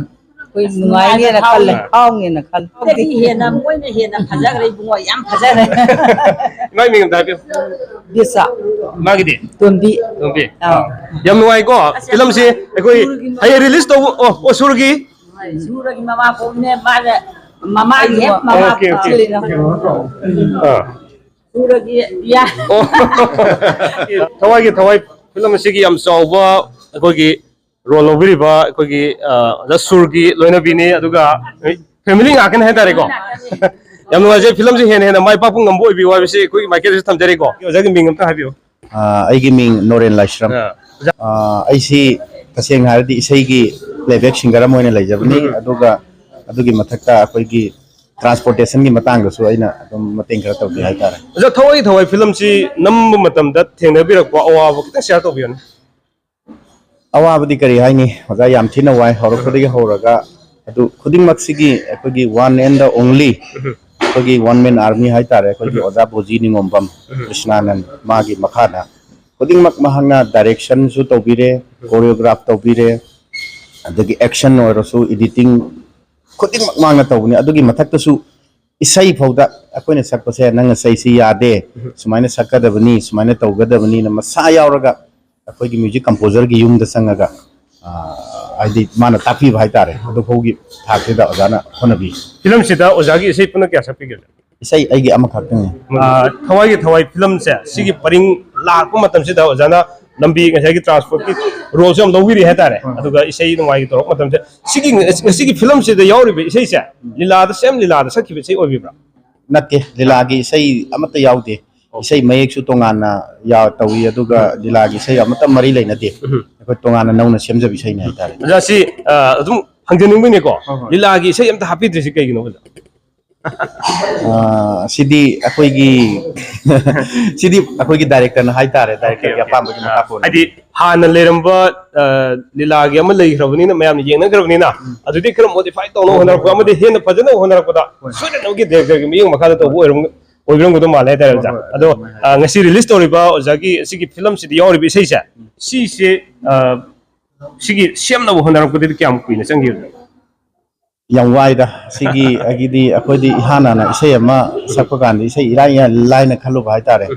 ꯑꯩꯈꯣꯏ ꯅꯨꯡꯉꯥꯏꯅꯦꯅ ꯈꯜꯂꯦ, ꯍꯥꯎꯅꯦꯅ ꯈꯜꯂꯦ꯫ ꯁꯤꯗꯒꯤ ꯍꯦꯟꯅ ꯃꯣꯏꯅ ꯍꯦꯟꯅ ꯐꯖꯈ꯭ꯔꯦ ꯏꯕꯨꯡꯉꯣ, ꯌꯥꯝ ꯐꯖꯈ꯭ꯔꯦ꯫ ꯏꯃꯥꯏ ꯃꯤꯡ ꯑꯝꯇ ꯍꯥꯏꯕꯤꯌꯨ꯫ ꯕꯤꯁꯥ꯫ ꯃꯥꯒꯤꯗꯤ? ꯇꯣꯝꯕꯤ꯫ ꯇꯣꯝꯕꯤ꯫ ꯑꯥ꯫ ꯌꯥꯝ ꯅꯨꯡꯉꯥꯏꯀꯣ꯫ ꯑꯁ, ꯌꯥꯝ ꯐꯤꯂꯝꯁꯤ ꯅꯨꯡꯉꯥꯏ꯫ ꯑꯩꯈꯣꯏ ꯁꯨꯔꯒꯤ ꯍꯌꯦꯡ ꯃꯃꯥ ꯔꯤꯂꯤꯁ ꯇꯧꯕ, ꯑꯣ, ꯑꯣ, ꯁꯨꯔꯒꯤ꯫ ꯁꯨꯔꯒꯤ ꯃꯃꯥ ꯄꯣꯛꯅꯦ, ꯃꯥꯅ ꯃꯃꯥꯒꯤ ꯍꯦꯛ ꯃꯃꯥ ꯑꯣꯀꯦ, ꯑꯣꯀꯦ꯫ ꯄꯣꯛꯆꯜꯂꯤꯅ꯫ ꯑꯥ꯫ ꯁꯨꯔꯒꯤ ꯄꯤꯌꯥ꯫ ꯑꯣ꯫ ꯊꯋꯥꯏꯒꯤ ꯊꯋꯥꯏ ꯐꯤꯂꯝ ꯑꯁꯤꯒꯤ ꯌꯥꯝ ꯆꯥꯎꯕ ꯑꯩꯈꯣꯏꯒꯤ ꯔꯣꯜ ꯂꯧꯕꯤꯔꯤꯕ ꯑꯩꯈꯣꯏꯒꯤ, ꯑ, ꯑꯣꯖꯥ ꯁꯨꯔꯒꯤ ꯂꯣꯏꯅꯕꯤꯅꯤ, ꯑꯗꯨꯒ ꯐꯦꯃꯤꯂꯤ ꯉꯥꯛꯇꯅꯤ ꯍꯥꯏꯇꯥꯔꯦꯀꯣ꯫ ꯌꯥꯝ ꯅꯨꯡꯉꯥꯏꯖꯩ, ꯐꯤꯂꯝꯁꯤ ꯍꯦꯟꯅ ꯍꯦꯟꯅ ꯃꯥꯏ ꯄꯥꯛꯄ ꯉꯝꯕ ꯑꯣꯏꯕꯤꯌꯨ ꯍꯥꯏꯕꯁꯤ ꯑꯩꯈꯣꯏꯒꯤ ꯃꯥꯏꯀꯩꯗꯁꯨ ꯊꯝꯖꯔꯤꯀꯣ꯫ ꯑꯣꯖꯥꯒꯤ ꯃꯤꯡ ꯑꯝꯇ ꯍꯥꯏꯕꯤꯌꯨ꯫ ꯑ, ꯑꯩꯒꯤ ꯃꯤꯡ ꯅꯣꯔꯦꯟ ꯂꯥꯏꯁ꯭ꯔꯝ꯫ ꯑ, ꯑ, ꯑꯩꯁꯤ ꯇꯁꯦꯡꯅ ꯍꯥꯏꯔꯗꯤ ꯏꯁꯩꯒꯤ ꯄ꯭ꯂꯦꯕꯦꯛ ꯁꯤꯡꯒꯔ ꯑꯃ ꯑꯣꯏꯅ ꯂꯩꯖꯕꯅꯤ, ꯎꯝ꯫ ꯑꯗꯨꯒ ꯑꯗꯨꯒꯤ ꯃꯊꯛꯇ ꯑꯩꯈꯣꯏꯒꯤ ꯇ꯭ꯔꯥꯟꯁꯄꯣꯔꯇꯦꯁꯟꯒꯤ ꯃꯇꯥꯡꯗꯁꯨ ꯑꯩꯅ ꯑꯗꯨꯝ ꯃꯇꯦꯡ ꯈꯔ ꯇꯧꯖꯩ ꯍꯥꯏꯇꯥꯔꯦ꯫ ꯑꯣꯖꯥ, ꯊꯋꯥꯏꯒꯤ ꯊꯋꯥꯏ ꯐꯤꯂꯝꯁꯤ ꯅꯝꯕ ꯃꯇꯝꯗ ꯊꯦꯡꯅꯕꯤꯔꯛꯄ ꯑꯋꯥꯕ ꯈꯤꯇꯪ ꯁꯤꯌꯥꯔ ꯇꯧꯕꯤꯌꯨꯅꯦ꯫ ꯑꯋꯥꯕꯗꯤ ꯀꯔꯤ ꯍꯥꯏꯅꯤ ꯑꯣꯖꯥ, ꯌꯥꯝ ꯊꯤꯅ ꯋꯥꯏ꯫ ꯍꯧꯔꯛꯄꯗꯒꯤ ꯍꯧꯔꯒ ꯑꯗꯨ ꯈꯨꯗꯤꯡꯃꯛꯁꯤꯒꯤ ꯑꯩꯈꯣꯏꯒꯤ one and the only, ꯎꯝ꯫ ꯑꯩꯈꯣꯏꯒꯤ one man army ꯍꯥꯏꯇꯥꯔꯦ, ꯑꯩꯈꯣꯏꯒꯤ ꯎꯝ꯫ ꯑꯣꯖꯥ ꯕꯣꯖꯤ ꯅꯤꯉꯣꯝꯕꯝ, ꯎꯝ꯫ ꯀ꯭ꯔꯤꯁꯅꯥꯅꯟ, ꯃꯥꯒꯤ ꯃꯈꯥꯗ ꯈꯨꯗꯤꯡꯃꯛ ꯃꯍꯥꯛꯅ ꯗꯥꯏꯔꯦꯛꯁꯟꯁꯨ ꯇꯧꯕꯤꯔꯦ, ꯎꯝ꯫ ꯀꯣꯔꯤꯌꯣꯒ꯭ꯔꯥꯐ ꯇꯧꯕꯤꯔꯦ, ꯑꯗꯒꯤ ꯑꯦꯛꯁꯟ ꯑꯣꯏꯔꯁꯨ, ꯏꯗꯤꯇꯤꯡ, ꯈꯨꯗꯤꯡꯃꯛ ꯃꯥꯅ ꯇꯧꯕꯅꯤ꯫ ꯑꯗꯨꯒꯤ ꯃꯊꯛꯇꯁꯨ ꯏꯁꯩ ꯐꯥꯎꯗ ꯑꯩꯈꯣꯏꯅ ꯁꯛꯄꯁꯦ, "ꯅꯪꯅ ꯁꯛꯏꯁꯤ ꯌꯥꯗꯦ, ꯎꯝ꯫ ꯁꯨꯃꯥꯏꯅ ꯁꯛꯀꯗꯕꯅꯤ, ꯁꯨꯃꯥꯏꯅ ꯇꯧꯒꯗꯕꯅꯤꯅ" ꯃꯁꯥ ꯌꯥꯎꯔꯒ ꯑꯩꯈꯣꯏꯒꯤ ꯃ꯭ꯌꯨꯖꯤꯛ ꯀꯝꯄꯣꯖꯔꯒꯤ ꯌꯨꯝꯗ ꯆꯪꯉꯒ, ꯑ, ꯍꯥꯏꯗꯤ ꯃꯥꯅ ꯇꯥꯛꯄꯤꯕ ꯍꯥꯏꯇꯥꯔꯦ, ꯑꯗꯨ ꯐꯥꯎꯒꯤ ꯊꯥꯛꯁꯤꯗ ꯑꯣꯖꯥꯅ ꯍꯣꯠꯅꯕꯤ꯫ ꯐꯤꯂꯝꯁꯤꯗ ꯑꯣꯖꯥꯒꯤ ꯏꯁꯩ ꯄꯨꯟꯅ ꯀꯌꯥ ꯁꯛꯄꯤꯒꯦ? ꯏꯁꯩ ꯑꯩꯒꯤ ꯑꯃꯈꯛꯇꯪꯅꯤ꯫ ꯑ, ꯊꯋꯥꯏꯒꯤ ꯊꯋꯥꯏ ꯐꯤꯂꯝꯁꯦ ꯁꯤꯒꯤ ꯄꯔꯤꯡ ꯂꯥꯛꯄ ꯃꯇꯝꯁꯤꯗ ꯑꯣꯖꯥꯅ ꯂꯝꯕꯤ, ꯉꯁꯥꯏꯒꯤ ꯇ꯭ꯔꯥꯟꯁꯄꯣꯔꯠꯀꯤ ꯔꯣꯜꯁꯨ ꯌꯥꯝ ꯂꯧꯕꯤꯔꯤ ꯍꯥꯏꯇꯥꯔꯦ, ꯍꯣꯏ꯫ ꯑꯗꯨꯒ ꯏꯁꯩ ꯅꯨꯡꯉꯥꯏꯒꯤ ꯇꯧꯔꯛꯄ ꯃꯇꯝꯁꯦ, ꯁꯤꯒꯤ, ꯉꯁꯤꯒꯤ ꯐꯤꯂꯝꯁꯤꯗ ꯌꯥꯎꯔꯤꯕ ꯏꯁꯩꯁꯦ ꯂꯤꯂꯥꯗ, ꯁꯦꯝ ꯂꯤꯂꯥꯗ ꯁꯛꯈꯤꯕ ꯏꯁꯩ ꯑꯣꯏꯕꯤꯕ꯭ꯔꯥ? ꯅꯠꯇꯦ, ꯂꯤꯂꯥꯒꯤ ꯏꯁꯩ ꯑꯃꯠꯇ ꯌꯥꯎꯗꯦ꯫ ꯑꯣ꯫ ꯏꯁꯩ ꯃꯌꯦꯛꯁꯨ ꯇꯣꯉꯥꯟꯅ ꯌꯥ-, ꯇꯧꯏ, ꯑꯗꯨꯒ ꯎꯝ꯫ ꯂꯤꯂꯥꯒꯤ ꯏꯁꯩ ꯑꯃꯠꯇ ꯃꯔꯤ ꯂꯩꯅꯗꯦ꯫ ꯎꯝ꯫ ꯑꯩꯈꯣꯏ ꯇꯣꯉꯥꯟꯅ ꯅꯧꯅ ꯁꯦꯝꯖꯕ ꯏꯁꯩꯅꯤ ꯍꯥꯏꯇꯥꯔꯦ꯫ ꯑꯣꯖꯥ, ꯁꯤ, ꯑ, ꯑꯗꯨꯝ ꯍꯪꯖꯅꯤꯡꯕꯅꯤꯀꯣ, ꯍꯣꯏ, ꯍꯣꯏ꯫ ꯂꯤꯂꯥꯒꯤ ꯏꯁꯩ ꯑꯝꯇ ꯍꯥꯞꯄꯤꯗ꯭ꯔꯤꯁꯤ ꯀꯩꯒꯤꯅꯣ ꯑꯣꯖꯥ? ꯑ, ꯁꯤꯗꯤ ꯑꯩꯈꯣꯏꯒꯤ, ꯁꯤꯗꯤ ꯑꯩꯈꯣꯏꯒꯤ ꯗꯥꯏꯔꯦꯛꯇꯔꯅ ꯍꯥꯏꯇꯥꯔꯦ, ꯑꯣꯀꯦ, ꯗꯥꯏꯔꯦꯛꯇꯔꯒꯤ ꯑꯣꯀꯦ꯫ ꯑꯄꯥꯝꯕꯒꯤ ꯃꯈꯥ ꯑ, ꯄꯣꯟꯅ꯫ ꯍꯥꯏꯗꯤ ꯍꯥꯟꯅ ꯂꯩꯔꯝꯕ, ꯑ, ꯂꯤꯂꯥꯒꯤ ꯑꯃ ꯂꯩꯈ꯭ꯔꯕꯅꯤꯅ, ꯃꯌꯥꯝꯅ ꯌꯦꯡꯅꯈ꯭ꯔꯕꯅꯤꯅ, ꯎꯝ꯫ ꯑꯗꯨꯗꯤ ꯈꯔ ꯃꯣꯗꯤꯐꯥꯏ ꯇꯧꯅꯕ ꯍꯣꯏ, ꯍꯣꯠꯅꯔꯛꯄ ꯍꯣꯏ, ꯑꯃꯗꯤ ꯍꯣꯏ꯫ ꯍꯦꯟꯅ ꯐꯖꯅꯕ ꯍꯣꯠꯅꯔꯛꯄꯗ ꯍꯣꯏ꯫ ꯁꯣꯏꯗꯅꯃꯛꯀꯤ ꯗꯥꯏꯔꯦꯛꯇꯔꯒꯤ ꯃꯤꯠꯌꯦꯡ ꯃꯈꯥꯗ ꯇꯧꯕ ꯑꯣꯏꯔꯝ-, ꯑꯣꯏꯕꯤꯔꯝꯒꯗꯧ ꯃꯥꯜꯂꯦ ꯍꯥꯏꯇꯥꯔꯦ, ꯍꯣꯏ, ꯑꯣꯖꯥ꯫ ꯍꯣꯏ, ꯑꯗꯣ, ꯑꯗꯨꯃꯥꯏꯅ ꯑ, ꯍꯥꯏ꯫ ꯉꯁꯤ ꯔꯤꯂꯤꯁ ꯇꯧꯔꯤꯕ ꯑꯣꯖꯥꯒꯤ ꯑꯁꯤꯒꯤ ꯐꯤꯂꯝꯁꯤꯗ ꯌꯥꯎꯔꯤꯕ ꯏꯁꯩꯁꯦ, ꯎꯝ꯫ ꯁꯤꯁꯦ, ꯑ, ꯁꯤꯒꯤ ꯁꯦꯝꯅꯕ ꯍꯣꯠꯅꯔꯛꯄꯗꯗꯤ ꯀꯌꯥꯝ ꯀꯨꯏꯅ ꯆꯪꯈꯤꯕꯅꯣ? ꯌꯥꯝ ꯋꯥꯏꯗ꯫ ꯁꯤꯒꯤ ꯑꯩꯒꯤꯗꯤ, ꯑꯩꯈꯣꯏꯗꯤ ꯏꯍꯥꯟ ꯍꯥꯟꯅ ꯏꯁꯩ ꯑꯃ ꯁꯛꯄ ꯀꯥꯟꯗ ꯏꯁꯩ ꯏꯔꯥꯏ ꯏꯔꯥꯏ ꯂꯥꯏꯅ ꯈꯜꯂꯨꯕ ꯍꯥꯏꯇꯥꯔꯦ꯫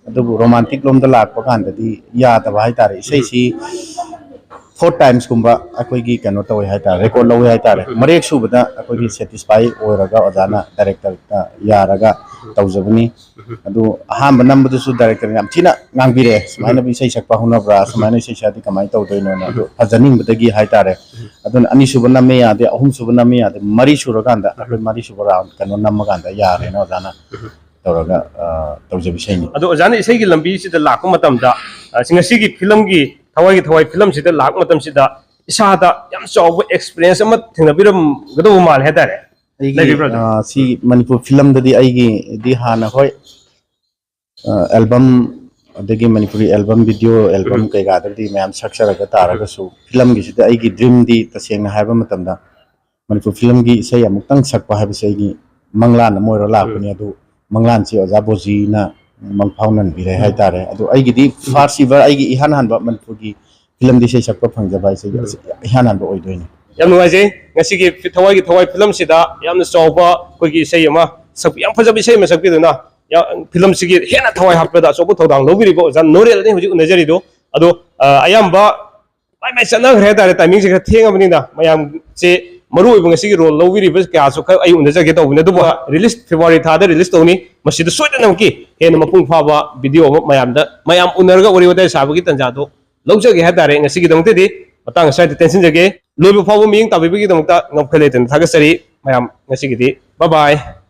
ꯑꯗꯨꯕꯨ ꯔꯣꯃꯥꯟꯇꯤꯛ ꯂꯣꯝꯗ ꯂꯥꯛꯄ ꯀꯥꯟꯗꯗꯤ ꯌꯥꯗꯕ ꯍꯥꯏꯇꯥꯔꯦ꯫ ꯏꯁꯩꯁꯤ ꯐꯣꯔ ꯇꯥꯏꯝꯁꯀꯨꯝꯕ ꯑꯩꯈꯣꯏꯒꯤ ꯀꯩꯅꯣ ꯇꯧꯋꯦ ꯍꯥꯏꯇꯥꯔꯦ, ꯔꯦꯀꯣꯔꯠ ꯂꯧꯋꯦ ꯍꯥꯏꯇꯥꯔꯦ꯫ ꯃꯔꯦꯛ ꯁꯨꯕꯗ ꯑꯩꯈꯣꯏꯒꯤ ꯁꯦꯇꯤꯁꯐꯥꯏ ꯑꯣꯏꯔꯒ ꯑꯣꯖꯥꯅ, ꯗꯥꯏꯔꯦꯛꯇꯔꯅ ꯌꯥꯔꯒ ꯇꯧꯖꯕꯅꯤ꯫ ꯑꯗꯨ ꯑꯍꯥꯟꯕ ꯅꯝꯕꯗꯨꯁꯨ ꯗꯥꯏꯔꯦꯛꯇꯔꯅ ꯌꯥꯝ ꯊꯤꯅ ꯉꯥꯡꯕꯤꯔꯛꯑꯦ, "ꯁꯨꯃꯥꯏꯅ ꯏꯁꯩ ꯁꯛꯄ ꯍꯧꯅꯕ꯭ꯔꯥ, ꯁꯨꯃꯥꯏꯅ ꯏꯁꯩ ꯁꯛꯑꯗꯤ ꯀꯃꯥꯏꯅ ꯇꯧꯗꯣꯏꯅꯣꯅ?" ꯑꯗꯨ ꯐꯖꯅꯤꯡꯕꯗꯒꯤ ꯍꯥꯏꯇꯥꯔꯦ꯫ ꯑꯗꯨꯅ ꯑꯅꯤꯁꯨꯕ ꯅꯝꯃꯦ ꯌꯥꯗꯦ, ꯑꯍꯨꯝꯁꯨꯕ ꯅꯝꯃꯦ ꯌꯥꯗꯦ, ꯃꯔꯤ ꯁꯨꯔꯀꯥꯟꯗ ꯑꯩꯈꯣꯏ ꯃꯔꯤꯁꯨꯕ ꯔꯥꯎꯟ ꯀꯩꯅꯣ ꯅꯝꯃꯀꯥꯟꯗ ꯌꯥꯔꯦꯅ ꯑꯣꯖꯥꯅ ꯇꯧꯔꯒ, ꯑ, ꯇꯧꯖꯕ ꯏꯁꯩꯅꯤ꯫ ꯑꯗꯣ ꯑꯣꯖꯥꯅ ꯏꯁꯩꯒꯤ ꯂꯝꯕꯤꯁꯤꯗ ꯂꯥꯛꯄ ꯃꯇꯝꯗ, ꯑ, ꯁꯤ ꯉꯁꯤꯒꯤ ꯐꯤꯂꯝꯒꯤ, ꯊꯋꯥꯏꯒꯤ ꯊꯋꯥꯏ ꯐꯤꯂꯝꯁꯤꯗ ꯂꯥꯛꯄ ꯃꯇꯝꯁꯤꯗ ꯏꯁꯥꯗ ꯌꯥꯝ ꯆꯥꯎꯕ ꯑꯦꯛꯁꯄꯤꯔꯤꯌꯦꯟꯁ ꯑꯃ ꯊꯦꯡꯅꯕꯤꯔꯝꯒꯗꯧꯕ ꯃꯥꯜꯂꯦ ꯍꯥꯏꯇꯥꯔꯦ꯫ ꯑꯩꯒꯤ, ꯂꯩꯕꯤꯕ꯭ꯔꯣ ꯑꯗꯨ? ꯑ, ꯁꯤ ꯃꯅꯤꯄꯨꯔ ꯐꯤꯂꯝꯗꯗꯤ ꯑꯩꯒꯤꯗꯤ ꯍꯥꯟꯅ, ꯍꯣꯏ, ꯑ, ꯑꯦꯜꯕꯝ, ꯑꯗꯒꯤ ꯃꯅꯤꯄꯨꯔꯤ ꯑꯦꯜꯕꯝ, ꯚꯤꯗꯤꯑꯣ ꯑꯦꯜꯕꯝ ꯀꯩꯀꯥꯗꯕꯨꯗꯤ ꯃꯌꯥꯝ ꯁꯛꯆꯔꯒ ꯇꯥꯔꯒꯁꯨ, ꯐꯤꯂꯝꯒꯤꯁꯤꯗ ꯑꯩꯒꯤ ꯗ꯭ꯔꯤꯝꯗꯤ ꯇꯁꯦꯡꯅ ꯍꯥꯏꯕ ꯃꯇꯝꯗ ꯃꯅꯤꯄꯨꯔ ꯐꯤꯂꯝꯒꯤ ꯏꯁꯩ ꯑꯃꯨꯛꯇꯪ ꯁꯛꯄ ꯍꯥꯏꯕꯁꯦ ꯑꯩꯒꯤ ꯃꯪꯂꯥꯟ ꯑꯃ ꯑꯣꯏꯔ ꯂꯥꯛꯄꯅꯤ꯫ ꯑꯗꯨ ꯃꯪꯂꯥꯟꯁꯤ ꯑꯣꯖꯥ ꯕꯣꯖꯤꯅ ꯃꯪꯐꯥꯎꯅꯍꯟꯕꯤꯔꯦ ꯍꯥꯏꯇꯥꯔꯦ꯫ ꯑꯗꯣ ꯑꯩꯒꯤꯗꯤ ꯐꯥꯔꯁ ꯏꯚꯔ, ꯑꯩꯒꯤ ꯏꯍꯥꯟ ꯍꯥꯟꯕ ꯃꯅꯤꯄꯨꯔꯒꯤ ꯐꯤꯂꯝꯗ ꯏꯁꯩ ꯁꯛꯄ ꯐꯪꯖꯕ ꯍꯥꯏꯁꯦ ꯏꯍꯥꯟ ꯍꯥꯟꯕ ꯑꯣꯏꯗꯣꯏꯅꯤ꯫ ꯌꯥꯝ ꯅꯨꯡꯉꯥꯏꯖꯩ, ꯉꯁꯤꯒꯤ ꯊꯋꯥꯏꯒꯤ ꯊꯋꯥꯏ ꯐꯤꯂꯝꯁꯤꯗ ꯌꯥꯝꯅ ꯆꯥꯎꯕ ꯑꯩꯈꯣꯏꯒꯤ ꯏꯁꯩ ꯑꯃ ꯁꯛ-, ꯌꯥꯝ ꯐꯖꯕ ꯏꯁꯩ ꯑꯃ ꯁꯛꯄꯤꯗꯨꯅ, ꯌꯥ-, ꯐꯤꯂꯝꯁꯤꯒꯤ ꯍꯦꯟꯅ ꯊꯋꯥꯏ ꯍꯥꯞꯄꯗ ꯑꯆꯧꯕ ꯊꯧꯗꯥꯡ ꯂꯧꯕꯤꯔꯤꯕ ꯑꯣꯖꯥ ꯅꯣꯔꯦꯜꯅꯤ ꯍꯧꯖꯤꯛ ꯎꯅꯖꯔꯤꯗꯣ꯫ ꯑꯗꯣ, ꯑ, ꯑꯌꯥꯝꯕ ꯃꯥꯏ ꯃꯥꯏ ꯆꯠꯅꯈ꯭ꯔꯦ ꯍꯥꯏꯇꯥꯔꯦ, ꯇꯥꯏꯃꯤꯡꯁꯦ ꯈꯔ ꯊꯦꯡꯉꯕꯅꯤꯅ꯫ ꯃꯌꯥꯝꯁꯦ ꯃꯔꯨ ꯑꯣꯏꯕ ꯉꯁꯤꯒꯤ ꯔꯣꯜ ꯂꯧꯕꯤꯔꯤꯕ ꯀꯌꯥꯁꯨ ꯈꯔ ꯑꯩ ꯎꯅꯖꯒꯦ ꯇꯧꯕꯅꯤ꯫ ꯑꯗꯨꯕꯨ ꯔꯤꯂꯤꯁ ꯐꯦꯕ꯭ꯔꯨꯋꯥꯔꯤ ꯊꯥꯗ ꯔꯤꯂꯤꯁ ꯇꯧꯅꯤ, ꯃꯁꯤꯗ ꯁꯣꯏꯗꯅꯃꯛꯀꯤ ꯍꯦꯟꯅ ꯃꯄꯨꯡ ꯐꯥꯕ ꯚꯤꯗꯤꯑꯣ ꯑꯃ ꯃꯌꯥꯝꯗ, ꯃꯌꯥꯝ ꯎꯅꯔꯒ ꯋꯥꯔꯤ ꯋꯥꯇꯥꯏ ꯁꯥꯕꯒꯤ ꯇꯥꯟꯖꯥꯗꯣ ꯂꯧꯖꯒꯦ ꯍꯥꯏꯇꯥꯔꯦ꯫ ꯉꯁꯤꯒꯤꯗꯃꯛꯇꯗꯤ ꯃꯇꯥꯡ ꯑꯁ꯭ꯋꯥꯏꯗ ꯇꯦꯟꯁꯤꯟꯖꯒꯦ꯫ ꯂꯣꯏꯕ ꯐꯥꯎꯕ ꯃꯤꯠꯌꯦꯡ ꯇꯥꯕꯤꯕꯒꯤꯗꯃꯛꯇ ꯉꯝꯈꯩ ꯂꯩꯇꯅ ꯊꯥꯒꯠꯆꯔꯤ ꯃꯌꯥꯝ꯫ ꯉꯁꯤꯒꯤꯗꯤ bye bye꯫